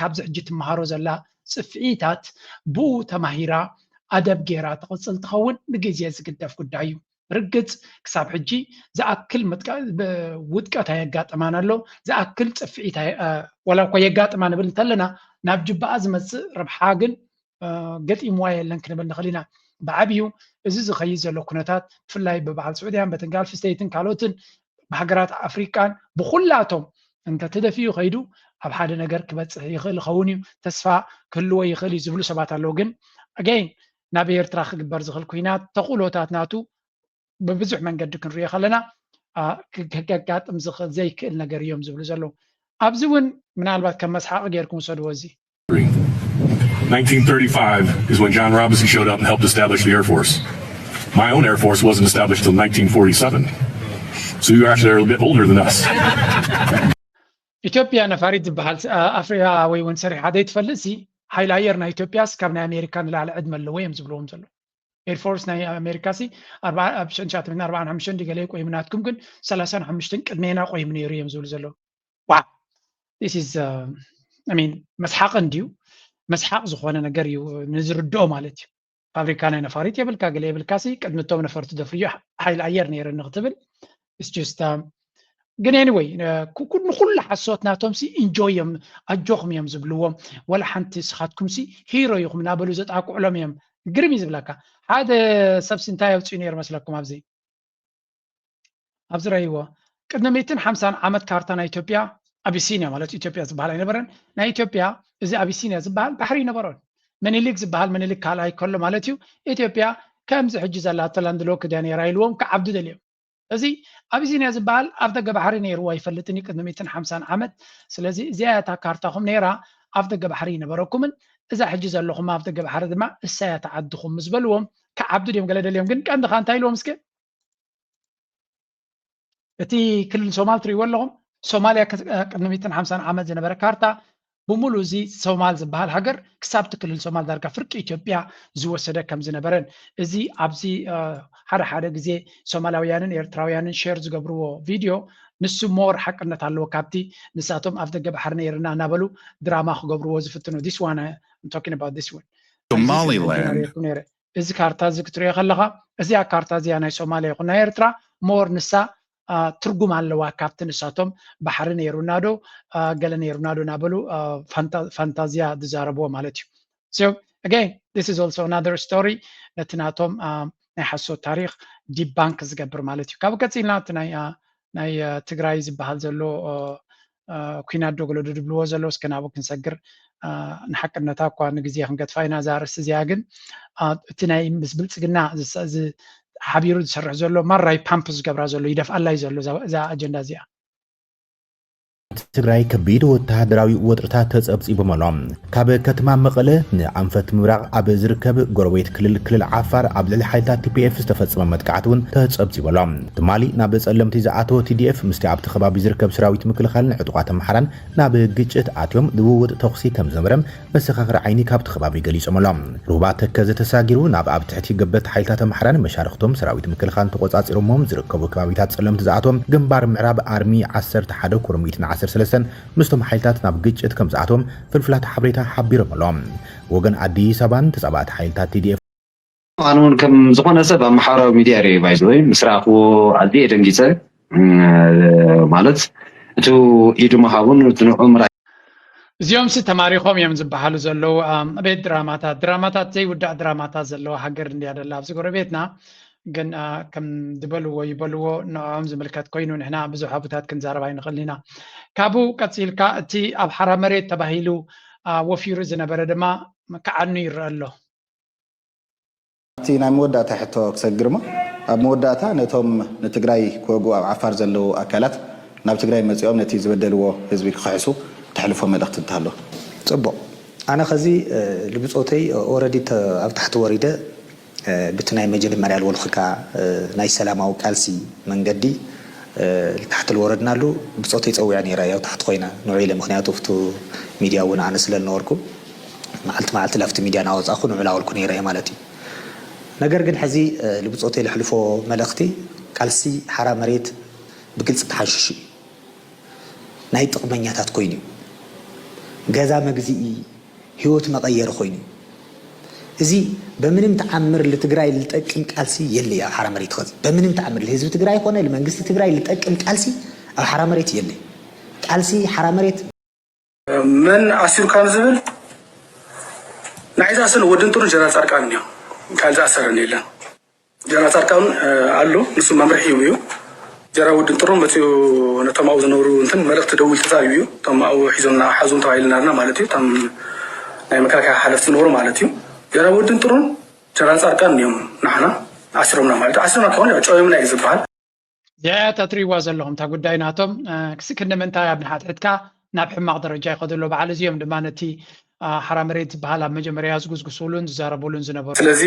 ካብዚ ሕጂ ትመሃሮ ዘላ ፅፍዒታት ብኡ ተማሂራ ኣደብ ገይራ ትቕፅል ትኸውን ንግዜ ዝግደፍ ጉዳይ እዩ። ርግፅ ክሳብ ሕጂ ዝኣክል ውድቀት ኣየጋጠማን ኣሎ። ዝኣክል ፅፍዒት ዋላ እኳ የጋጥማ ንብል እንተለና ናብ ጅባኣ ዝመፅእ ረብሓ ግን ገጢምዋ የለን ክንብል ንኽእል ኢና። ብዓብዩ እዚ ዝኸይድ ዘሎ ኩነታት ብፍላይ ብበዓል ስዑድያን በተን ጋልፍ ስተይትን ካልኦትን ብሃገራት ኣፍሪቃን ብኩላቶም እንተተደፊኡ ከይዱ ኣብ ሓደ ነገር ክበፅሕ ይኽእል ይኸውን እዩ፣ ተስፋ ክህልዎ ይኽእል እዩ ዝብሉ ሰባት ኣለዉ። ግን ኣገይን ናብ ኤርትራ ክግበር ዝኽእል ኩናት ተኽእሎታት ናቱ ብብዙሕ መንገዲ ክንሪኦ ከለና ከጋጥም ዝኽእል ዘይክእል ነገር እዮም ዝብሉ ዘለዉ። ኣብዚ እውን ምናልባት ከም መስሓቂ ጌርኩም ውሰድዎ እዚ nineteen thirty-five is when John Robinson showed up and helped establish the Air Force. My own Air Force wasn't established until nineteen forty-seven. So you're actually a bit older than us. ኢትዮጵያ ነፋሪት ዝበሃል ኣፍሪካ ወይ እውን ሰሪሓ ዘይትፈልጥ ሲ ሓይሊ ኣየር ናይ ኢትዮጵያስ ካብ ናይ ኣሜሪካ ንላዕሊ ዕድመ ኣለዎ እዮም ዝብልዎም ዘለዉ። ኤርፎርስ ናይ ኣሜሪካ ሲ ኣብ ሽሕን ትሽዓተ ሚእትን ኣርባዓን ሓሙሽተን ድዩ ገለ ቆይሙ ናትኩም ግን ሰላሳን ሓሙሽተን ቅድሜና ቆይሙ ነይሩ እዮም ዝብሉ ዘለዉ። Wow, this is I mean መስሓቂ እንድዩ መስሓቅ ዝኾነ ነገር እዩ ንዝርድኦ ማለት እዩ። ፋብሪካ ናይ ነፋሪት የብልካ፣ ገለ የብልካ ሲ ቅድሚ እቶም ነፈርቲ ደፍርዮ ሓይሊ ኣየር ነይረኒ ክትብል it's just um, ግን anyway ንኩሉ ሓሶት ናቶም ሲ ኢንጆይ እዮም ኣጆኹም እዮም ዝብልዎም። ወላ ሓንቲ ስኻትኩም ሲ ሂሮ ኢኹም እናበሉ ዘጣቅዕሎም እዮም። ግርም እዩ ዝብለካ። ሓደ ሰብሲ እንታይ ኣውፅኡ ነይሩ መስለኩም ኣብዚ ኣብዚ ረእይዎ። ቅድሚ ሚእትን ሓምሳን ዓመት ካርታ ናይ ኢትዮጵያ ኣቢሲንያ ማለት ኢትዮጵያ ዝበሃል ኣይነበረን። ናይ ኢትዮጵያ እዚ ኣቢሲንያ ዝበሃል ባሕሪ ይነበሮን። ምኒልክ ዝበሃል ምኒልክ ካልኣይ ከሎ ማለት እዩ ኢትዮጵያ ከምዚ ሕጂ ዘላቶ ላንድሎክ ድያ ነይራ ኢልዎም ክዓብዱ ደልዮም። እዚ ኣቢሲንያ ዝበሃል ኣብ ደገ ባሕሪ ነይርዎ ኣይፈልጥን እዩ ቅድሚ ሚእትን ሓምሳን ዓመት። ስለዚ እዚኣ እታ ካርታኹም ነይራ ኣብ ደገ ባሕሪ ይነበረኩምን እዛ ሕጂ ዘለኹም ኣብ ደገ ባሕሪ ድማ እሳያ ተዓድኹም ምስ በልዎም ክዓብዱ ድዮም ገለ ደልዮም ግን ቀንድኻ እንታይ ኢልዎም እስከ እቲ ክልል ሶማል ትሪእዎ ኣለኹም። ሶማልያ ቅድሚ ሚእትን ሓምሳን ዓመት ዝነበረ ካርታ ብምሉ እዚ ሶማል ዝበሃል ሃገር ክሳብ እቲ ክልል ሶማል ዳርጋ ፍርቂ ኢትዮጵያ ዝወሰደ ከም ዝነበረን እዚ ኣብዚ ሓደ ሓደ ግዜ ሶማላውያንን ኤርትራውያንን ሼር ዝገብርዎ ቪድዮ ንሱ ሞር ሓቅነት ኣለዎ ካብቲ ንሳቶም ኣብ ደገ ባሕሪ ነይርና እናበሉ ድራማ ክገብርዎ ዝፍትኑ this one I'm talking about this one Somaliland እዚ ካርታ እዚ ክትሪኦ ከለኻ እዚኣ ካርታ እዚኣ ናይ ሶማልያ ይኹን ናይ ኤርትራ ሞር ንሳ ትርጉም ኣለዋ ካብቲ ንሳቶም ባሕሪ ነይሩና ዶ ገለ ነይሩና ዶ እናበሉ ፋንታዝያ ዝዛረብዎ ማለት እዩ። So again this is also another story ነቲ ናቶም ናይ ሓሶት ታሪክ ዲባንክ ዝገብር ማለት እዩ። ካብኡ ቀፂልና እቲ ናይ ትግራይ ዝበሃል ዘሎ ኩናት ዶ ገለ ዶ ድብልዎ ዘለዉ እስከ ናብኡ ክንሰግር ንሓቅነታ እኳ ንግዜ ክንገድፋ ኢና እዛ ኣርእስቲ እዚኣ ግን እቲ ናይ ምስ ብልፅግና ሓቢሩ ዝሰርሕ ዘሎ ማራይ ፓምፕ ዝገብራ ዘሎ ይደፍኣላይ ዘሎ እዛ ኣጀንዳ እዚኣ ትግራይ ከቢድ ወተሃደራዊ ወጥርታት ተፀብፂቦም ኣሎ። ካብ ከተማ መቐለ ንኣንፈት ምብራቕ ኣብ ዝርከብ ጎረቤት ክልል ክልል ዓፋር ኣብ ልዕሊ ሓይልታት ቲፒኤፍ ዝተፈፀመ መጥቃዕቲ እውን ተፀብፂቡ ኣሎ። ትማሊ ናብ ፀለምቲ ዝኣተወ ቲዲኤፍ ምስቲ ኣብቲ ከባቢ ዝርከብ ሰራዊት ምክልኻልን ዕጡቓት ኣምሓራን ናብ ግጭት ኣትዮም ልውውጥ ተኹሲ ከም ዝነበረ መሰኻኽር ዓይኒ ካብቲ ከባቢ ገሊጾም ኣሎ። ሩባ ተከዘ ተሳጊሩ ናብ ኣብ ትሕቲ ገበት ሓይልታት ኣምሓራን መሻርኽቶም ሰራዊት ምክልኻል ተቆጻጺሮሞም ዝርከቡ ከባቢታት ጸለምቲ ዝኣቶም ግንባር ምዕራብ ኣርሚ ዓሰርተ ሓደ ኮር ሚእትን ዓሰርተ ሰለስተን ምስቶም ሓይልታት ናብ ግጭት ከም ዝኣቶም ፍልፍላት ሓበሬታ ሓቢሮም ኣሎ። ወገን ኣዲስ ኣበባን ተጻባእቲ ሓይልታት ቲዲኤፍ ኣነ እውን ከም ዝኾነ ሰብ ኣብ ማሕበራዊ ሚድያ ሪኦ ባይዘወይ ምስ ረኣኽዎ ኣዝየ ደንጊፀ ማለት እቲ ኢዱ ምሃቡን እቲ ንዑ ምርኣይ እዚኦም ሲ ተማሪኾም እዮም ዝበሃሉ ዘለዉ ኣቤት ድራማታት ድራማታት ዘይውዳእ ድራማታት ዘለዋ ሃገር እንድያ ደላ ኣብዚ ጎረቤትና ግን ከም ዝበልዎ ይበልዎ ንዕኦም ዝምልከት ኮይኑ ንሕና ብዙሕ ኣቡታት ክንዛረብ ኣይንኽእል ኢና ካብኡ ቀፂልካ እቲ ኣብ ሓራ መሬት ተባሂሉ ወፊሩ ዝነበረ ድማ ክዓኑ ይረአ ኣሎ ኣብቲ ናይ መወዳእታ ሕቶ ክሰግር እሞ ኣብ መወዳእታ ነቶም ንትግራይ ክወግኡ ኣብ ዓፋር ዘለዉ ኣካላት ናብ ትግራይ መፂኦም ነቲ ዝበደልዎ ህዝቢ ክኽሕሱ ተሕልፎ መልእኽቲ እንተሃሎ። ፅቡቕ ኣነ ኸዚ ልብፆተይ ኦረዲ ኣብ ታሕቲ ወሪደ ብቲ ናይ መጀመርያ ልወልኽካ ናይ ሰላማዊ ቃልሲ መንገዲ ታሕቲ ልወረድናሉ ብፆተይ ፀዊዐ ነይረ ያው ታሕቲ ኮይነ ንዑ ኢለ ምክንያቱ ኣብቲ ሚድያ እውን ኣነ ስለ ልነበርኩ መዓልቲ መዓልቲ ላፍቲ ሚድያ ናወፃእኩ ንዑ ላወልኩ ነይረ እየ ማለት እዩ ነገር ግን ሕዚ ልብፆተይ ልሕልፎ መልእኽቲ ቃልሲ ሓራ መሬት ብግልፂ ተሓንሽሹ እዩ ናይ ጥቕመኛታት ኮይኑ እዩ ገዛ መግዝኢ ህይወት መቐየሪ ኮይኑ እዩ እዚ በምንም ተዓምር ልትግራይ ልጠቅም ቃልሲ የለ ኣብ ሓራ መሬት ኸዚ በምንም ተዓምር ልህዝቢ ትግራይ ኮነ ልመንግስቲ ትግራይ ልጠቅም ቃልሲ ኣብ ሓራ መሬት የለ ቃልሲ ሓራ መሬት መን ኣሲሩካ ንዝብል ንዓይ ዝኣሰር ወዲ እንጥሩን ጀነራል ፃድቃን እዮም። ካልእ ዝኣሰረኒ የለን። ጀነራል ፃድቃን ኣሎ፣ ንሱ መምርሒ ሂቡ እዩ። ጀነራል ወዲ እንጥሩን መፂኡ ነቶም ኣብኡ ዝነብሩ እንትን መልእኽቲ ደዊሉ ተዛሪቡ እዩ። እቶም ኣብኡ ሒዞምና ሓዙም ተባሂልና ኣለና ማለት እዩ። እቶም ናይ መከላከያ ሓለፍቲ ዝነበሩ ማለት እዩ። ጀነራል ወዲ እንጥሩን ጀነራል ፃድቃን እዮም ንዓና ኣሲሮምና ማለት እዩ። ኣሲሮምና ከይኮነ ያው ጨውዮምና እዩ ዝበሃል። እዚኣ እያ እታ ትሪእዋ ዘለኹም እታ ጉዳይ ናቶም ክስክን ንምንታይ ኣብ ንሓድሕድካ ናብ ሕማቕ ደረጃ ይኸዱ ኣሎ በዓል እዚኦም ድማ ነቲ ሓራ መሬት ዝበሃል ኣብ መጀመርያ ዝጉስጉስሉን ዝዛረቡሉን ዝነበሩ ስለዚ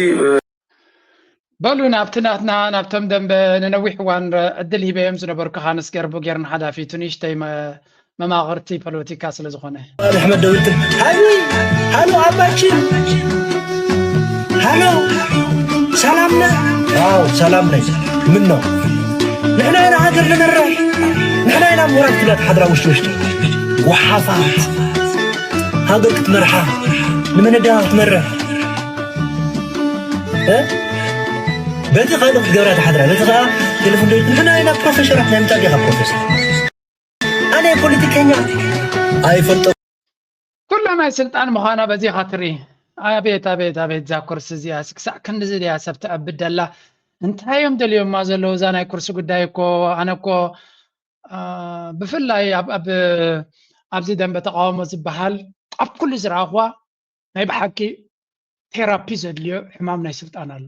በሉ ናብቲ ናትና ናብቶም ደንበ ንነዊሕ እዋን ዕድል ሂበዮም ዝነበርኩ ካንስ ገርቡ ጌርና ሓዳፊቱ ንእሽተይ መማቕርቲ ፖለቲካ ስለ ዝኾነ ኣሕመድ ደውልትን ሃይ ሃሎ ኣባችን ሃሎ ሰላም ነህ? አዎ ሰላም ነኝ። ምን ነው? ንሕና ኢና ሃገር ንመርሕ፣ ንሕና ኢና ምሁራት ክላት ሓድራ ውሽጢ ውሽጢ። ጎሓፋት። ሃገር ክትመርሓ፣ ንመነዳ ክትመርሕ። እ? በቲ ካልእ ክትገብራ ትሓድራ፣ በቲ ከዓ ቴሌፎን ደዊልካ፣ ንሕና ኢና ፕሮፌሰራት፣ ናይ ምንታይ ዲኻ ፕሮፌሰር? ኣነ ፖለቲከኛ ኣይፈልጦ። ኩላ ናይ ስልጣን ምዃና በዚኻ ትርኢ። ኣቤት፣ ኣቤት፣ ኣቤት፣ እዛ ኩርሲ እዚኣ ክሳዕ ክንድዚ ድያ ሰብ ተዕብድ ደላ? እንታይ እዮም ደልዮማ ዘለዉ? እዛ ናይ ኩርሲ ጉዳይ እኮ፣ ኣነ እኮ፣ አ፣ ብፍላይ ኣብ፣ ኣብ፣ ኣብዚ ደንበ ተቃውሞ ዝበሃል ኣብ ኩሉ ዝረኣኽዋ ናይ ብሓቂ ቴራፒ ዘድልዮ ሕማም ናይ ስልጣን ኣሎ።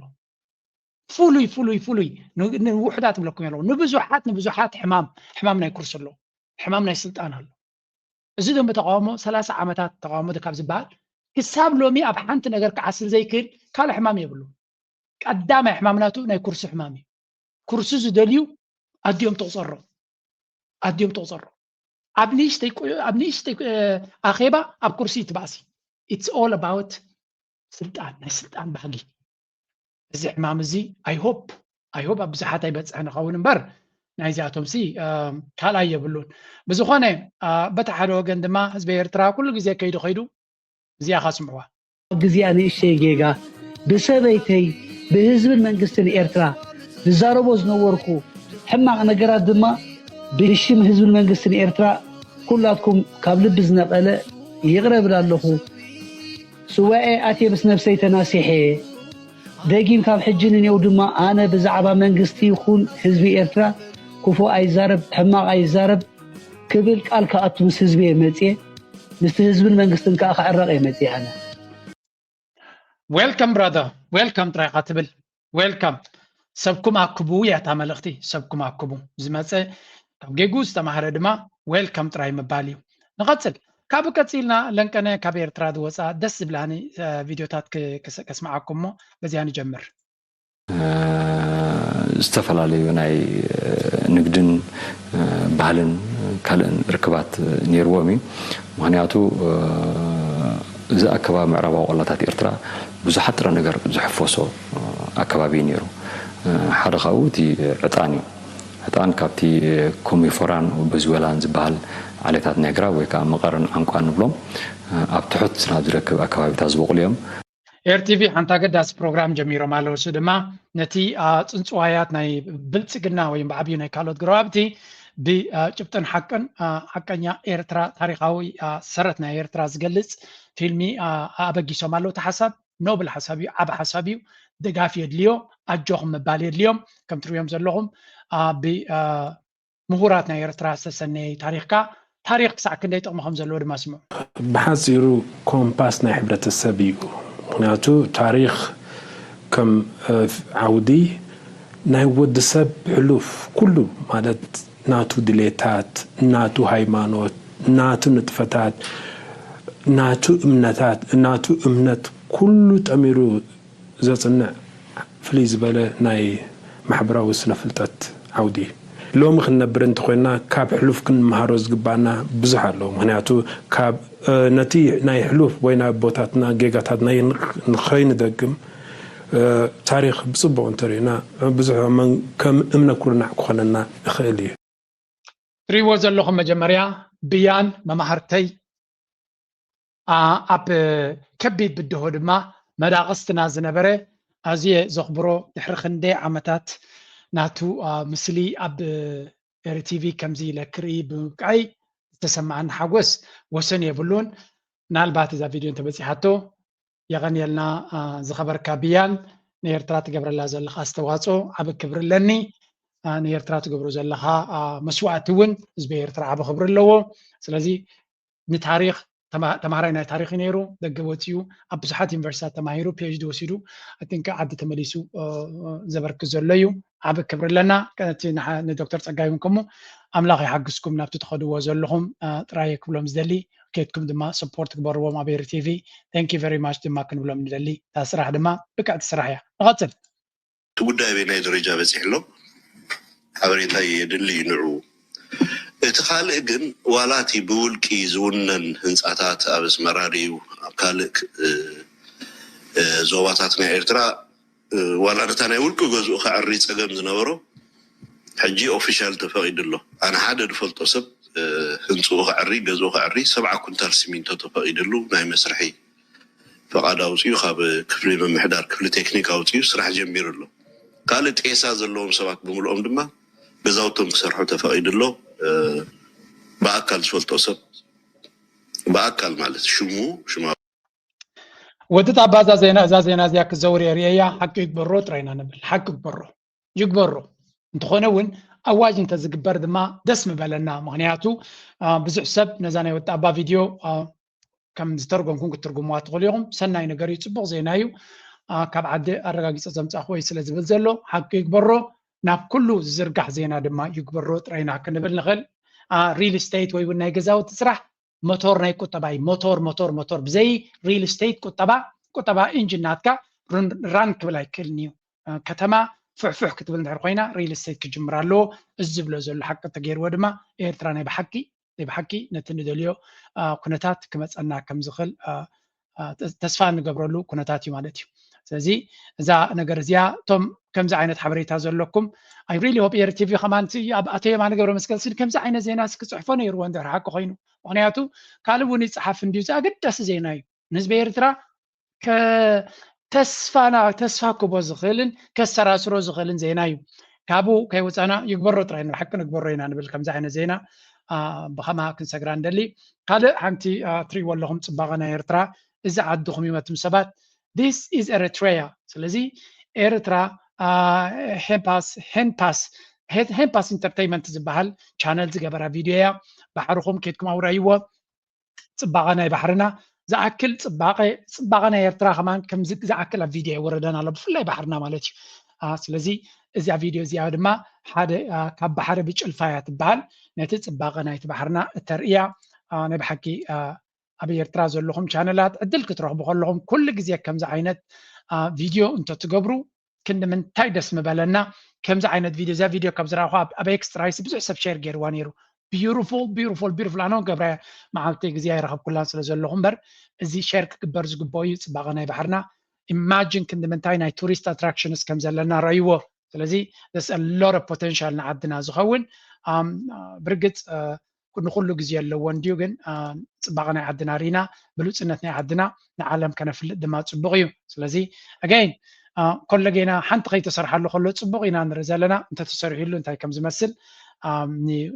ፍሉይ፣ ፍሉይ፣ ፍሉይ። ን-፣ ንውሑዳት እብለኩም ኣለኹ። ንብዙሓት፣ ንብዙሓት ሕማም፣ ሕማም ናይ ኩርሲ ኣሎ። ሕማም ናይ ስልጣን ኣሎ። እዚ ደንበ ተቃውሞ ሰላሳ ዓመታት ተቃውሞ ካብ ዝበሃል ክሳብ ሎሚ ኣብ ሓንቲ ነገር ክዓስል ዘይክእል ካልእ ሕማም የብሉ። ቀዳማይ ሕማም ናቱ ናይ ኩርሲ ሕማም እዩ። ኩርሲ ዝደልዩ ኣዲኦም ትቑጸሮ። ኣዲኦም ትቑጸሮ። ኣብ ንእሽተይ ቁ-፣ ኣብ ንእሽተይ፣ እ፣ ኣኼባ ኣብ ኩርሲ ትባእሲ። It's all about ስልጣን፣ ናይ ስልጣን ባህጊ። እዚ ሕማም እዚ፣ I hope፣ I hope ኣብ ብዙሓት ኣይበጽሕን ይኸውን እምበር፣ ናይዚኣቶም ሲ፣ እ፣ ካልኣይ የብሉን። ብዝኾነ፣ እ፣ በቲ ሓደ ወገን ድማ ህዝቢ ኤርትራ ኩሉ ግዜ ከይዱ ከይዱ እዚኣ ኻስምዕዋ። ኣብ ግዜኣ ንእሽተይ ጌጋ ብሰበይተይ፣ ብህዝብን መንግስትን ኤርትራ ዝዛረቦ ዝነበርኩ ሕማቕ ነገራት ድማ ብሽም ህዝብን መንግስትን ኤርትራ ኩላትኩም ካብ ልቢ ዝነቐለ ይቕረ እብል ኣለኹ። ስዋኤ ኣትየ ምስ ነብሰይ ተናሲሐ። ደጊም ካብ ሕጂ ንኔው ድማ ኣነ ብዛዕባ መንግስቲ ይኹን ህዝቢ ኤርትራ ክፉእ ኣይዛረብ፣ ሕማቕ ኣይዛረብ ክብል ቃል ክኣቱ ምስ ህዝቢ እየ መጽየ። ምስቲ ህዝብን መንግስትን ከኣ ክዕረቕ እየ መጽየ ኣነ። Welcome brother፣ welcome ጥራይ ኢኻ ትብል። Welcome። ሰብኩም ኣክቡ እያ እታ መልእኽቲ፣ ሰብኩም ኣክቡ። ዝመጸ ካብ ጌጉ ዝተማህረ ድማ welcome ጥራይ ምባል እዩ። ንቐጽል። ካብ ቀጺልና ለንቀነ ካብ ኤርትራ ዝወጻ ደስ ዝብላኒ፣ እ፣ ቪድዮታት ክ-፣ ክስ-፣ ከስምዓኩም እሞ በዚኣ ንጀምር። እ፣ ዝተፈላለዩ ናይ፣ እ፣ ንግድን፣ እ፣ ባህልን ካልእን ርክባት፣ እ፣ ነይርዎም እዩ። ምኽንያቱ፣ እ፣ እዚ ኣከባቢ ምዕራባዊ ቆላታት ኤርትራ ብዙሓት ጥረ ነገር ዝሕፈሶ፣ እ፣ ኣከባቢ እዩ ነይሩ። እ፣ ሓደ ካብኡ እቲ ዕጣን እዩ። ዕጣን ካብቲ፣ እ፣ ኮሚፎራን በዝወላን ዝበሃል ዓሌታት ናይ ኣግራብ ወይ ከዓ መቐርን ዓንቋን ንብሎም፣ እ፣ ኣብ ትሑት ናብ ዝረክብ ኣከባቢታት ዝበቑሉ እዮም። ኤር ቲቪ ሓንቲ ኣገዳሲ ፕሮግራም ጀሚሮም ኣለዉ። እሱ ድማ ነቲ፣ አ፣ ጽንጽዋያት ናይ ብልጽግና ወይም ብዓብዩ ናይ ካልኦት ጎረባብቲ ብ-፣ አ፣ ጭብጥን ሓቅን፣ አ፣ ሓቀኛ ኤርትራ፣ ታሪኻዊ፣ አ፣ ሰረት ናይ ኤርትራ ዝገልጽ ፊልሚ፣ አ፣ ኣበጊሶም ኣለዉ። እቲ ሓሳብ ኖብል ሓሳብ እዩ፣ ዓቢ ሓሳብ እዩ። ድጋፍ የድልዮ፣ ኣጆኹም ምባል የድልዮም። ከም ትርእዮም ዘለኹም፣ አ፣ ብ-፣ አ፣ ምሁራት ናይ ኤርትራ ዝተሰነየ ታሪኽካ፣ ታሪኽ ክሳዕ ክንደይ ጥቕሚ ከም ዘለዎ ድማ ስምዑ። ብሓጺሩ ኮምፓስ ናይ ሕብረተሰብ እዩ። ምኽንያቱ ታሪኽ ከም፣ እ፣ ዓውዲ ናይ ወዲ ሰብ ሕሉፍ ኩሉ ማለት ናቱ ድሌታት፣ ናቱ ሃይማኖት፣ ናቱ ንጥፈታት፣ ናቱ እምነታት፣ ናቱ እምነት ኩሉ ጠሚሩ ዘጽንዕ ፍልይ ዝበለ ናይ ማሕበራዊ ስነ ፍልጠት ዓውዲ እዩ። ሎሚ ክንነብር እንተኾይንና ካብ ሕሉፍ ክንመሃሮ ዝግባኣና ብዙሕ ኣሎ። ምኽንያቱ ካብ፣ እ፣ ነቲ ናይ ሕሉፍ ወይ ናይ ኣቦታትና ጌጋታት ናይ ንኽ-፣ ንኸይንደግም፣ እ፣ ታሪኽ ብጽቡቕ እንተሪእና ብዙሕ መን-፣ ከም እምነ ኩርናዕ ክኾነና ይኽእል እዩ። ትሪእዎ ዘለኹም መጀመርያ ብያን መማህርተይ፣ ኣ፣ ኣብ ከቢድ ብድሆ ድማ መዳቕስትና ዝነበረ ኣዝየ ዘኽብሮ ድሕሪ ክንደይ ዓመታት ናቱ፣ ኣ፣ ምስሊ ኣብ ኤሪ ቲቪ ከምዚ ኢለ ክርኢ ብምብቃይ ዝተሰማዓኒ ሓጎስ ወሰን የብሉን። ምናልባት እዛ ቪድዮ እንተበጺሓቶ የቐንየልና፣ ኣ፣ ዝኸበርካ ብያን፣ ንኤርትራ ትገብረላ ዘለኻ ኣስተዋጽኦ ዓቢ ክብሪ ኣለኒ። ኣ፣ ንኤርትራ ትገብሮ ዘለኻ፣ ኣ፣ መስዋእቲ እውን ህዝቢ ኤርትራ ዓቢ ክብሪ ኣለዎ። ስለዚ ንታሪኽ ተማ-፣ ተማሃራይ ናይ ታሪኽ እዩ ነይሩ። ደገ ወጺኡ ኣብ ብዙሓት ዩኒቨርሲታት ተማሂሩ፣ ፒ ኤች ዲ ወሲዱ፣ I think ዓዲ ተመሊሱ፣ እ፣ እ፣ ዘበርክት ዘሎ እዩ። ዓቢ ክብሪ ኣለና። እቲ ንሓ-፣ ንዶክተር ጸጋይ እውን ከምኡ ኣምላኽ ይሓግዝኩም ናብቲ ትኸድዎ ዘለኹም፣ እ፣ ጥራይ እየ ክብሎም ዝደሊ። ኬድኩም ድማ ሰፖርት ግበርዎም ኣብ ኤሪ ቲቪ። Thank you very much ድማ ክንብሎም ንደሊ። እታ ስራሕ ድማ ብቅዕቲ ስራሕ እያ። ንቐጽል። እቲ ጉዳይ ኣበየናይ ደረጃ በጺሑ ኣሎ? ሓበሬታ የድሊ እዩ ንዕኡ። እቲ ካልእ ግን ዋላ እቲ ብውልቂ ዝውነን ህንጻታት ኣብ ኣስመራ ድዩ ኣብ ካልእ ክ-፣ እ፣ እ፣ ዞባታት ናይ ኤርትራ፣ እ፣ ዋላ ነታ ናይ ውልቂ ገዝኡ ከዕሪ ጸገም ዝነበሮ ሕጂ ኦፊሻል ተፈቒዱ ኣሎ። ኣነ ሓደ ዝፈልጦ ሰብ፣ እ፣ ህንጽኡ ከዕሪ፣ ገዝኡ ከዕሪ ሰብዓ ኩንታል ሲሚንቶ ተፈቒድሉ ናይ መስርሒ ፈቓድ ኣውፅኡ፣ ካብ ክፍሊ ምምሕዳር ክፍሊ ቴክኒክ ኣውፅኡ ስራሕ ጀሚሩ ኣሎ። ካልእ ጤሳ ዘለዎም ሰባት ብምልኦም ድማ ገዛውቶም ክሰርሑ ተፈቒዱ ኣሎ። ብኣካል ዝፈልጦ ሰብ ብኣካል ማለት ሽሙ ሽማ ወዲ ጣባ እዛ ዜና እዛ ዜና እዚኣ ክዘውር የርእየያ ሓቂ ይግበሮ ጥራይና ንብል ሓቂ ይግበሮ ይግበሮ እንተኾነ እውን ኣዋጅ እንተዝግበር ድማ ደስ ምበለና ምክንያቱ ብዙሕ ሰብ ነዛ ናይ ወዲ ጣባ ቪድዮ ከም ዝተርጎምኩም ክትትርጉምዋ ትኽእሉ ኢኹም ሰናይ ነገር እዩ ፅቡቅ ዜና እዩ ካብ ዓዲ ኣረጋጊፀ ዘምፃእኩ ወይ ስለ ዝብል ዘሎ ሓቂ ይግበሮ ናብ ኩሉ ዝዝርጋሕ ዜና ድማ ይግበሮ ጥራይና ክንብል ንኽእል ሪል ስቴት ወይ እውን ናይ ገዛውቲ ስራሕ ሞቶር ናይ ቁጠባ እዩ ሞቶር ሞቶር ሞቶር ብዘይ ሪል ስቴት ቁጠባ ቁጠባ ኢንጂን ናትካ ራን ክብል ኣይክእልን እዩ ከተማ ፍሕፍሕ ክትብል እንድሕር ኮይና ሪል ስቴት ክጅምር ኣለዎ እዚ ዝብሎ ዘሎ ሓቂ ተገይርዎ ድማ ኤርትራ ናይ ብሓቂ ናይ ብሓቂ ነቲ ንደልዮ ኩነታት ክመፀና ከም ዝኽእል ተስፋ እንገብረሉ ኩነታት እዩ ማለት እዩ ስለዚ እዛ ነገር እዚኣ እቶም ከምዚ ዓይነት ሓበሬታ ዘለኩም I really hope ኤር ቲቪ ከማን ኣብ ኣቶ የማነ ገብረ መስቀል ስን ከምዚ ዓይነት ዜና ክፅሕፎ ነይርዎ እንድሕር ሓቂ ኮይኑ ምክንያቱ ካልእ እውን ይፅሓፍ እንድዩ እዚ ኣገዳሲ ዜና እዩ ንህዝቢ ኤርትራ ተስፋና ተስፋ ክቦ ዝኽእልን ከሰራስሮ ዝኽእልን ዜና እዩ ካብኡ ከይወፃና ይግበሮ ጥራይ ንብሓቂ ንግበሮ ኢና ንብል ከምዚ ዓይነት ዜና ብኸማ ክንሰግራ ንደሊ ካልእ ሓንቲ ትሪእዎ ኣለኹም ፅባቐ ናይ ኤርትራ እዚ ዓድኹም ይመትም ሰባት this is Eritrea ስለዚ ኤርትራ ሄምፓስ ሄንፓስ ሄንፓስ ኢንተርቴይመንት ዝበሃል ቻነል ዝገበራ ቪድዮ እያ ባሕርኹም ኬድኩም ኣውረይዎ ፅባቐ ናይ ባሕርና ዝኣክል ፅባቐ ፅባቐ ናይ ኤርትራ ከማን ከምዚ ዝኣክል ኣብ ቪድዮ የወረደና ኣሎ ብፍላይ ባሕርና ማለት እዩ ስለዚ እዚኣ ቪድዮ እዚኣ ድማ ሓደ ካብ ባሕሪ ብጭልፋ እያ ትበሃል ነቲ ፅባቐ ናይቲ ባሕርና እተርእያ ናይ ብሓቂ ኣብ ኤርትራ ዘለኹም ቻነላት ዕድል ክትረኽቡ ከለኹም ኩሉ ግዜ ከምዚ ዓይነት ቪድዮ እንተትገብሩ ክንዲ ምንታይ ደስ ምበለና ከምዚ ዓይነት ቪድዮ እዛ ቪድዮ ካብ ዝረኣኹ ኣብ ኤክስ ጥራይሲ ብዙሕ ሰብ ሸር ገይርዋ ነይሩ beautiful beautiful beautiful ኣነ ገብረ መዓልቲ ግዜ ኣይረኸብኩላን ስለ ዘለኹ እምበር እዚ ሸር ክግበር ዝግበኦ እዩ ፅባቐ ናይ ባሕርና ኢማጂን ክንዲ ምንታይ ናይ ቱሪስት ኣትራክሽንስ ከም ዘለና ረይዎ ስለዚ this a lot of potential ንዓድና ዝኸውን ብርግፅ ንኩሉ ግዜ ኣለዎ እንድዩ ግን ፅባቐ ናይ ዓድና ርኢና ብሉፅነት ናይ ዓድና ንዓለም ከነፍልጥ ድማ ፅቡቕ እዩ ስለዚ again ኮለጌና ሓንቲ ከይተሰርሓሉ ከሎ ፅቡቕ ኢና ንርኢ ዘለና እንተተሰሪሕሉ እንታይ ከም ዝመስል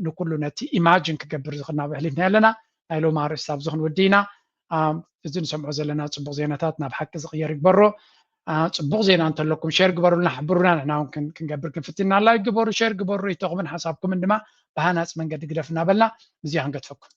ንኩሉ ነቲ ኢማጅን ክገብር ዝኽናብ ኣሕሊፍና ኣለና ናይ ሎም ኣርእስቲ ኣብዚ ክንውዲ ኢና እዚ ንሰምዖ ዘለና ፅቡቕ ዜናታት ናብ ሓቂ ዝቕየር ይግበሮ ፅቡቕ ዜና እንተለኩም ሸር ግበሩልና ሕብሩና ንሕና እውን ክንገብር ክንፍትና ላይክ ግበሩ ሸር ግበሩ ርእይቶኹምን ሓሳብኩምን ድማ ብሃናፂ መንገዲ ግደፍ እናበልና እዚኣ ክንገድፈኩም